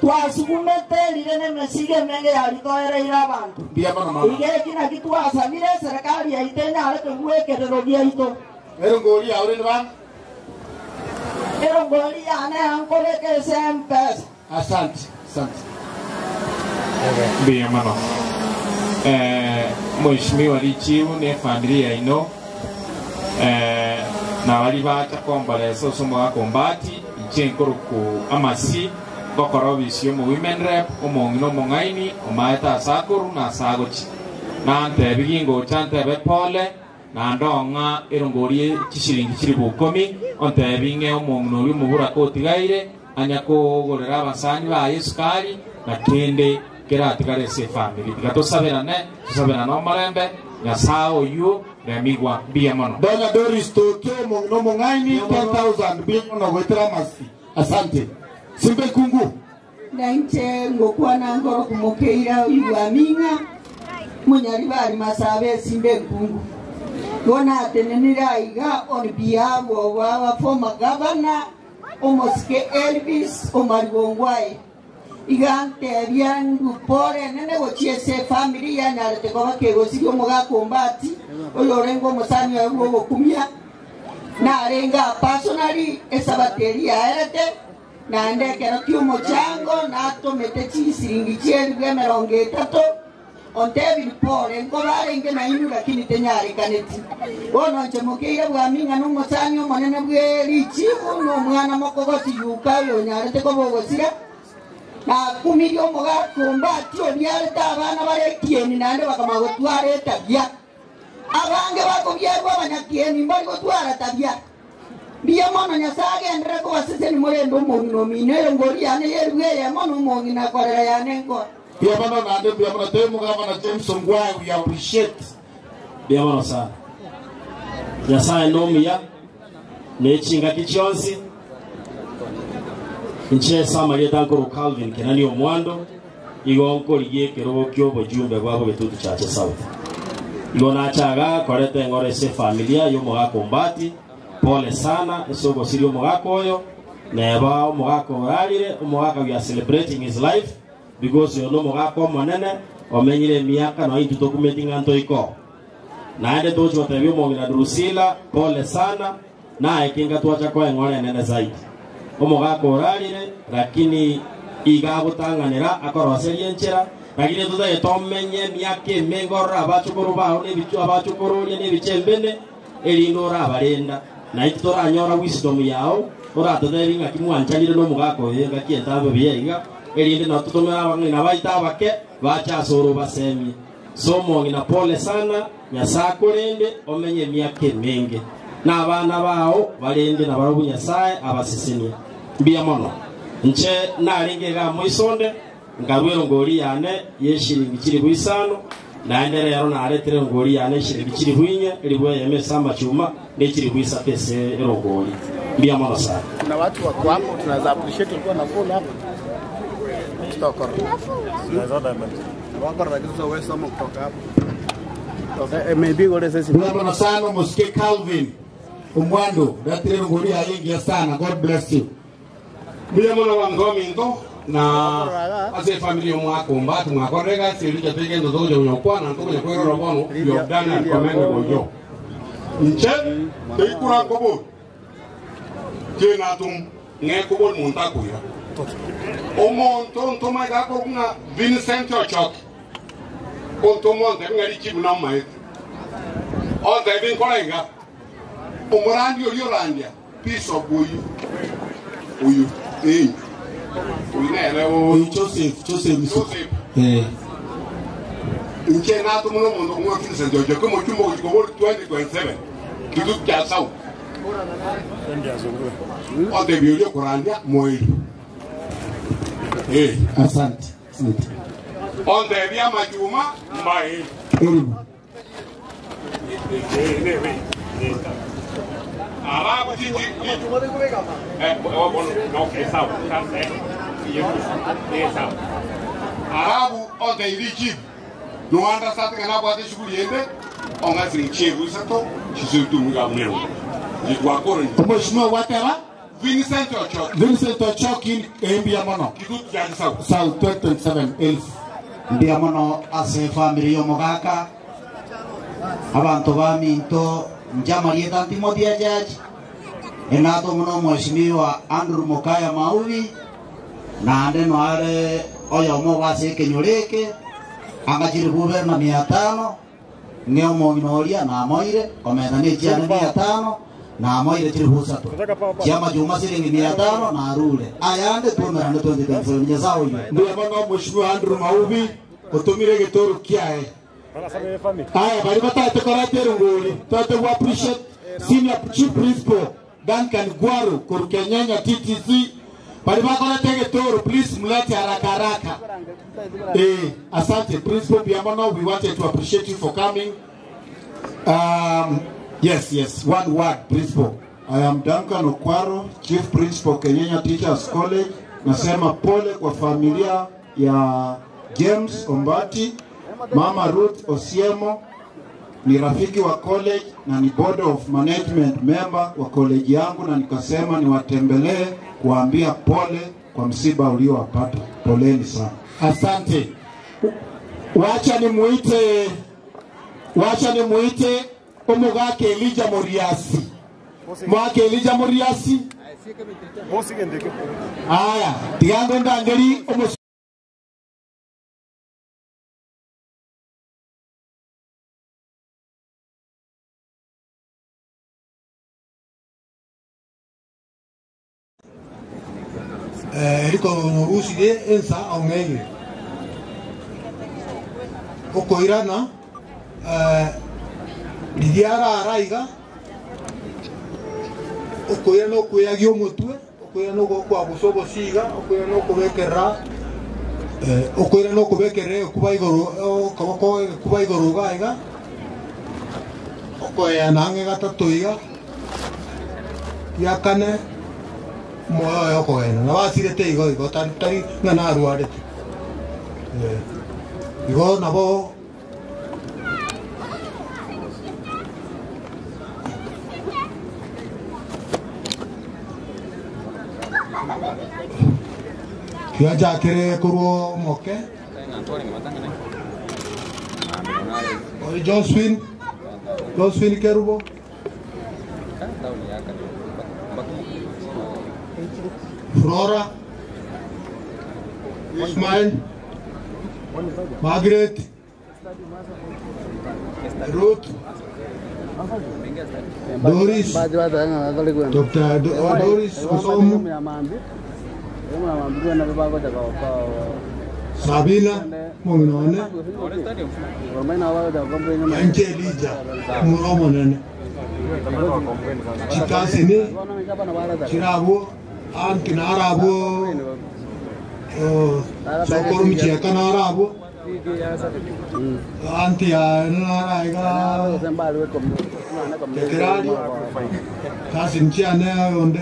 twasugumete rire na emesigo emenge yaritoereire abanto mbia mono mama. Iga eki naki twasabire serikali yaito enyare kogwa ekerero giaito erongori yaure ni bana erongori yane yankobeka ase mpesa. Asante asante. Mbuya mono. Eh, Mheshimiwa Richibu ne familia ino eh, na bari bacha komboresa ase omogaka ombati inche nkoruku amasi ngokora obisi omo women rep omong'ina omong'aini omaete ase akoru na ase agochi nantebi gingocha ntebe pole naende ong'a erongori chishiringi chiribu ikomi ontebi ng'e omong'ina oria omoburaka otigaire anya kogorera abasani baye esukari na kende keratigare ase efamiri tiga tosaberane tosaberane omorembe nyasaye oywo remigwa mbuya mono. Donya Doris Toke omong'ina omong'aini 10000 mbuya mono goetera amasi. Asante. Simba ekungu. Nainche ngokwana nkoro kumukeira oigwa ming'a munyari bari masabe esimba enkungu bono atenenire aiga on behalf of our former governor omosike Elvis Omariba Ongwae iga ntebia ndupore nene gochiesa efamily yanyarete koba kegosiria omogaka ombati oyo orenge omosani oyo bwa ogokumia narenga personally esabateri yaerete naende ekero kia omochango natomete chisiringi chieribu emerongo etato ontebiri pore nkobarenge nainu lakini tenyarekaneti bono nche mokeire bwaming'a na omosani omonene bwe richibu na omwana mokogoti yuka oyo onyarete koba ogosira nakumirie omogaka ombati obiarete abana bare ekieni naende bakama gotwara etabia abange bakobiarwa abanyakieni mbari gotwara tabia mbuya mono nyasaye agendere kobaseseni morende omong'ina omino erongori yane yeribwa eyemo na omong'ina akorera yane nkora. Mbuya mono naende mbuya mono te mugavana James Ongwae we appreciate. Mbuya mono sana. Nyasaye nomuya nechingaki chionsi nche samarieta nkoro Calvin Kenani omwando igo nkorigie ekerogo kia obojumbe bwa bogetutu chache South. Igo nachaga koreta eng'oro ase efamilia ya omogaka ombati pole sana ase ogosiria omogaka oyo neba omogaka orarire omogaka we are celebrating his life because oyo na omogaka omonene omenyire emiaka no intwe tokumeti ng'a ntoiko naende tochi gotebia omong'ina Drusilla pole sana naye kinga twacha koa eng'oro enene zaidi omogaka orarire lakini iga agotang'anera akoroseria enchera lakini totagete tomenye emiaka emenge orore abachukuru bao na ebichu abachukuru na ebichembene erinde orabarenda naintwe toranyora wisdom yao oratotebi ng'aki mwanchanire na omogaka oyo ng'aki entambe buya iga erinde na totomera abang'ina baito abake bacha ase oro basemie so omong'ina pole sana nyasaye akorende omenye emiaka emenge na abana bao barende na barobwo nyasaye abasesenie mbuya mono nche narenge iga moisonde nkarwa erongori yane ya eshiringi chiribu isano naende rero naretire erongori yane eshiringi chiribu inye eribu eyemo ase amachuma na echiribu isato ase erongori mbuya mono sana. Kuna watu wako hapo tunaweza appreciate walikuwa na full hapa. Tutokoro. Wako lakini sasa wewe soma kutoka hapo. Maybe gore sasa. Mbuya mono sana omosike Calvin Omwando retire erongori yaye engiya sana. God bless you. Mbuya mono wangominto na ase family omwaka ombati mwakorera sindu chatege ndotoja unyokwana ntokunya kwerora bono you have done and commendable job. Nche teikura nkobori kienatum ng'ekobori muntu akuira omonto ntoma igakorwa Vincent Ochoki onto monte ng'a richibu na omaete ontebi nkora iga omorandi oria orandia bishop oyu oyu eh oyu nere Oyu Joseph Joseph Joseph eh nche natuma omonto ng'a Vincent Ochoki omochumba ogochika obori 2027 kitu kia South ontebi oria okorandia moeri eh asante asante. Ontebi amachuma mbae Eribu. Alafu chichi okay sawa sawa alafu ontebi chief nuwanda sate kana bwate shughuli yende onga siringi isato chisetumiga mnero jitwakoro Mheshimiwa watera Vincent Ochoki Vincent Ochoki mbuya mono Kitutu cha South South 2027 elfu mbuya mono ase family y'omogaka abantu ba minto njamarieta Timothy Ajaji enato muno mheshimiwa Andrew Mokaya Mauvi naende noare Oyomo obase ekenyoro eke, anga chilifu ibere na mia tano, ng'e omong'ina oria namoire, komenta na echiane mia tano, namoire chilifu isato. Chiamachuma siringi mia tano, narure. Ayande twomerane 2027, Nyasaye oyio. Mbuya mono Mheshimiwa Andrew Maubi otumire gitoro kiae. Aya bari batete korete erongori twete gwa appreciate senior chief principal Duncan Gwaru koru Kenyenya TTC bari bakorete gitoro, please mlete haraka haraka. Asante Principal Biamono, we wanted to appreciate you for coming. Yes, yes, one word, Principal. I am Duncan Okwaro, Chief Principal Kenyenya Teachers College. Nasema pole kwa familia ya James Ombati, Mama Ruth Osiemo ni rafiki wa college na ni board of management member wa college yangu, na nikasema niwatembelee kuambia pole kwa msiba uliowapata. Poleni sana. Asante. Wacha nimuite, wacha nimuite omogaka Elijah Moriasi. Mwake Elijah Moriasi. Aya, tigango ndangeri omo Eriko norusirie ensa ong'eire okoirana riria araraiga okoirana okweagia omotwe okoirana okwagusa obosiga okoirana okobekerera okoirana okobekerera ekuba igoro okoboko ekuba igoro iga iga okoeana ang'e gatato iga giakane moyo oyo okogenda nabasirete igo igo tari tari ng'a narwarete igo nabo kiajakire korwo omoke oyo Josephine Josephine Kerubo Flora Ismail Margaret Ruth Doris Dr. Doris Osomu Sabina Mong'inone Enche Elijah Muromonene Chikasini Chirabwo Anti narabwo Sokoro Michieka narabwo Anti ya naraiga Tekerari Kasin chiane onde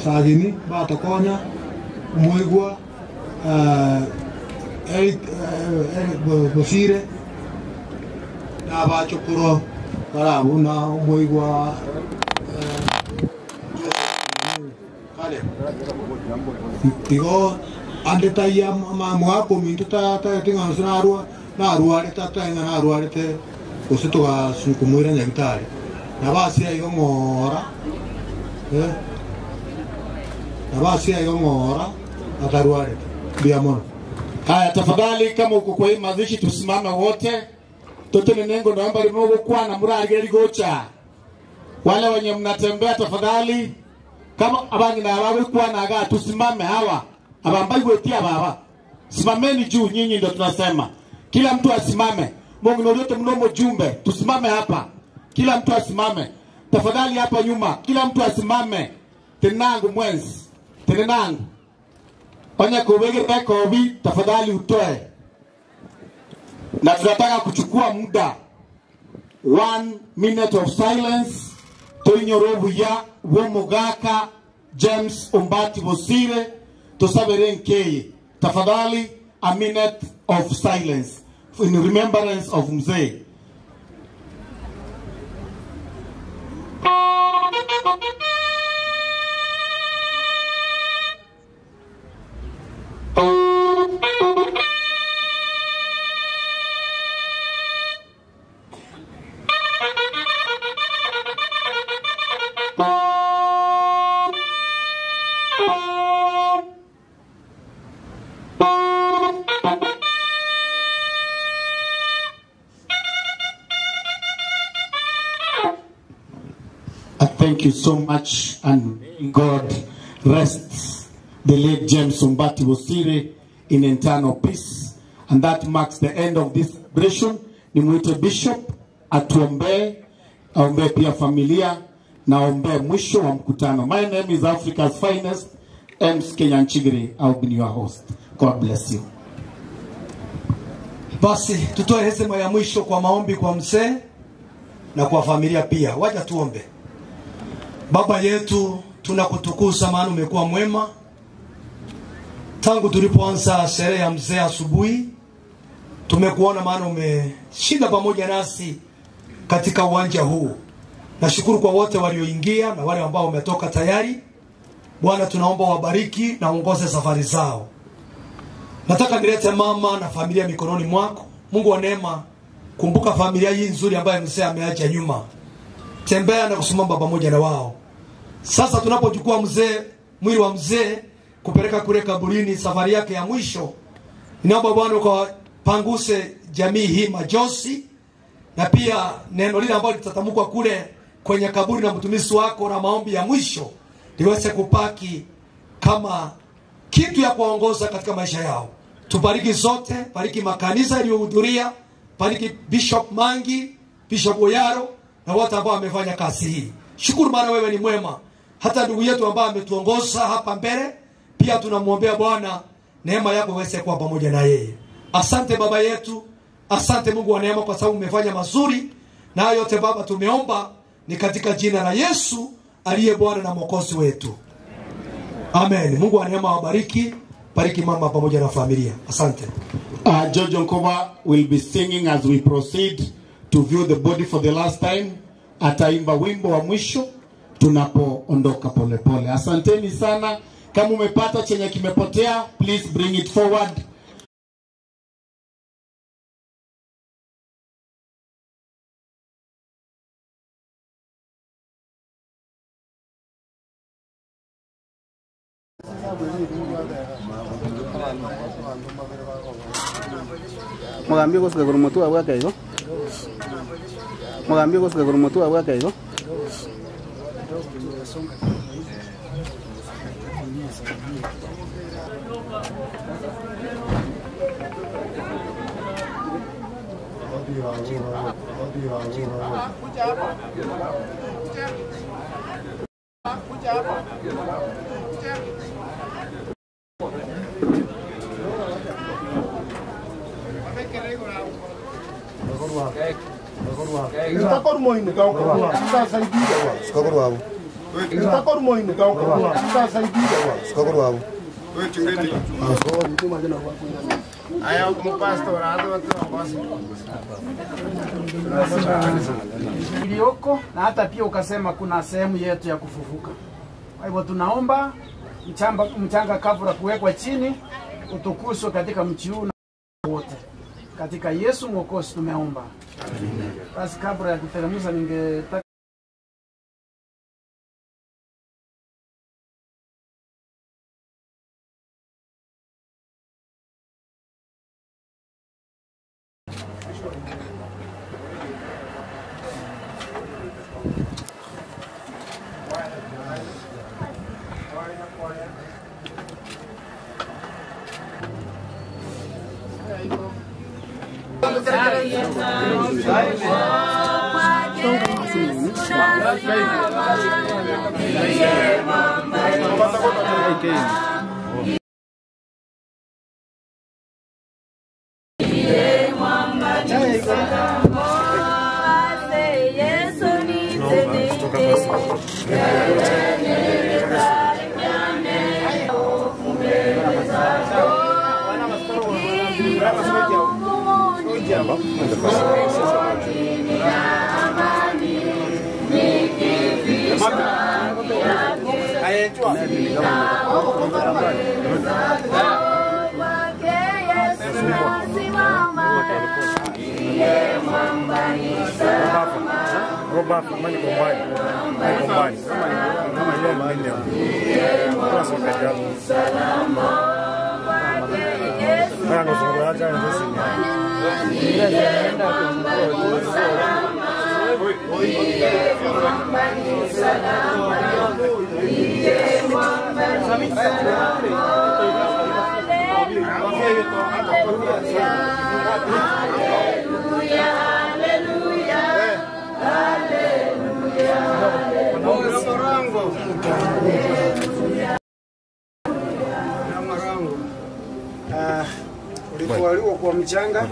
Sagini Batakonya Muigwa Eric Bosire Nabachokuro Barabu na Muigwa Kale Igo ande taiya mamwako minto ta ta tinga narua narua ta ta nga narua te gose toga kumuira nyagitari nabasia igo ng'ora nabasia igo ng'ora atarwarete mbia mono. Haya, tafadhali kama uko kwa hii mazishi tusimame wote. Tote nengo naomba limogo kwa na murari gocha. Wale wenye mnatembea tafadhali kama abangi na abawe kwa na aga tusimame hawa. Abambai wetia baba. Simameni juu nyinyi ndio tunasema. Kila mtu asimame. Mungu ndio mnomo jumbe. Tusimame hapa. Kila mtu asimame. Tafadhali hapa nyuma. Kila mtu asimame. Tenangu mwenzi. Tenangu. Onye kubege kobi tafadhali utoe. Na tunataka kuchukua muda 1 minute of silence toinyorobu ya womugaka James Ombati Bosire tosabere nkeye. Tafadhali a minute of silence in remembrance of mzee. you so much and may God rest the late James Ombati Bosire in eternal peace. And that marks the end of this celebration. Nimwite Bishop atuombee, aombee pia familia na aombee mwisho wa mkutano. My name is Africa's finest Ems Kenyan Chigiri. I'll be your host. God bless you. Basi tutoe heshima ya mwisho kwa maombi kwa mzee na kwa familia pia. Wacha tuombe. Baba yetu, tunakutukuza maana umekuwa mwema tangu tulipoanza sherehe ya mzee asubuhi. Tumekuona maana umeshinda pamoja nasi katika uwanja huu. Nashukuru kwa wote walioingia na wale ambao wametoka tayari. Bwana, tunaomba wabariki na uongoze safari zao. Nataka nilete mama na familia mikononi mwako. Mungu wa neema, kumbuka familia hii nzuri ambayo mzee ameacha nyuma. Tembea na kusimama pamoja na wao. Sasa tunapochukua mzee, mwili wa mzee kupeleka kule kaburini, safari yake ya mwisho, ninaomba Bwana ukapanguse jamii hii majosi, na pia neno lile ambalo litatamkwa kule kwenye kaburi na mtumishi wako na maombi ya mwisho liweze kupaki kama kitu ya kuwaongoza katika maisha yao. Tubariki zote, bariki makanisa yaliyohudhuria, bariki Bishop Mangi, Bishop Oyaro na wote ambao wamefanya kazi hii. Shukuru maana wewe ni mwema. Hata ndugu yetu ambaye ametuongoza hapa mbele, pia tunamwombea Bwana neema yako iweze kuwa pamoja na yeye. Asante Baba yetu, asante Mungu wa neema, kwa sababu umefanya mazuri, na hayo yote Baba tumeomba ni katika jina la Yesu aliye Bwana na Mwokozi wetu. Amen. Mungu wa neema awabariki, bariki mama pamoja na familia. Asante. George Nkoba will be singing as we proceed to view the body for the last time. Ataimba wimbo wa mwisho tunapoondoka polepole. Asanteni sana. Kama umepata chenye kimepotea, please bring it forward. Mugambie gusuka kuru mutu wa gwaka igo Mugambie gusuka kuru mutu wa gwaka igo iliyoko na hata pia ukasema kuna sehemu yetu ya kufufuka. Kwa hivyo tunaomba mchamba, mchanga kavura kuwekwa chini utukuswe katika mchi huu na wote katika Yesu Mwokozi tumeomba. Basi kabla ya kuteremsha, ningetaka Ndiye mwamba ni salama, ndiye mwamba ni salama. Haleluya, haleluya, haleluya, haleluya. Ah, ulitwaliwa kwa mchanga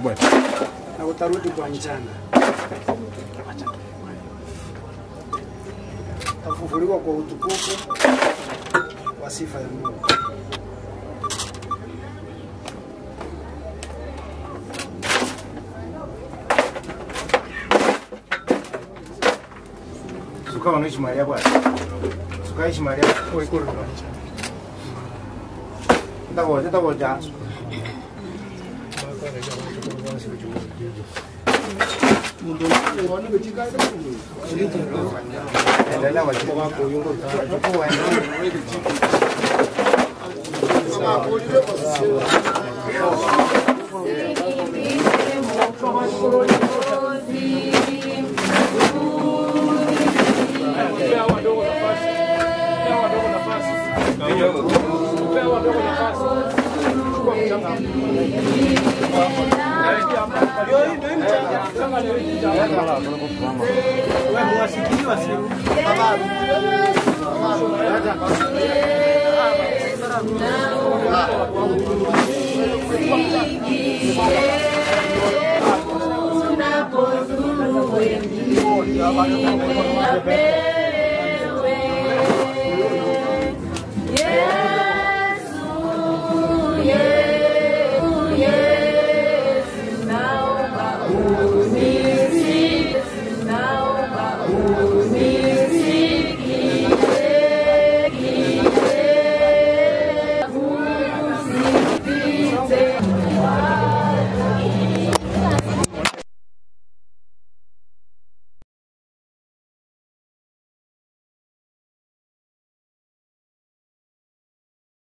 na utarudi kwa mchanga. Utafufuliwa kwa utukufu wa sifa ya Mungu. Suka wanaishi mahali hapo. Sukaishi mahali hapo. Ndagoja ndagoja. Endelea wachukua wachukua Unapozuru wengine,